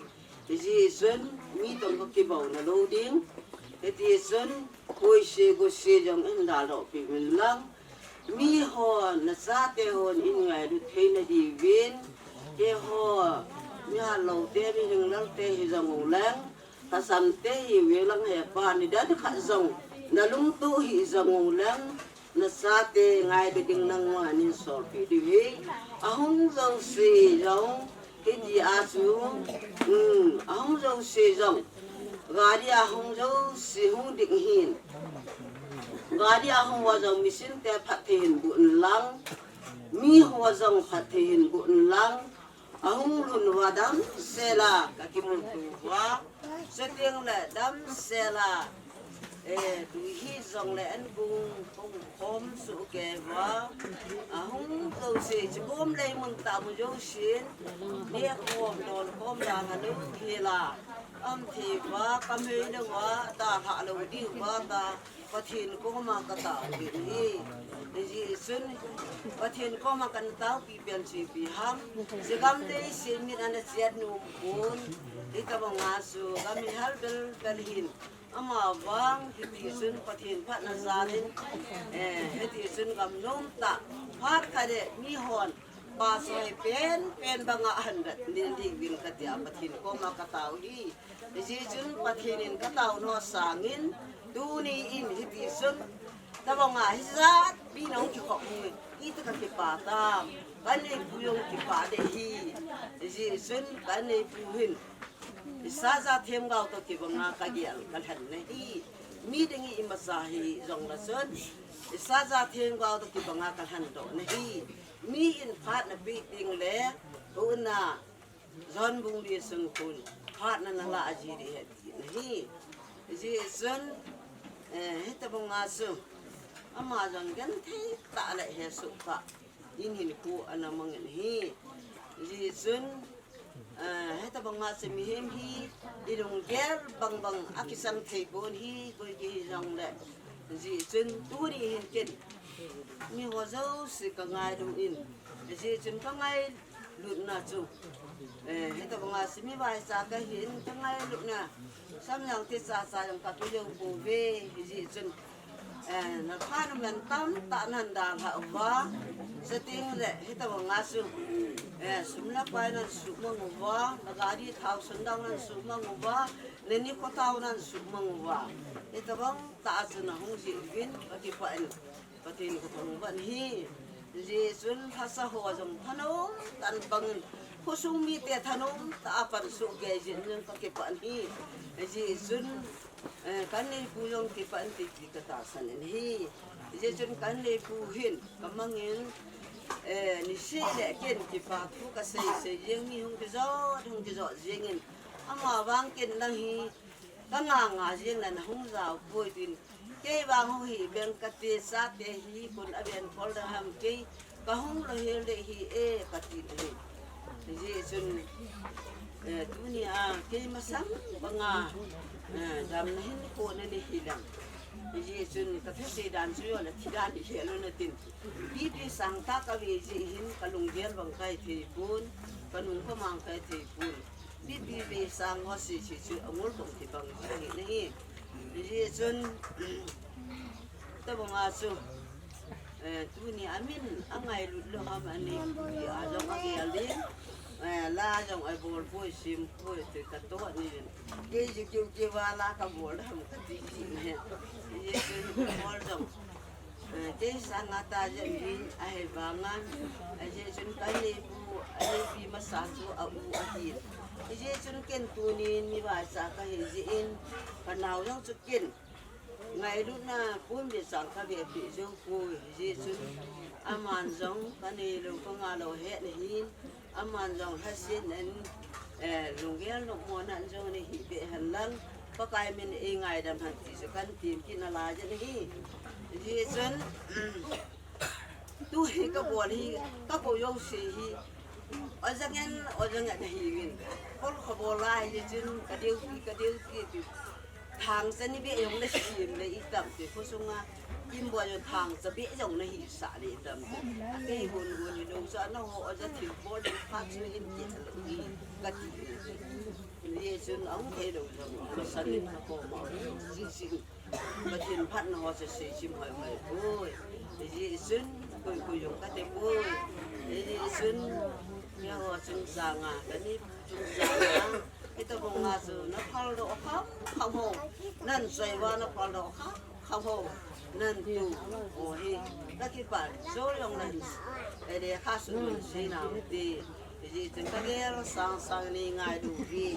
Hijeh chun, mi tong kakibou na lou ding. Hiti chun, koise, koise jong in daldoh pi min lang. Miho, nachate hon in ngailut thei na diuvin. Keiho, mi halou te, mi hinglel te hijong uleng. Kasam te hi vei lang hepa ni dan khat jong, nalungtup hi jong uleng, nachate ngaibe ding nangma nin solpeh diu hi. Ahung jouse jong, hiti a chu, um, ahung jouse jong, gari ahung jouse hung ding hin. Gari ahung uva jong machine te phatthei hin boh in lang, mi ho jong phatthei hin boh in lang, Ahung lhun uva damsel a kakimuto uva, chuteng le damsel a, eh, tui hi jong le an kung, kung khom soh kei uva. Ahung jouse, chukom lei mun tah mun jousen, neh khom, don khom dan a lou hel a, um thei uva, kamei lou uva, dalha lou diu uva ta, Pathen koma katao uvin ahi. Hijeh chun Pathen koma kana taopi pen chu ipi ham. Chugam leiset min ana chet nom pon. Hitobang a chu gam hi hal bel bel hin. Amavang hiti chun Pathen phatna jal in. Eh, hiti chun gam nom tah. Phat khat le mihon pasal pen pen banga ahin vet nin diuvin katia Pathen koma katao ahi. Hijeh chun Pathen in katao nom sangin, tuni in hiti chun, tabang a hijat pi nahung kikhop hung in, iti kakipah tam, kaneipu jong kipah deh ahi. Hijeh chun kaneipu hin, isaja themgao toh kibanga kagel kalhen na ahi. Mi ding hi imacha hijong le chun, isaja themgao toh kibanga kalhen doh na ahi. Mi in phat napeh teng le, huna, John bung li sung khun, phat nana lah ji ding ahi tina ahi. Hijeh chun, eh, hitobang a chu, ama jong genthei tah le hesoh tah in hinkho ana mang in ahi. Hijeh chun, eh, hitobang a chu mihem hi, ilunggel bang bang akisang thei pon ahi, koi kei hijong le. Hijeh chun, tuni hin ken, miho jouse kangailu in. Hijeh chun kangai lutna chu. Eh, hitobang a chu mi vaicha kahin kangailutna. Samjang te chacha jong kape jou pouve, hijeh chun. Eh, na pha na man tam ta nan da la uva. Setting le, hita wa nga su. Eh, sum la pai nan su mang uva. Na gari thau sun dang nan su mang uva. Na ni ko thau nan su mang uva. Hita bang ta chu na hung ji vin, ka kipah in. Pathen ka thangvah in ahi. Hijeh chun lhasa ho jong thanom tah in pang in, khosung mite thanom tah a pan soh kei jeh in ka kipah in ahi. Hijeh chun, eh, ka neipu jong kipah in ti, ti ka tahsan in ahi. Hijeh chun ka neipu hin ka mang in, eh, niseh le ken kipa thu ka sei sei jeng, mi hung kijot, hung kijot jeng in, ama vang ken lang hi ka nga nga jeng le na hung jao poi tin, kei vang hung hi beng ka ti, chate hi kon a ven kol da ham, kei ka hung lo hel de hi e ka ti le. Hijeh chun, eh, tuni a kei masang banga, eh, damna hin ko na ni hi lang. Hijeh chun ka thusei dan chu jo le thi dan hi hel lo na tin. Pipi sang ta ka ve jeh hin ka lunggel bang kai thei pon, ka nung ka mang kai thei pon. Pipi ve sang ho si si chu angol bang ti bang ji hi na hi. Hijeh chun, ta banga chu, eh, tuni a min a ngailut lou ham ani, a jong a gel ding. Eh, la jong a bol poi, sim poi, ti ka to ni. Kei ju kiu kiu va la ka bol ham ka ti ji ne. Hijeh chun bol jong. Eh, kei sanga ta jeh in ahi vanga, hijeh chun ka neipu, a neipi masa chu a u ahi. Hijeh chun ken tunin mi vaicha ka hi jeh in, ka nao jong chu ken ngailutna pum ve chang ka ve pi jong poi, hijeh chun aman jong ka nei lou, ka nga lou het na hin, aman jong lhasetna in, eh, lunggel nommo na in jong nei hi be hen lang, Pakai min ei ngaidam hen ti chu kan tim kit na lai jeh ahi. Hijeh chun, tu hi ka bol hi, ka ko jouse hi, o jang en, o jang en ahi in. Kol ka bol lai jeh chun, ka deu pi, ka deu pi ti. Thangcha ni be jong na sim le i tam ti, khosunga, Kimboi jong thangcha be jong na hisah le i tam ti. A kei gon gon ni lo sa na ho, a ja thil bol ding phat chu in ti lo i ka ti. Hijeh chun ahung thei lou jong, ka sa ni ka ko ma, si si. Pathen phatna ho chu sei chim hoi hoi poi. Hijeh chun koi koi jong ka te poi. Hijeh chun, mi ho chungchanga, ka ni chungchanga, hita banga chu na phal doh kham kham ho. Nan choi uva na phal doh kham kham ho. Nan tu ho hi ka kipah, jo jong nan, eh, lekha sut nun sei nau te. Hijeh chun ka gel sang sang nei ngailu ve.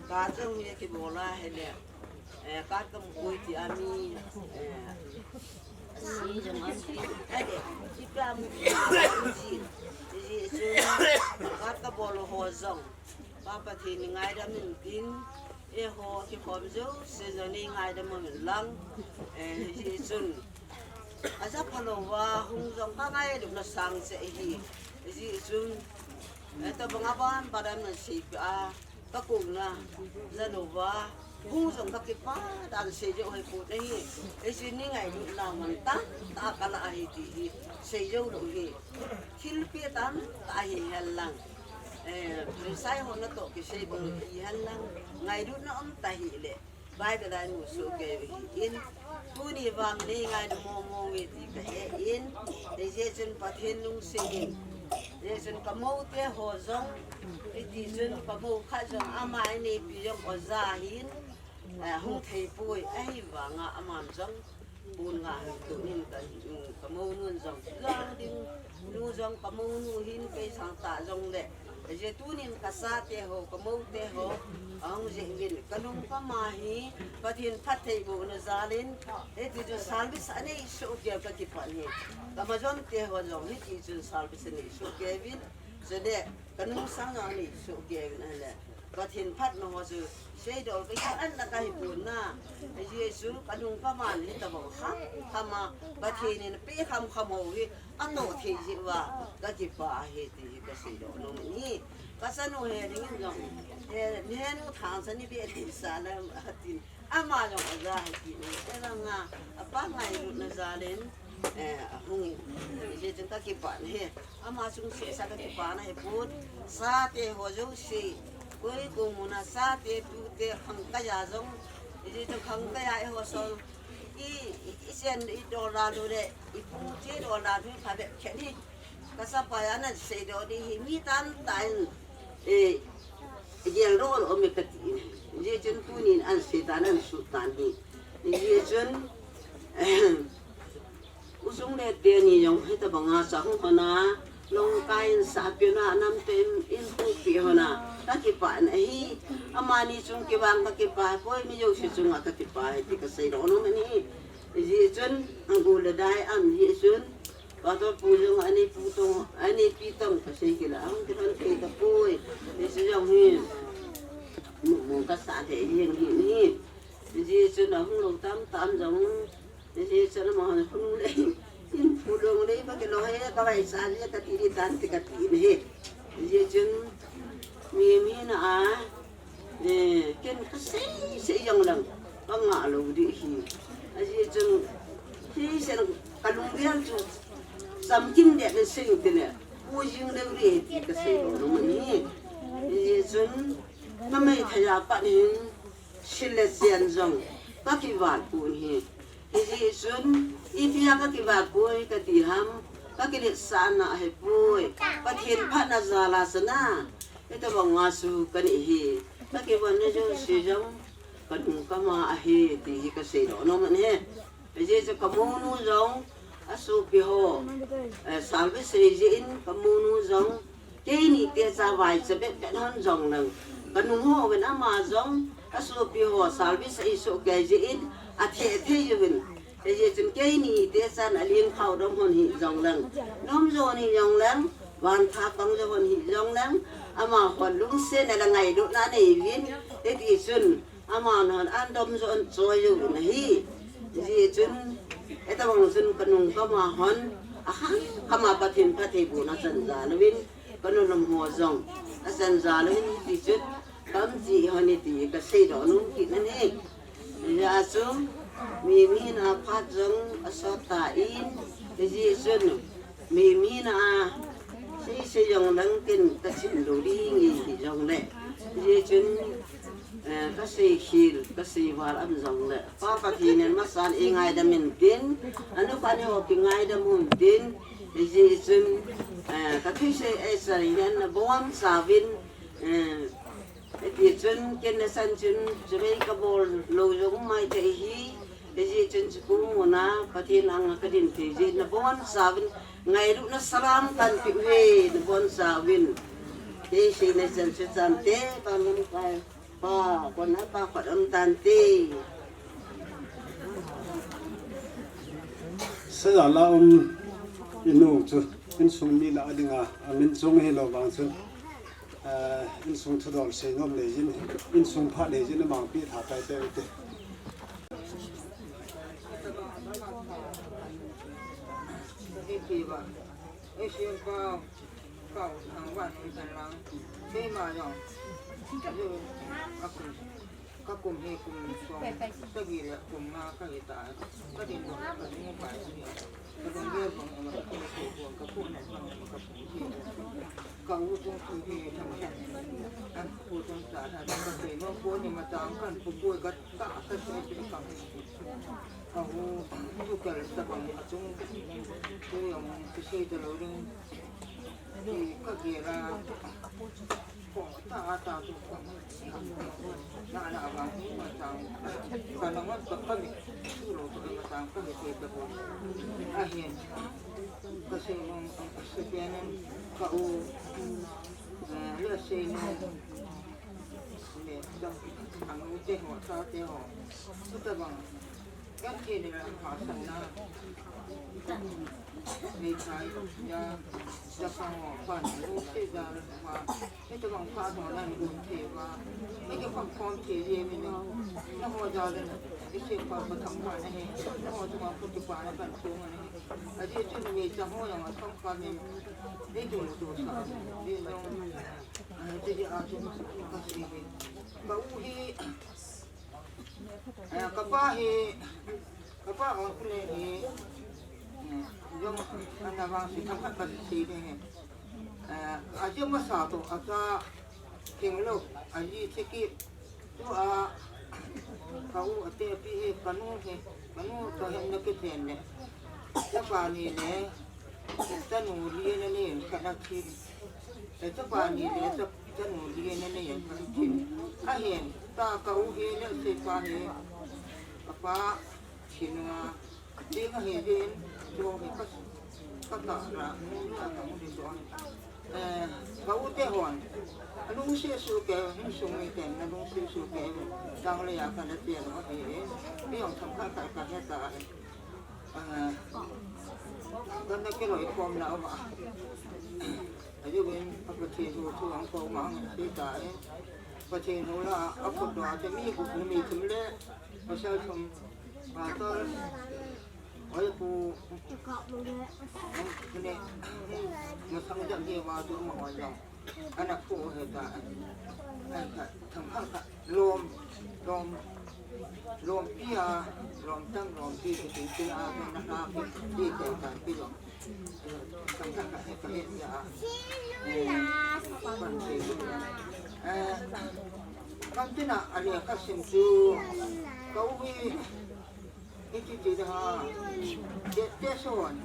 Ka jong hi kibol a hile, eh, ka kam pui ti a mi, eh, si jong am ti, eh, de, si pa mu, si, hijeh chun ka ka bol ho jong. Pa Pathen in ngaidam in tin, eiho kikhom jouse jong nei ngaidam un lang, eh, hijeh chun. Aja phalou va hung jong ka ngailutna sang cheh ahi. Hijeh chun, eh, tabang a ban, ban a na sei pi a, ka kouna, ja lou va, hung jong ka kipah dan sei jou hoi pon ahi. Hijeh in nei ngailutna man tamtah ka la ahi ti hi, sei jou lou hi. Thilpeh tamtah ahi hen lang. Eh, Pharisai ho natoh kisei bang hi hen lang, ngailutna um ta hile, Bible a i mu soh kei u ahi in, tuni vang nei ngaidam mong mong e ti ka he in, hijeh chun Pathen lungset in, hijeh chun ka mou te ho jong, hiti chun ka mou khat jong ama a neipi jong oja ahin, eh, hung thei poi, ahivanga aman jong, Pon nga hin tunin ka, ka mounun jong, jong ding nu jong ka mounu hin kei sang ta jongle. Ajeh tunin ka chate ho, ka moute ho, ahung jeh uvin, ka nung ka ma hi, Pathen phattheibohna jalin, hiti chun service anei soh kei ka kipah in ahi. Ka majon te ho jong hiti chun service anei soh kei uvin, chule ka nungsang jong anei soh kei uvin ahile. Pathen phatna ho chu seidoh kei khat an la ka hi pon na. Ajeh chu ka nung ka man hi tabang kham kham a, Pathen in apeh kham kham ho hi atoh thei jeh uva ka kipah ahi ti hi ka seidoh nom in ahi. Ka chanu he ding in jong, he, henu thangcha ni be thei sa na atin. Ama jong oja ahi ti in, ahivanga, apa ngailutna jalin, eh, ahung in. Hijeh chun ka kipah in ahi. Ama chungchang sa ka kipah na ahi pon. Chate ho jouse. Koi ko muna chate tute khangkai a jong. Hijeh chun khangkai a eiho sol. I, i, i sen i dola lu le, i pu che dola lu pha be khe ni. Ka sa pa ya na sei do ni hi mi tan tan. E, i gel ro ro me ka ti. Ye chun tunin an sei tan an su tan ni. Ye chun, u sung le te ni jong hita banga sa hung hona, long kain sa pi na nam te in pu pi hona. Ka kipah na hi, amani chung kibang ka kipah, poi mi jouse chunga ka kipah, ti ka sei lo no ni. Ji chun, ang gu le dai am ji chun, pa to pu jong ani pu tong, ani pi tong ka sei kila, ang ti kan thei ta poi. Ni si jong hi, mu, mu ka sa thei jeng hi ni. Ji chun, a hung lo tam tam jong, Ji chun ama hon phun le, in phu long le, ba ke lo he, ka vai sa le, ka ti di tan ti ka ti ne he. Ji chun, mi mi na a, e, ken ka sei, sei jong lang, ka nga lo di hi. A ji chun, hi sen ka lung rial chu, sam kim de le sei ti le, pu jing le ri ti ka sei lo lo ni. Ji chun, ka mai tha ya pa ni, Sil le sian jong ka kivat pon hi. Hijeh chun, ipi a ka kivat poi ka ti ham, ka kiletsahna ahipoi. Pathen phatna jal a sana, hitobang a chu ka nei hi. Ka kivon na jouse jong, ka nung ka ma ahi, ti hi ka sei doh nom ahi. Hijeh chun ka monu jong, a sopi ho, eh, salve sei jeh in, ka monu jong, keini te cha vaicha bep bep hon jong lang. Ka nung ho uvin ama jong, a sopi ho salve sei soh kei jeh in, a thei thei uvin. Hijeh chun keini te chan a ling khao dom hon hi jong lang. Nom jo ni jong lang, van tha pang jo hon hi jong lang. Ama hon lungset na le ngailutna nei uvin. Hiti chun, Aman hon an dom jo an choi jo na hi. Ji chun, etawang chun ka nung ka ma hon, a khang ka ma Pathen phattheibohna chan jal uvin, ka nu lom ho jong, a chan jal uvin ti chun, kam ji hon i ti ka sei doh nom kit na ni. Hijeh chun, mi, mi na phat jong, a sot ta in, ji chun, Mi, mi na a, sei, sei jong lang ken ka chim lou ding hi jong le. Ji chun, eh, ka sei khel, ka sei val am jong le. Pa Pathen in masan i ngaidam in tin, a nu pa ni ho kingaidam un tin. Ji chun, eh, ka thusei e sa len na bon sa uvin, eh, Hiti chun, ken na san chun, chubei ka bol lou jong mai thei hi, hiti chun chu kum muna, Pathen anga ka din thei jeh in na bon sa uvin, ngailutna salam kan pe uve, na bon sa uvin. Hiti na san chu chan te, pa mun pa, pa, kon na pa, pa dam tan te. Sa la um, inu chu, insung mi la dinga, amin chung hi lo bang chun. Ah, insung thudol sei nom le jin, insung pha le jin, amang pi tha tai te te. Ka kum hi kum sawm, ka kum hi kum nga ka hi ta, ka din lo ka ding pai si. Ka dong ge bang ama ka kum ko ko ka kum na bang ama ka kum si. Ka u tung si hi thang sa. An u tung sa tha ka sei no ko ni ma tang kan pu ko ka ta ka sei si ka. Ka u tu ka sa bang a chung tu yang ka sei ta lo ding. Ka ge la. Kan thei le la pha sang na. Nei thai ya, ya pha ho, pha ni lo se ja la pha. Nei ta bang pha ho na ni lo thei va. Nei ke pha khom thei le mi no. Na ho ja le na. Ei se pha pha tham pha na he. Na ho ja ma pha ti pha na kan thong na he. A ji tu ni cha ho ya ma tham pha ni. Nei tu tu sa. Ni no. A ji a ji ka si ni. Ka u hi. Eh, ka pa hi, ka pa ong kule hi, eh, jong ana vang si thang khat ka si ni hi. Eh, a jong masa to, a cha king lo, a ji chiki, tu a, Ka u ate pi hi, ka nu hi, ka nu ka hen na ke ten le. Chapa ni le, chanu li na ni ka na ki. E chapa ni le, cha, chanu li na ni ka ki. A hen, ta ka u hi le, se pa hi. Ka pa, Chin nga, ti nga hi din, jo hi ka, ka ta ra, mu ni a ka mu di jo. Eh, ka u te hon. Lungsi su ke, hin sung mi ten, na lungsi su ke, dang le ya ka na te lo hi, mi ong tham ka ka ka he ta. Eh, ka na ke lo i kom na ma. Ayu bin, a pa ti hu tu ang ko ma ang ti ta. Pa ti hu la, a ko do a te mi ku mi thum le, pa sa thum, pa to, Oi, pu, ne, masang jam hi wa tu ma oi jam. Ana pu he ta. Ai ka, tham ha ka, lom, lom, lom pi a, lom tam, lom pi, ki tin tin a, na ha pi, pi te ta pi lom. Tham ha ka, he ka he ya. Eh, pan se. Eh, kan tina, ale ka sim tu, ka u hi, Iti ti da ha. Te, te son.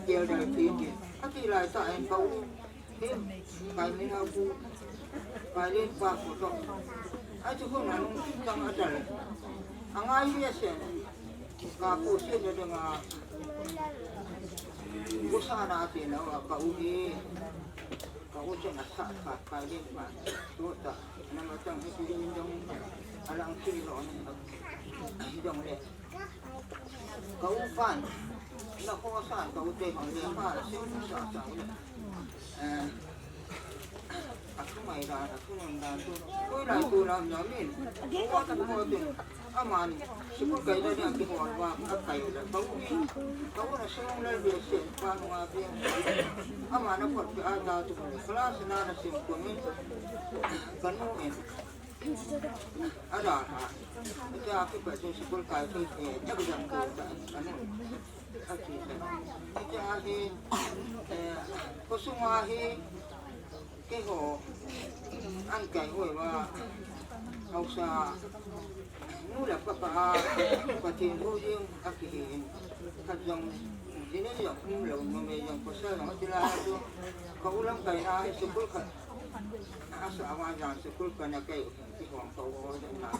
Tel da ti ti. Ati lai ta en pau. He. Kai ni ha ku. Kai len pa ku to. A chu ko na nung ti tang a ta le. A ngai ye se. Ka ku se de de nga. Ku sa na ti na wa ka u ni. Ka u chen a sa ka kai len pa. To ta. Na ma tang he ti dong. A lang ti lo ni. Dong le. Ka u pan, na ko san, ka u te hong le pa, se u sa sa u le. Eh, a thu mai dan, a thu non dan tu. Koi lai tu lam na min. Ko ta ko tu. Aman, sikul kai da ni a ki hon wa, a kai u le. Ka u ni, ka u na song le le se, pa no a bi. Aman a pot a da tu. Class na na sim ko min. Ka nu en. Ada ha. Ita aku kat sikul kai tu, eh, tak jam tu, tak anu. Aki sa. Ita ahi, eh, kusung ahi, ke ho, an kai hoi wa, hausa, nu la pa pa ha, pa tin ho jing, aki hin, kat jong, jine jong, um lo, no me jong, ko sa jong, ti la tu, ka u lam kai na, sikul kat, Asa awa jan sikul kana kai u, ti hong ka u ho na.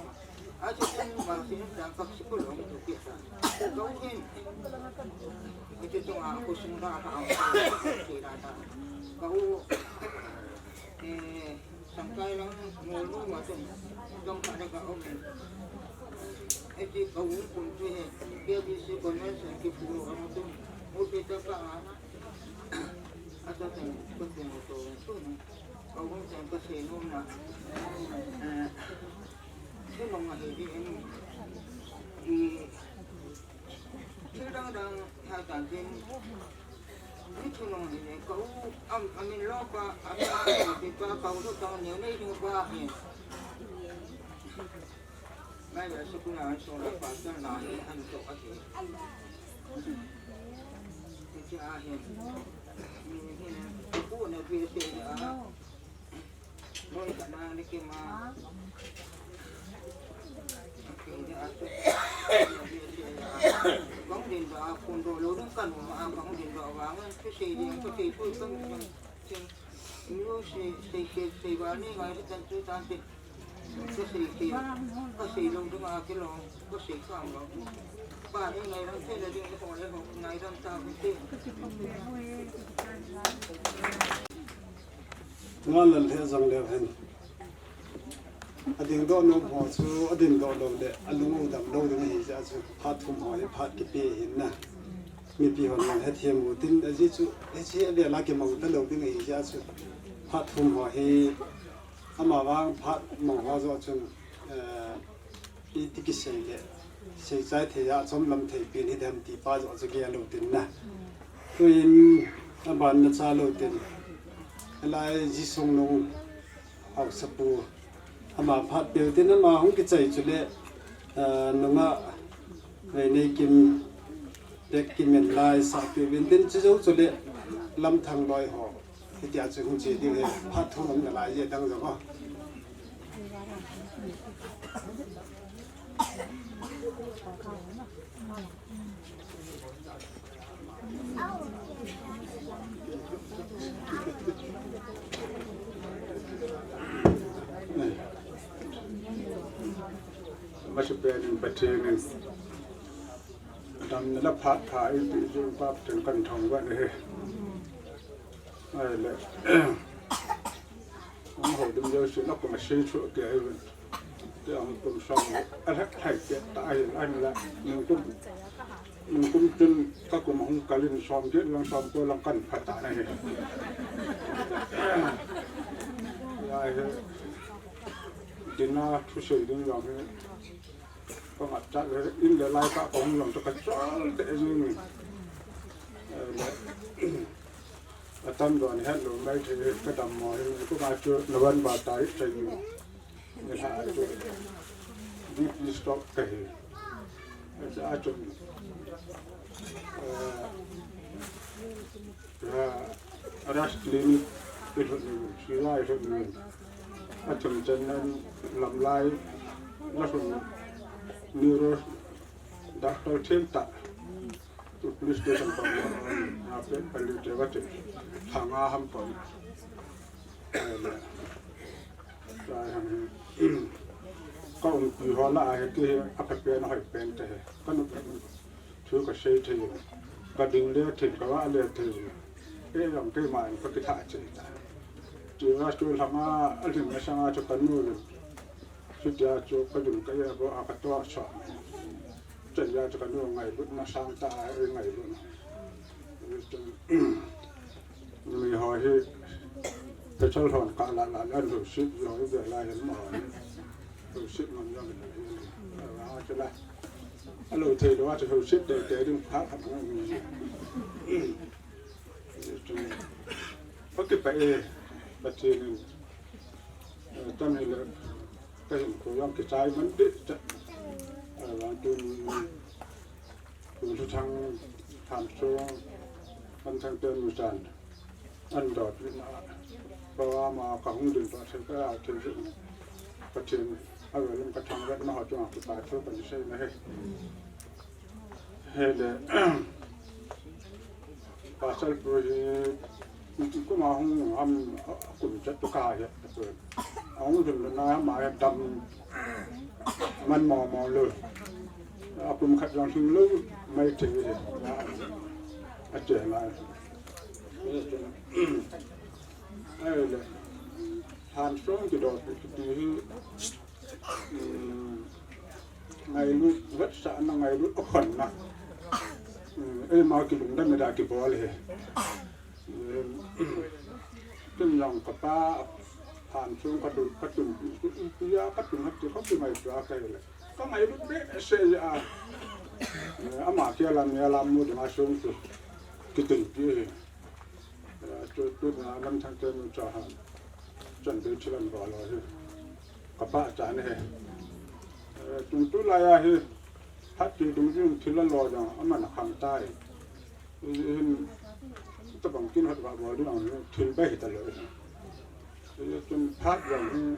Achu tin ma sin dan ka sikul hong tu kita. Ka u hin. Iti tu a kusung da ha. Ti da da. Ka u, eh, sangkai lang ngol lu ma tun. Dong ka da ka u. Iti ka u kun tu he. K B C convention ki puro ka ma tun. U pe ta ka a. Asa tan ko tu mo to tu. Ka u chen ka sei nom na. Eh, thil long ahi di em. I, thil dang dang ha tan tin. Ni thil long ahi di. Ka u am, amin lo pa, amin lo pa, ka u lo tang ni nei lo pa. Ngai ba sikul a an so la pa tan na hi an to ahi. Ti ahi. Ni hi na, ku na pi se ya. Noi ka na ni ke ma. Kong din ba kun do lo dum kan ma, kong din ba wa ngan, ku sei din, ku sei pu kan. Sei, sei, sei, sei ba ni ngai tan tu tan te. Ka sei, sei, ka sei lo dum a ke lo, ka sei ka lo. Ba ni ngai ram te le ding ko le ko ngai ram ta ku te. Ngal lal he jong leu hen. Ading doh nom ho chu, ading doh lou le, alung u dam lou ding ahi jeh a chu, phat thum ho hi phat kipe ahin na. Mipi hon nang hethem u tin, ajeh chu, hiche avel a kimang ta lou ding ahi jeh a chu, phat thum ho hi, amavang phat mang ho joh chun, eh, iti kisei le, seichai thei a chomlam thei pen hi dem ti pa joh chu gel u tin na. Tuin, aban na cha lou tin, hilai Jisung Nung, Haosapu, ama phat peu tin ama hung kichai chule, ah, nunga Veineikim, Bekkim in lai sah peu vin tin chu jou chule Lamthang loi ho. Hitia chu hung che ding hi phat thum um nalai je dang jong a. Masi penin Pathen in damna la phat pha eipeh jeh uva Pathen kan thangvah e. Ahile, hung houlim jouse na kum a sei chu kei ahi. Ti ang kum som a lhek lhai kei ta ahi, ahinla, ningkum, ningkum chun ka kum hung kal in som get lang som ko lang kan pha ta na hi. Ya hi, dinner thusei ding jong hi, ka ngap chat le, in le lai ka, ka hung jong chu ka chol te jing. Eh, le, Atam don het lou mai thei, ka dammo hi, kum a chu November tarik thei ni. Nilhah a chu B P stroke ka hi. Achu, eh, Rush Clinic i lhut ni, Sira i lhut ni. Athum chan nan Lamlai, na lhun neuro doctor themtah. Tu police station pa, na pe pali te va te. Thanga ham pa. Ai le. Ai ham. Ka umpi ho lah a hi ti hi apha pen hoi pen te hi. Ka nu thu ka sei thei. Ka ding le thei, ka va le thei. E jong keima in ka kitha che ta. Ti va tu lhama a lhing na sanga chu ka nu le. Chutia chu ka ding ka ya bo a ka to a chua. Chan ya chu ka nu ngailutna sang ta a, e ngailutna. Numei ho hi, pechal hon ka la la la lo sip yo i be la hin mo. Lo sip man yo hi. A chu la. A lo thei lo a chu lo sip te te ding pha pha mo mi. Chu. Ka kipah e, Pathen in, eh, tam hi le, ka hinkho jong kichai man deh cha. Eh, vang tun, tun thu thang, tham sung, kan thang ten mu chan. An dot na. Ka va ma ka hung ding pa thei ka thei ju. Pathen, a ve lum ka thang vet na ho chung a kipa thu kan sei na he. Hele, pasal pu hi, kum a hung ham, kum chat tu ka he, a hung dun na ham a dam man mo mo lo. A kum khat jong hing lo, mai te he, a che na. Hele, han song ki do ki ti hi, Hmm, ngailut vetsahna, ngailut akhonna. Hmm, eima kilungdam ida kibol hi. Hmm, tun jong kapa, phan chung ka tun, ka tun, ya ka tun hati ka kingaito a ka hi le. Ka ngailut behseh a. Hmm, ama kia lam, ya lam mu ding a sung tu. Kitun pi hi. Eh, tu, tu na lam thang te nu cha han. Chan be thil an bol lo hi. Ka pachat na hi. Eh, tun tulai a hi. Phat ti dung jing thil an lo jong, aman akhang tai. Hin, tabang kin hot va bol ding ang hi, thil be hi ta lo hi. Eh, tun phat jong hi,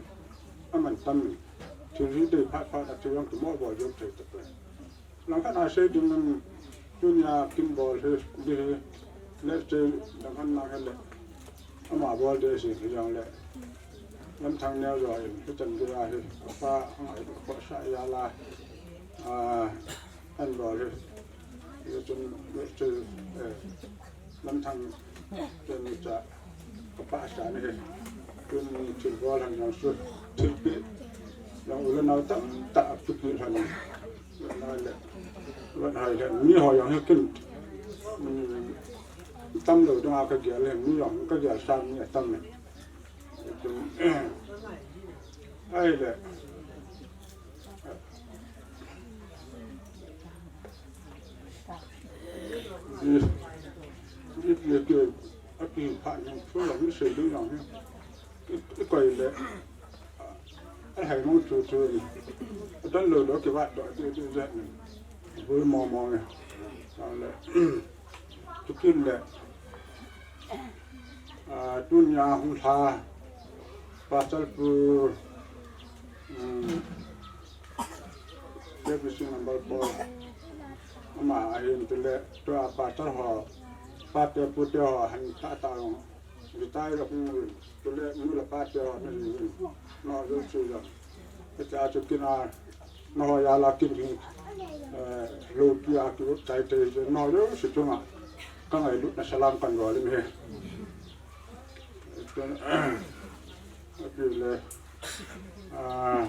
aman tam. Thil hi dei phat phat a thil jong tu mo bol jong thei ta pe. Langkhat a sei ding in tunia kin bol hi, di hi, le sei dang han na hele. Ama bol de si hi jong le. Lam thang neo jo in, hi chan gei a hi, apa, ang ai ko sa ya la. A, an bol hi. Ye chun, le sei, eh, Lam thang, tuni cha, ka pachat na hi. Tun thil bol han jong su, thil pi. Jong u le nao tamtah a pi pi han. Na le, van hai le, mi ho jong hi kin. Tam lo dong a ka gel le, mi jong ka gel sa mi tam le. Ai le. Ji, ji, ji, ji, a ti pha ni, chu la ni sei ding jong ni. I, i koi le. A hai mo chu chu ni. A don lo lo ki va do chu chu ja ni. Vui mo mo ni. A le. Chu kin le. A, tunia hung lha. Pasal pu. Um, K B C number four. Ama ahin chule, tua pastor ho, pate pute ho, han tha tha ho. Retire hung uvin. Chule, nu le pate ho, na jing uvin. Nao jouse jong. Hitia chu kin a, nangho jal a kin hin, eh, loupi a kichai thei chu, nao jouse chunga ka ngailutna salam kan bol in ahi. Chun, api le, ah,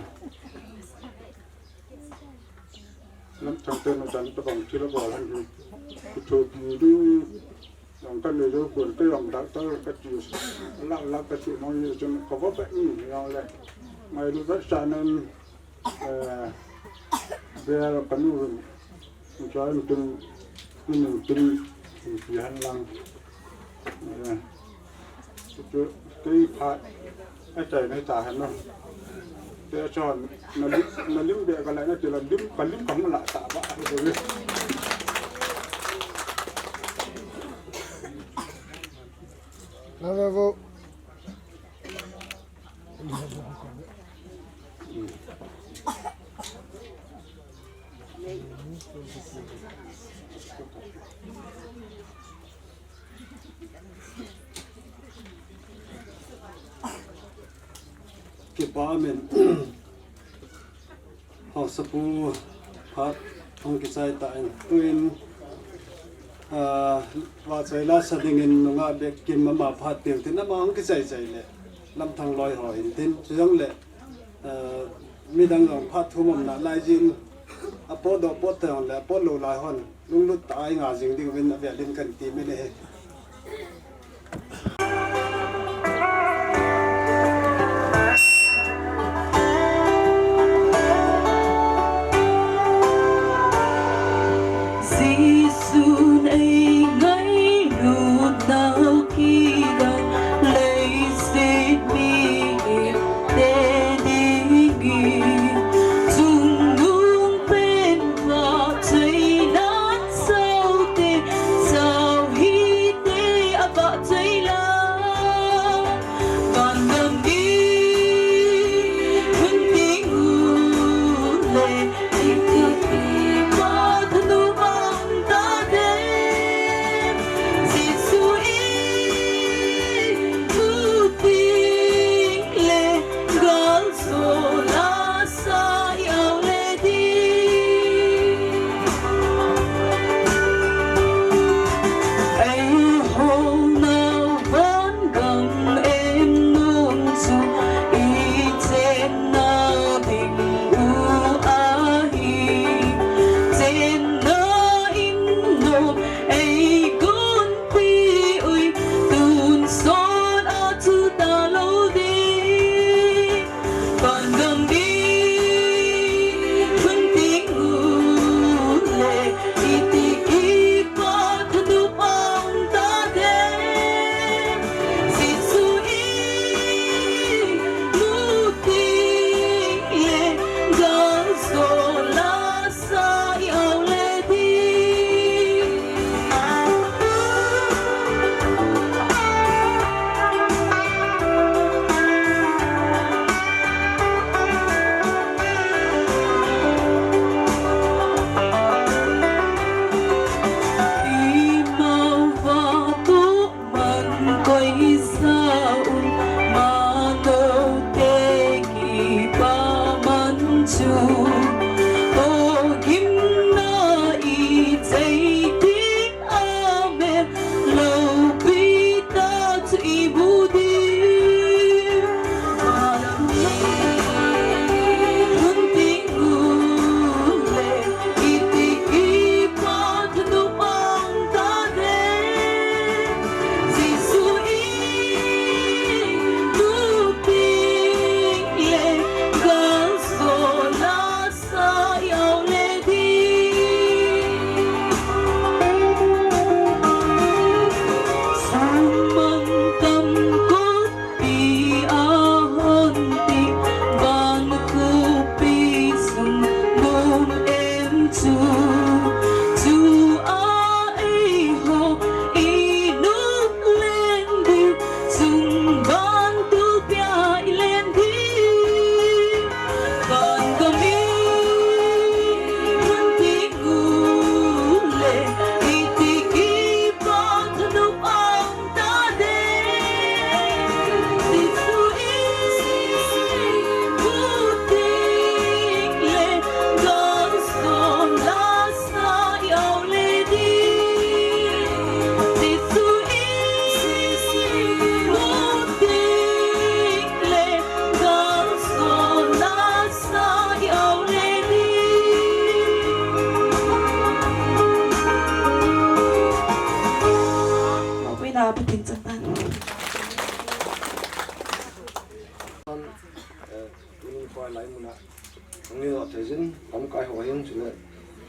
Lamthang te nu dan tabang thil abol hen hi. Kithopi ding jong kanei jou pon, kei jong doctor kati, lak lak kati mong hi chun kava vet in jong le. Ngailu vetsahnan, eh, bel kanu vin. Chua in tin, in tin, in pi hen lang. Eh, chu, chu, kei phat, achaina hita hen o. Te chun, na lim, na lim be ka la na ti la lim, ka lim ka hung la ta ba, a ko le. Na ve vo. Kipa amen. Haosapu phat hung kichai tan. Tuin, ah, vachoi la sa dingin nungah bek Kim ama phat tiu tin ama hung kichai chai le. Lamthang loi ho in tin. Chujong le, ah, midang jong phat thum um nalai jin. Apot doh pot teng le, apot lou lai hon. Lunglut tah a i nga jing ding uvin avel in kan ti mene hi. Jesun ei ngailut nau kidang leiset mi te dingin chungnung pen vahchoinan saute sao hi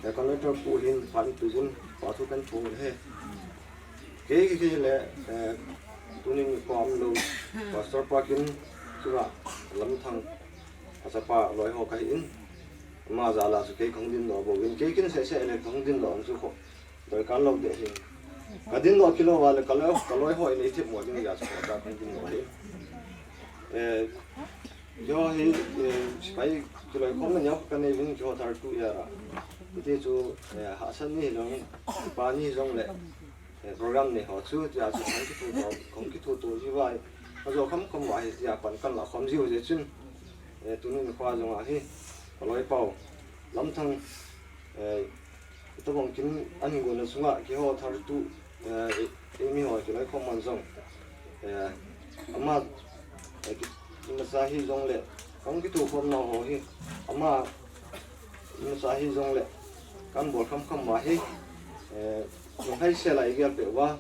Eh, conductor pu hin phan tu jin pa thu kan pu he. Kei kei kei le, eh, tunin kom lo, Pastor Parkin chunga Lamthang a chapa loi ho ka hi in. Ama jal a chu kei kong din lo bo in, kei kin se se le kong din lo chu kho. Doi kan lo de hi. Ka din lo kilo wa le ka loi, ka loi ho in i thip mo ding ya chu ka kong din lo hi. Eh, Yo hi, eh, sipai kiloi khom na neo ka nei vin kiho thar tu ya ra. Iti chu, eh, hahsa ni jong, pa ni jong le, eh, program ni ho chu, tia chu kong kithu to, kong kithu to ji vai. Ka jo kham kham vai, tia pan kan la khom ji je chun. Eh, tunin khua jong a hi, ka loi pau. Lamthang, eh, Tabang kin an guna sunga kiho thar tu, eh, imi ho kilai khom man jong. Eh, ama, eh, ki, masa hi jong le, kong kithu khom na ho hi, ama, masa hi jong le, kan bol kham kham ma hi, eh, nong hai se lai gel pe wa,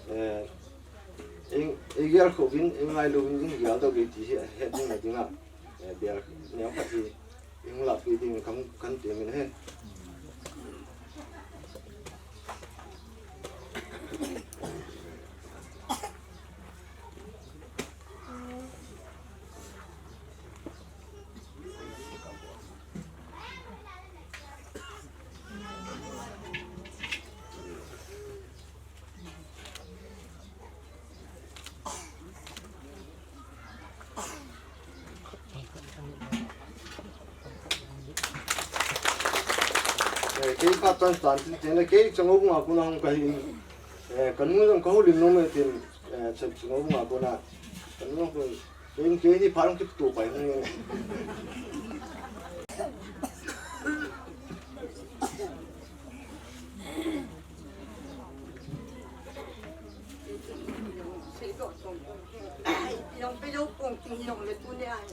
eh, ing, i gel kho vin, i ngai lo vin, i gel do ge ti hi, het ding na ding a, eh, bel, neo khat hi, Ing la pi ding kam kan ti min he. Eh, kei pa tan tan tin tin le kei chang u nga ku na hong ka hi. Eh, kan mu jong ka hu lim no me tin, eh, chang chang u nga ku na. Kan mu ku kei kei ni pa long ki tu pai ni. Seidoh tong tong. Ai, pinong pe lo kong ting long le tu ne ai.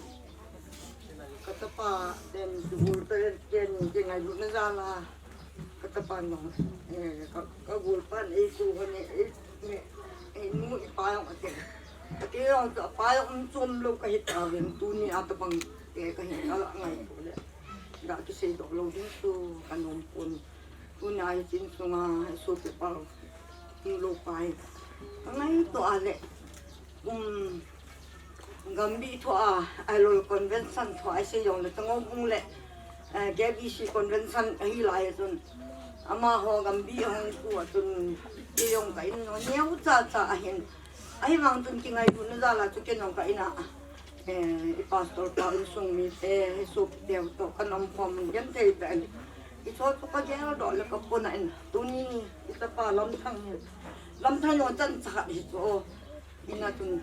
Ka tapa den tu ul pe den ke ngai lu na jala. Ka tapa nong. Eh, ka, ka gul pan ei ku ho ne ei ne ei nu i pa long ate. Ate long tu pa long um chom lo ka hita ven tu ni a tabang ke ka hin ka la ngai ko le. Ga ki seidoh lo ding tu ka nom pon. Tuna hi chin sunga hi sopi pau. Hi lo pai. Angai to a le. Um, Gambi thu a, Ailol convention thu a, i sei jong le Tangobung le, eh, K B C convention ahi lai a chun. Ama ho Gambi hong ku a chun, i jong ka in no neo cha cha ahin. Ahivang chun kingailutna jal a chu kei jong ka in a. Eh, i pastor pa insung mite, i sopi te u to, ka nom khom un genthei tah in. I cho chu ka gel doh le ka pon a in. Tuni, i tapa Lamthang hi. Lamthang jong chan cha khat hi chu. Ina chun.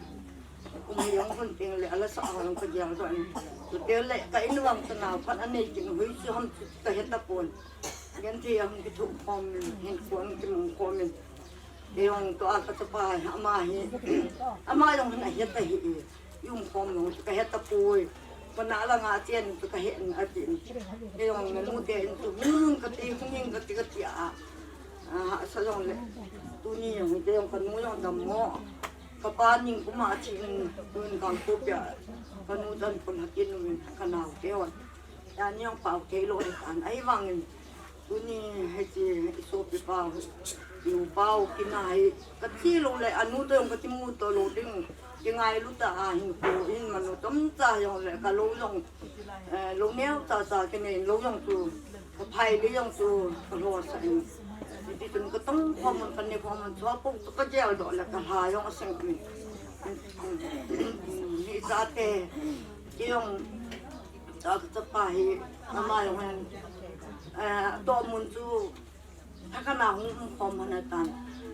Kum hi jong hun teng le, ala sa a jong ka gel doh in. Chuteng le, ka in vang chu nao khat a nei kin hui chu ham chu ka he tapon. Genthei a hung kithoh khom in, hin khom in, kimang khom in. Kei jong tua ka chapa hi, ama hi, ama jong hin ahet ahi. I um khom jong chu ka he tapoi. Kona langa chen chu ka he in ati. Kei jong nanu te in chu, hun kati, hun kati kati a. A, sa jong le. Tuni jong, kei jong kanu jong dammo. Kapa ning kuma thi in, tun Kangpokpi a. Kanu chan pon hakin um in, ka nao te hon. Tani jong pao thei lou ahi tan. Ahivangin, tuni hiche i sopi pau, i u pau, kina hi, ka thi lou le, anu to jong ka thi mu to lou ding, kingailu ta a hin ko, hin manu chomcha jong le, ka lou jong, eh, lou neo cha cha kinei lou jong chu, ka phai le jong chu, ka lou sa in. Hiti chun ka tong khom un, ka ne khom un, chua pok chu ka gel doh le, ka lha jong aseng in. Ni chate, kei jong, Cha, chapa hi, ama jong hin, eh, toh mun chu, thakhat a hung um khom hana tan.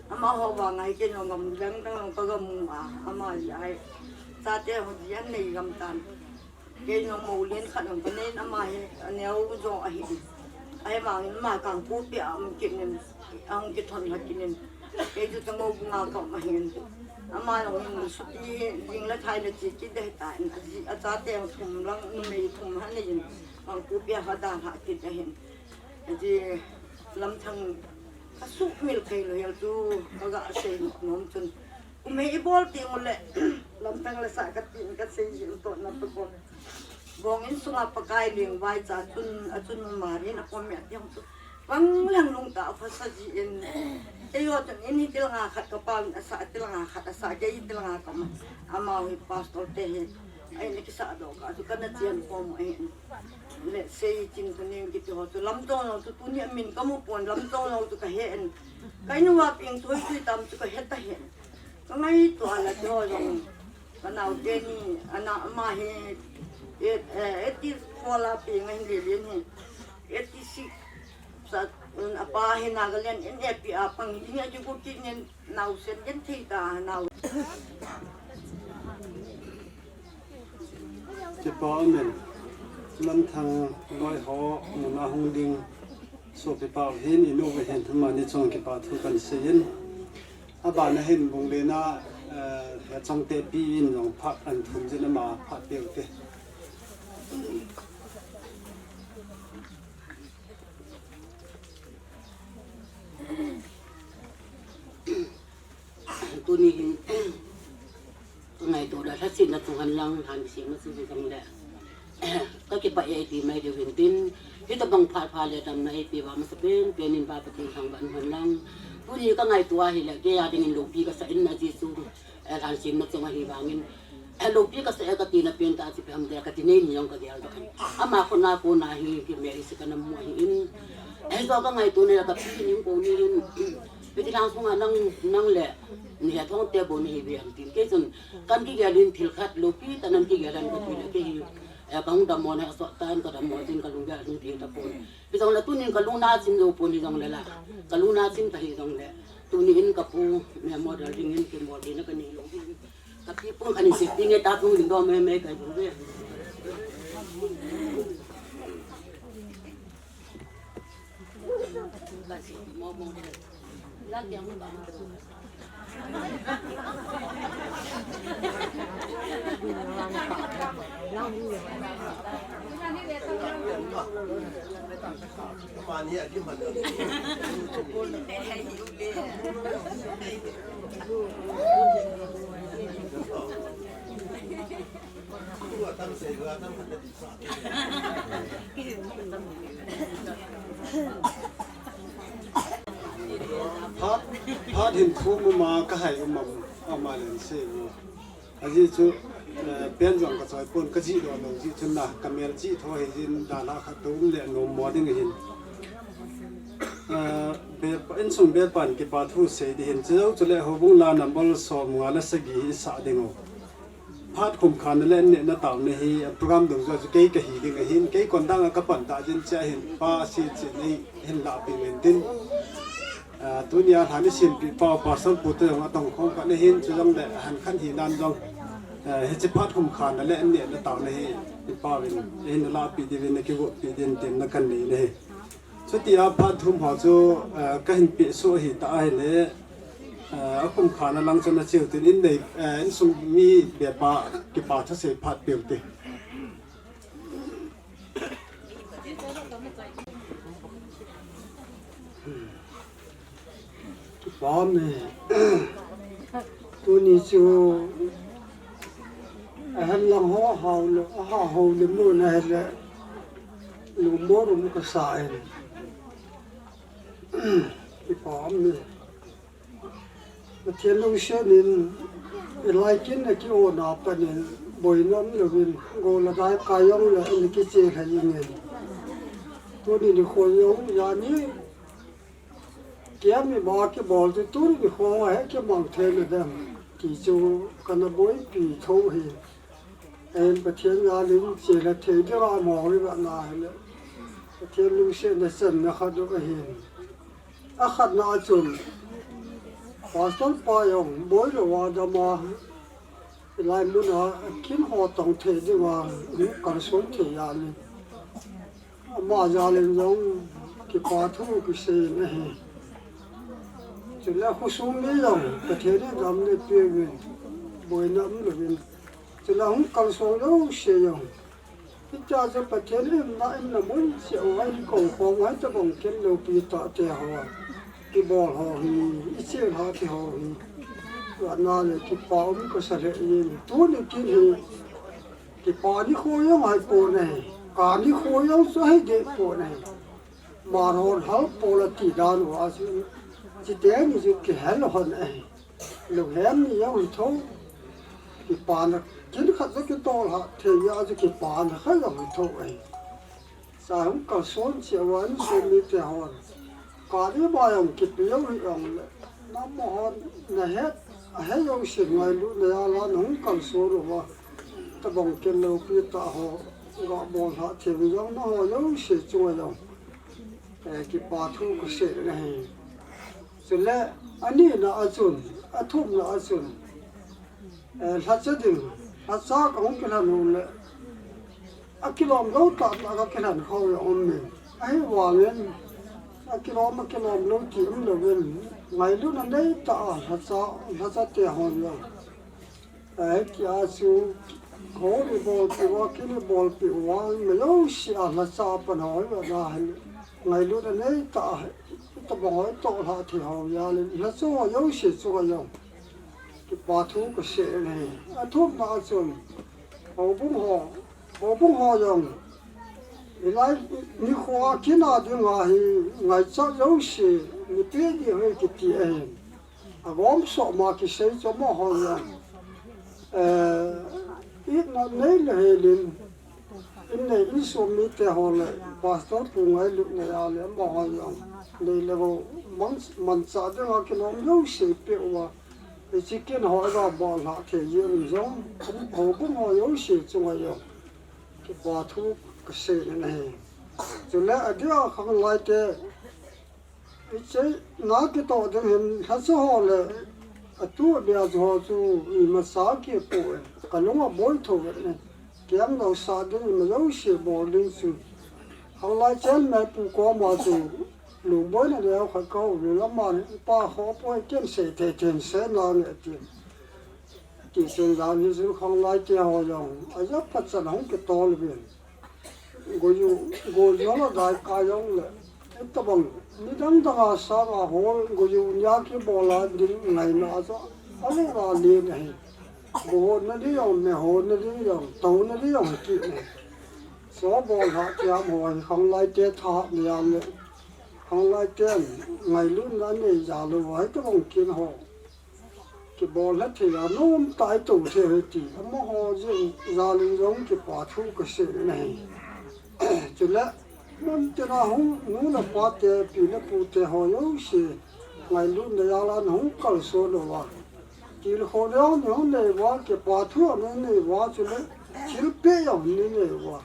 Amaho vang a hi kei jong gam dang dang ka gam u a, ama hi ai. Chate ho ji an nei gam tan. Kei jong mo lien khat jong ka nei in ama hi, aneo jo ahi. Ahivangin ama Kangpokpi a um kit in. Ahung kithon lha kit in. Kei chu Tangobung a ka um ahin. Ama jong in suti jing le thai le che kit ding ahi tan. Aji, achate jong thum lang, numei thum ahin nei in. Kangpokpi a ka dalha kit ahin. Aji Lamthang ka sumil thei lou hel chu ka ga sei nom chun. Kum hi i bol teng u le, Lamthang le sa ka tin ka sei jin to na to ko. Bong in sunga Pakai leng vai cha chun, a chun Mari na ko me tiang chu. Bang lang lungtah a phasa jin. Eiho chun in hi tilnga khat ka pau in asa, tilnga khat asa, kei hi tilnga ka man. Amau hi pastor te hi. Ai na kisa do ka chu kana chian khom ahi. Le sei chin ka ning kiti ho chu lamchong lou chu tuni a min ka mu pon lamchong lou chu ka he in. Ka in uva ping thoi thoi tam chu ka he ta hen. Ka ngaito a la chu jong. Ka nau te ni, ana ama hi, eh, eh, eighty four la peng ahin lelen hi. Eighty six sa, um, apa hi Nagaland in epi a pang ding a ju ko ki nen nau sen gen thei ta nau. Kipa amen. Lamthang loi ho muna hung ding. Sopi pau hin, inu ve hin, amani chunga kipa thu kan sei in. Abana hin bung lena, eh, he chang te pi in jong phat an thum jin ama phat peu te. Tuni hin, ka ngaito da lhasetna chunga lang, lhan kisemna chunga jong le. Ka kipah e, eiti mai diu hin tin, hitabang phat pha le damna eipe uva masa pen pen in Pa Pathen thangvah in hon lang. Tuni ka ngaito a hile, kei a dingin loupi kasa in a Jesu, eh, lhan semna chunga hi vangin. Eh, loupi kasa e kati na pen tah chu ipi ham tia kati nei ni jong ka gel doh in. Ama kona kona hi kimel isi kana mu ahi in. Eh, hijo ka ngaito na le ka pi ni ko ni in. Hiti lang sunga nang, nang le, ni he thong te bou nahi ve am tin. Kei chun, kan kigel in thil khat loupi tah nan kigel in kati le kei hi. Eh, ka hung dammo na asot tan ka dammo tin ka lunggel hung ti tapon. Hijongle tunin ka lungna chim jou pon hijongle la. Ka lungna chim ta hijongle. Tuni in ka pu memorial dingin kibol ding na ka nei lou. Ka pi pung ka ni se pi nge ta pung ling dom me me ka ju ve. Phat, phat hin thum uma ka hai uma, ama len se u. Ajeh chu, eh, pen jong ka choi pon ka jih doh lou jeh chun na, ka mel jih tho hi jin dan a khat tum le nom mo ding hin. Eh, be, insung be pan kipa thu sei di hin. Chu, chule houbung la number som nga le sagi hi sa ding u. Phat khum khan le ne na tau ne hi, program dong jo chu kei ka hi ding ahin, kei kon dang a ka pan ta jin che hin, pa si chi nei hin la pi men tin. Ah, tunia lhan i simpi pau Pastor pu te jong atong khom khat ahin, chujongle han khat hi nan jong, ah, hiche phat khum khan le ne na tau ne hi, i pau in, hin la pi diuvin, na kigo pi din tin na kan nei ne hi. Chutia phat thum ho chu, ah, ka hin pe suh ahi ta ahile, ah, akhum khan a lang chun a chiu tin in nei, ah, insung mi be pa kipa thusei phat peu te. Pame. Tuni chu ahen lang ho hao le, aha hao le mo na hele. Lu mo rum ka sa en. Kipame. Pathen lungset in, i laikin a ki-ona panin, boina um louvin, gol a dai kai jong le, in kiche lhai in. Tuni nikho jong, jani, kiam ima kibol chu, tuni nikho a he kimang thei le dem. Ti chu, kana boipi tho hi. Ahin Pathen jal in che le thei ding a mong i va na hile. Pathen lungsetna channa khat u ahin. Akhatna a chun, Pastor pa jong boi lou a dam a, hilai mun a kin ho tong thei ding a, kalson thei a ni. Ama jal in jong kipa thu kisei in ahi. Chule khosung mi jong Pathen in damna peuvin, boina um louvin. Chule hung kalson jouse jong. Hitia chu Pathen in na in na mun se o ai ko khom ai tabang ken loupi tah te ho. Kibol ho hi, i chel ha ti ho hi. Vana le kipa um kasa le in. Tuni kin hi. Kipa nikho jong ahi pon ahi. Ka nikho jong chu ahi deh pon ahi. Mar hon hal pol ati dan u a chu, chiteni chu kihel hon ahi. Lunghem ni jong hi tho. Kipana kin khat chu kitol ha thei a chu kipana khat jong hi tho ahi. Sa hung kalson cheh uva insung mite hon. Kani ba jong kipe u hi jongle, namo hon nahet, ahe jouse ngailutna jal a nahung kalson uva, tabang ken loupi tah ho gabol lhah thei u jong naho jouse chunga jong, eh, kipa thu kasei nahi. Chule anina a chun, athumna a chun, eh, lhacha ding, lhacha kahung kilhan u le, akilom lou tahtah kakilhan khom jong um in. Ahivangin, akilom, akilom lou ti umlouvin, ngailutna neitah a lhacha, lhacha te hon jong, eh, hitia chu, hon ibolpeh uva, kin ibolpeh uva, mi jouse a lhacha a pan ho jong ahin, ngailutna neitah a, itobang ho itoh lhah thei ho jal in, lhacha ho jouse chunga jong kipa thu kasei nahi. Athumna a chun, houbung ho, houbung ho jong, hilai nikho a kin a dinga hi, ngaichat jouse, nipi ding ahi kiti ahin. Agom soh ma kisei chu amaho jong, eh, itna nei le helin, in nei insung mite ho le, pastor pu ngailutna jal le amaho jong, nei le gou man, manchah dinga kilom jouse peh uva, hiche kin ho gabol lhah thei jeh un jong, houbung ho jouse chunga jong kipa thu kasei nahi. Chule adia khanglai te, hiche na kitoh ding hin lhacha ho le atu abia chu ho chu imacha kipoh e, kalung aboi thou e. Kemnousah ding ima jouse bol ding chu, khanglai chen meipu koma chu lungboina neo khat kahoulim, aman pa kho poi, ken sei thei thei in sei nange ati. Tichun jan hichun khanglai te ho jong ajah phat chan hung kitol uvin, goju, goju la dai ka jongle, itobang nidang dang a sanga hol goju nia kibol a ding ngaina a chu, alunga len ahi. Go honna ding jong, me honna ding jong, touna ding jong kiti ahi. Chu bol lhah kiam ho hi khanglai te thahatna jal le, khanglai ten ngailutna anei jal uva hitobang kin ho kibol lha thei a nomtah a ito thei u ahi ti, amaho jeng jal in jong kipa thu kasei nahi. Chule, muntina hung nu le pa te, pi le pu te ho jouse, ngailutna jal a nahung kalson uva, tilkhouna jong nahung nei uva, kipa thu jong nei uva, chule thilpeh jong nei uva,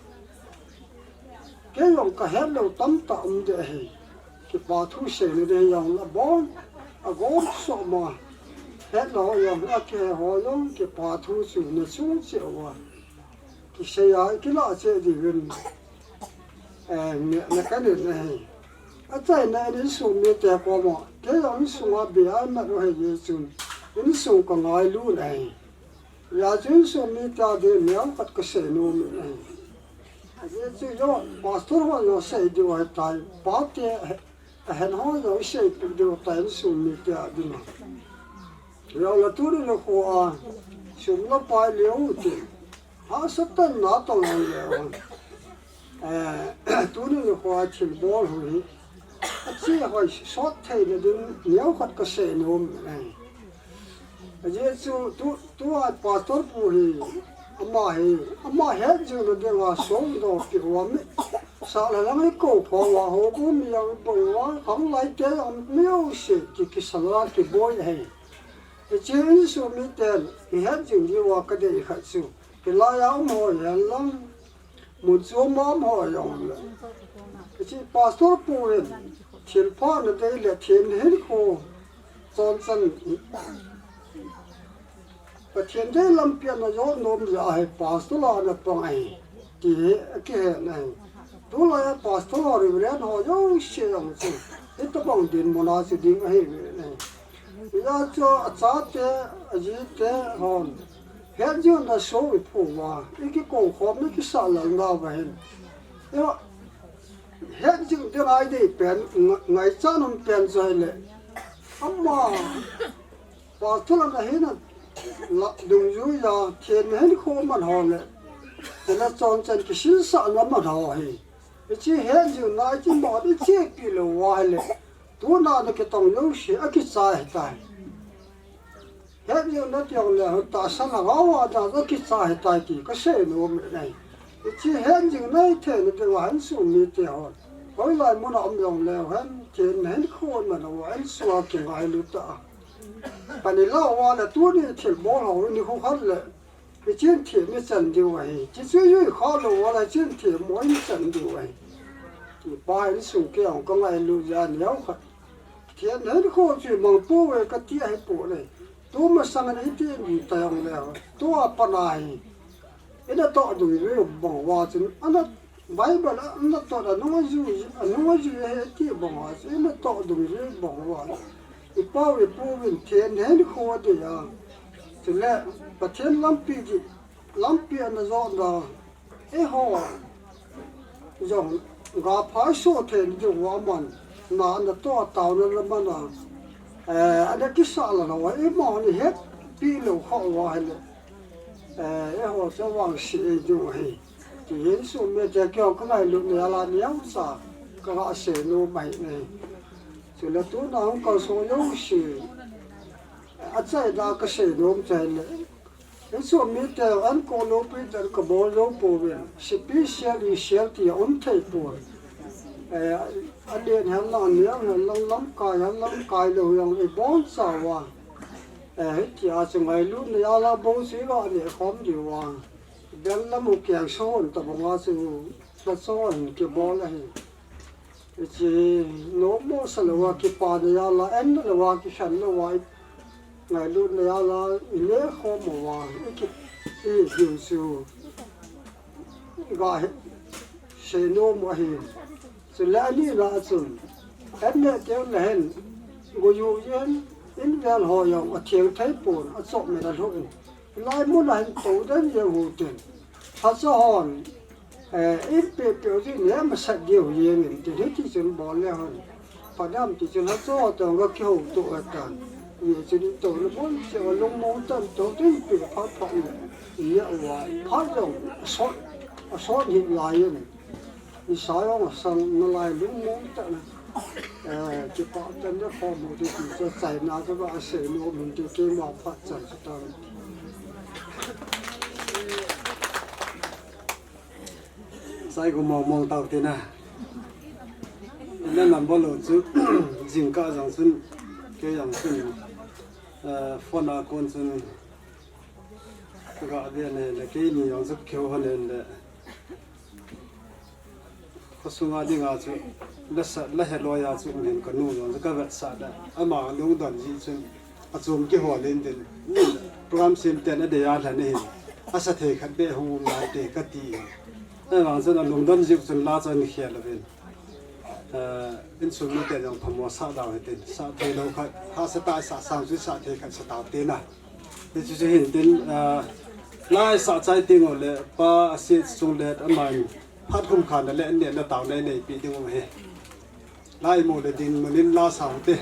kei jong kahet lou tamtah um ding ahi. Kipa thu seina ding jong abon, agom soh ma, het lou jong, akihe ho jong kipa thu chu nachung cheh uva, kisei a kilah cheh diuvin, eh, ngehna kanei ahi. Achaina in insung mite koma, kei jong insunga bei a imat u ahi jeh chun, insung kangailut ahi. Hijeh chun insung mite a ding neokhat kasei nom in ahi. Ajeh chu jong pastor hon jong sei diu ahitai, pate ahen ho jong iseipeh diu ahitai insung mite a dinga. Jongle tuni nikho a sum le pai leu te, hahsatna tong jong leu hen, eh, tuni nikho a thilbol hoi hi, ache hoi sot theina ding neokhat kasei nom in ahi. Ajeh chu tu, tua pastor pu hi, ama hi, ama hetjingna dinga songdoh peh uva, mi sah le lang hi kou phong uva, houbung mi jong boi uva, khanglai te jong mi jouse ki, kisal a kiboi ahi. Hiche insung miten ihetjing diuva kadei khat chu, hilai a um ho hihen lang, mun chom a um ho jong le, hiche pastor pu in thilpha nadei le thenna hinkho chonchan, Pathen dei lampi a najot nom jeh a hi pastor a napang ahi, ti hi akihen ahi. Tulai a pastor ho, Reverend ho jouse jong chu hitobang dinmun a chu ding ahiuve. Hijeh chun achate, ajite hon hetjingna song iphu uva, ikikou khomna, ikisah lelna uva hin, hetjing dinga idei pen, nga, ngaichat um pen chu ahile, ama pastor ana hina la, dungjuia thenna hinkho man ho le, chule chonchan kisinsahna man ho hi, Hiche hetjingna ichi mong ichepi lou uva ahile, tuna na kitong jouse akichai tai. Hetjingna tiang le, tahsa lhagao a dan akichai tai ti kasei nom e. Hiche hetjingna itheina diuva insung mite hon, hoilai muna um jongleu hen, thenna hinkho iman uva insung a kingailu tah a, pan ilah uva le tuni thilbol ho inikho khat le, hichen them ichan diu ahi. Hiche chu ijui kha lou uva le hichen them mo ichan diu ahi. Kipa insung kei jong kangailu jeh a neokhat, thenna hinkho chu imang pouve kati ahipoi. Tumasang in hiti in ta jongleu, tua pat a hi, inatoh dungjui bang uva chun, ana Bible a, inatoh a, anung ajui, anung ajui ahi ti bang uva chun, inatoh dungjui bang uva, ipau ipu uvin thenna hinkho adei a, chule Pathen lampi ding, lampi ana jotna, eiho jong gapha iso thei diuva aman, na, natoh a taona la man a, eh, ana kisah la lou a, imani hetpi lou kha uva ahile, eh, eiho chu vangse diu ahi, ti insung mite kei jong kangailutna jal a neocha kaga sei nom ahi ne. Chule tuna hung kalson jouse, achaina kasei nom chu ahile, insung mite ankol loupi tah kabol jou pouve, special, special ti aum thei poi. Eh, alen henlang, aneo henlang, lamkai henlang, kai lou jong ibonchauva, eh, hitia chu ngailutna jal a bou chu iga nehkhom diuva, bel lam u kengso hon tobang a chu lhacha hin kibol ahi. Hiche nommo sa louva, kipana jal a, enna louva, kikhen louva, ngailutna jal a inehkhom uva, iki, idiu chu iga sei nom u ahi. Chule anina a chun, enneh teng le hin, gojuh jeng in, invel ho jong atheng thei pon, achom in alhu in, hilai mun a hin tou den jeng u hitin, lhacha hon, eh, inpeh peh u jeh in neh masat diu jeng in tin, hiti chun bol le hon pha dem ti chun, lhacha ho toh gakihouto u ahitan. Hijeh chun itouna mun cheh uva lungmong tah in tou tin, peh phat phat in, ineh uva, phat jong asot, asot hih lai in, nisa jong asang nalai, lungmong tah in, eh, kipah tah in nekhom u hite ti chu achaina kaga sei nom in ti, keima phat chan chu tan. Sai gu mong mong tau tina. Ina number lou chu, jingkah jong chun, kei jong chun, eh, phone a kon chun, kaga ve ne le, keini jong chu kihou hon le. Khosunga dinga chu, la sa, la heloi a chu, min kanu jong chu kavetsah le, ama lungdon jeh chun, achom kihol in tin, program sem ten adei a lhen ahin, asa thei khat beh hung um lai te kati. Ahivang chun alungdon jeh chun la chu ahin khel uvin. Eh, insung mite jong phamo sah dau hitin, sah thei lou khat, hahsa tah a sah sang chu sah thei khat sa tau tina. Hichu chu hin tin, eh, la isah chai teng uleh, pa Aset Chunglet aman phat khum khan le anneh le taona ineipi ding u ahi. La imu le dinmun in la sa u hite.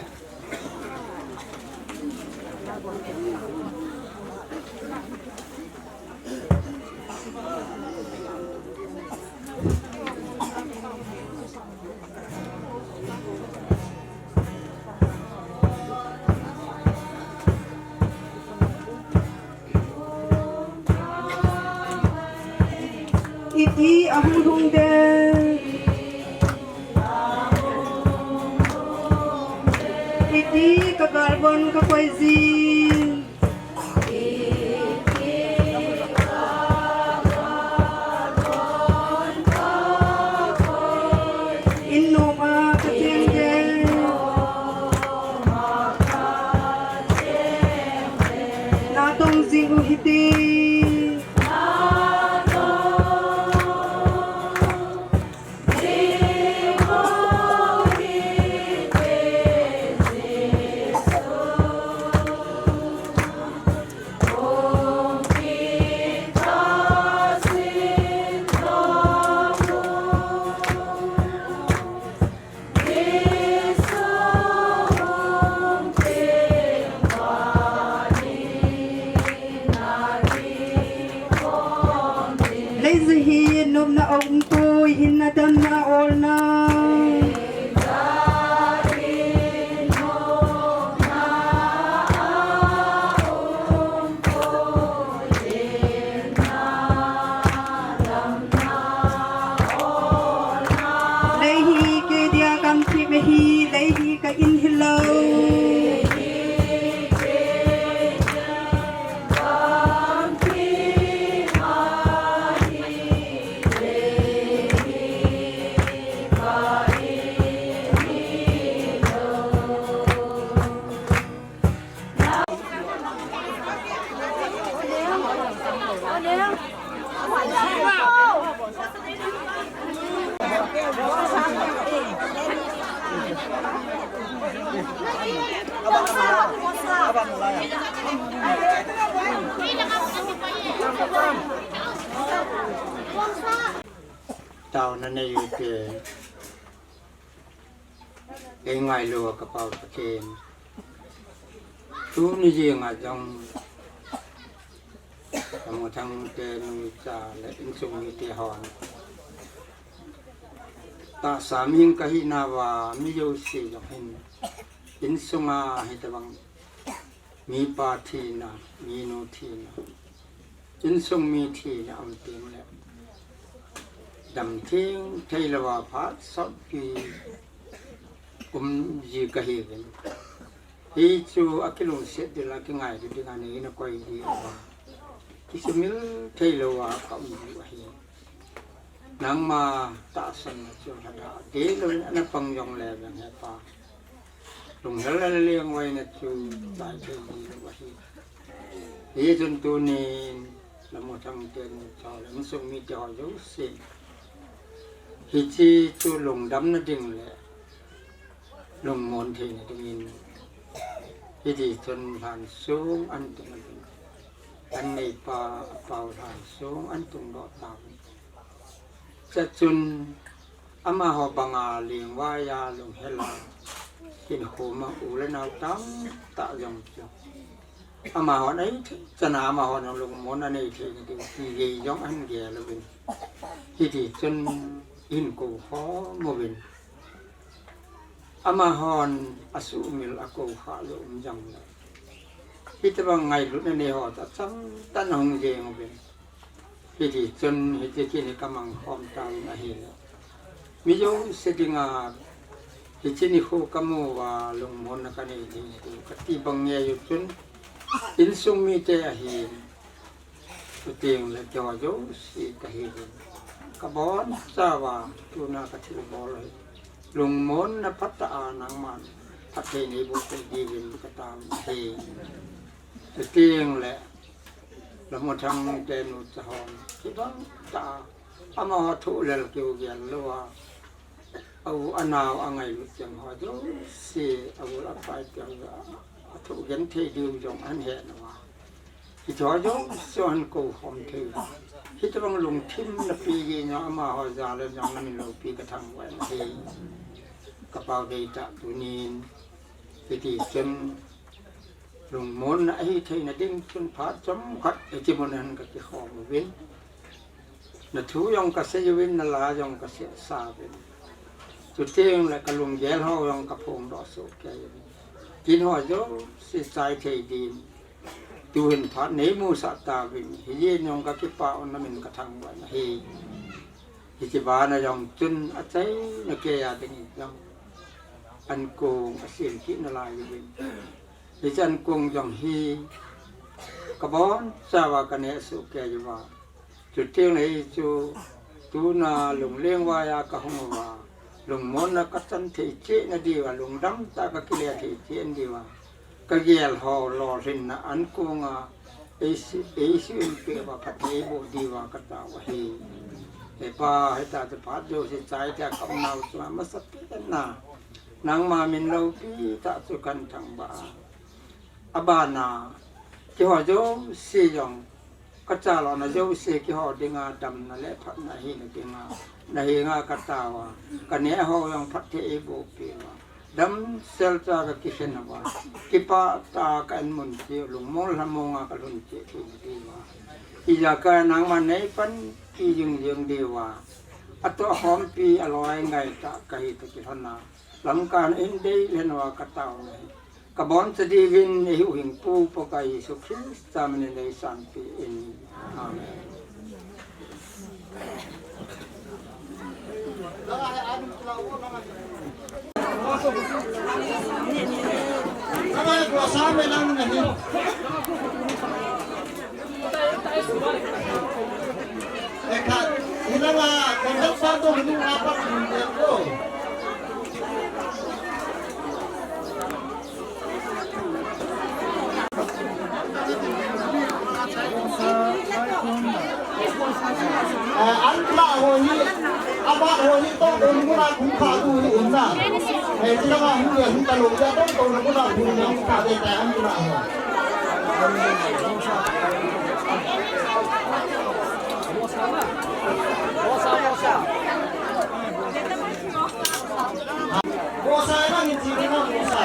Iti ahung lhung den. Iti ka galvon ka koi jin. In nom a ka cheng den. Natong jing u hite. Taona nei u te. Ei ngailu a ka pau Pathen. Tuni jing a jong, ka Muthang te nucha le insung mite hon, tahsa mihing ka hina uva, mi jouse jong hin, insunga hitobang mipa thina, minu thina, insung mi thina um teng le, damtheng thei louva phat sotpi um ji ka hiuvin. Hichu akilungset ding le akingailu dinga nei na koi diu ahi. Kisumil thei louva ka um diu ahi. Nangma tahsanna chu lhada deh louvin ana pang jongle vang he Pa. Lunghel le lengvaina chu chai thei ji lou ahi. Hichun tunin, la Muthang te nucha le insung mite ho jouse, hiche chu lungdamna ding le lungmon theina dingin, hitichun lhansong an tung ding, an neipa a pau lhansong an tungdoh tauvin. Chuchun amaho banga lengvai a lunghel a, hinkho mang u le nao tamtah jong chu, amahon ahi thei chan a amahon lungmon anei theina diu ti gei jong ahin gel uvin. Hitichun hin kou khom uvin. Amahon asuhmil akou khah lou um jongle, hitobang ngailutna nei ho chu achamtah in ahung jeng uvin. Hitichun hiche kin hi ka mang khom tauvin ahile, mi jouse dinga hiche nikho ka mu uva lungmonna ka nei theina diu kati bang ngei u chun, insung mite ahin, chuteng le keiho jouse ka hiuvin. Ka bonchauva tuna ka thilbol hi, lungmonna phatah a nangman phatthei neiboh peh diuvin ka taovin ahi. Chuteng le la Muthang te nucha hon, kibang tah a, amaho thohlel keu gel louva, a u a nao angailut jeng ho jouse, a u a pai te ho a, athoh genthei diu jong ahin he nauva, hiche ho jouse ahin kou khom thei uva, hitobang lungthim na pe jeh in amaho jal a jong na min loupi ka thangvah in ahi. Ka pau deitah tunin, hitichun lungmonna ahi theina ding chun phat chomkhat hiche mun a hin ka kikhom uvin. Na thu jong ka sei uvin, na la jong ka sehsa uvin. Chuteng le ka lunggel ho jong ka phongdoh soh kei uvin. Kin ho jouse chai thei din, tuhin phat neimusah tauvin, hijeh in jong ka kipah un na min ka thangvah in ahi. Hiche bana jong chun achaina keiya dingin jong ankong asem kit nalai uvin. Hiche ankong jong hi ka bonchauva ka neh soh kei uva. Chuteng le hichu tuna lunglengvai a ka hung uva, lungmonna ka chan thei cheh na diuva, lungdam tah a ka kile thei cheh na diuva, ka gel ho lolhinna ankonga eisih, eisih in peh uva phatthei eiboh diuva ka tao ahi. He Pa, hitia chu phat jouse chai tia ka um nau chunga masapen a nangma min loupi tah chu kahin thangvah a, abana keiho jouse jong ka chalona jouse keiho dinga damna le phatna hina dinga na henga ka taova, ka neh ho jong phatthei eiboh peh uva, damsel cha ka kikhen uva, kipah tah a ka inmun cheh u, lungmong lhamonga ka lhun cheh theina diuva, ijeh a ka nangman neipanpi jing jing diuva, atoh khompi aloi ngai tah ka hi toh kilhona, Lamka in dei lhen uva ka taona hi ka boncha diuvin eihuhhingpu Pakai Jesu Christa min in eisanpeh in. Amen. Eh, an thah ho hi, Abat ho hi tong tong muna kum kha tu hi um na. Eh, ti lama hung le hung ta lo ya tong tong muna kum le hung kha de ta an tu na ho. Bosa na ni ti na bosa.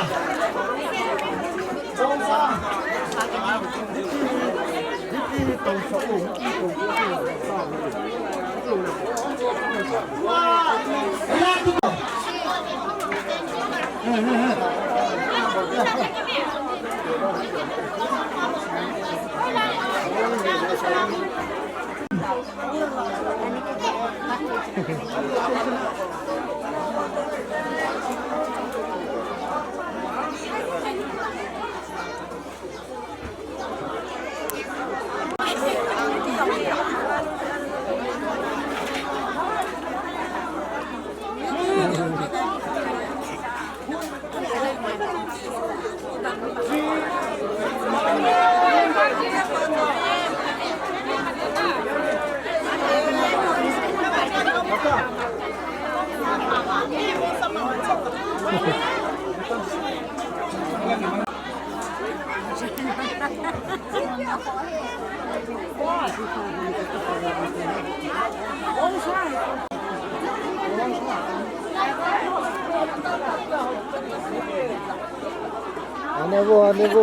Ane bu, ane bu.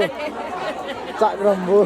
Chak ram bu.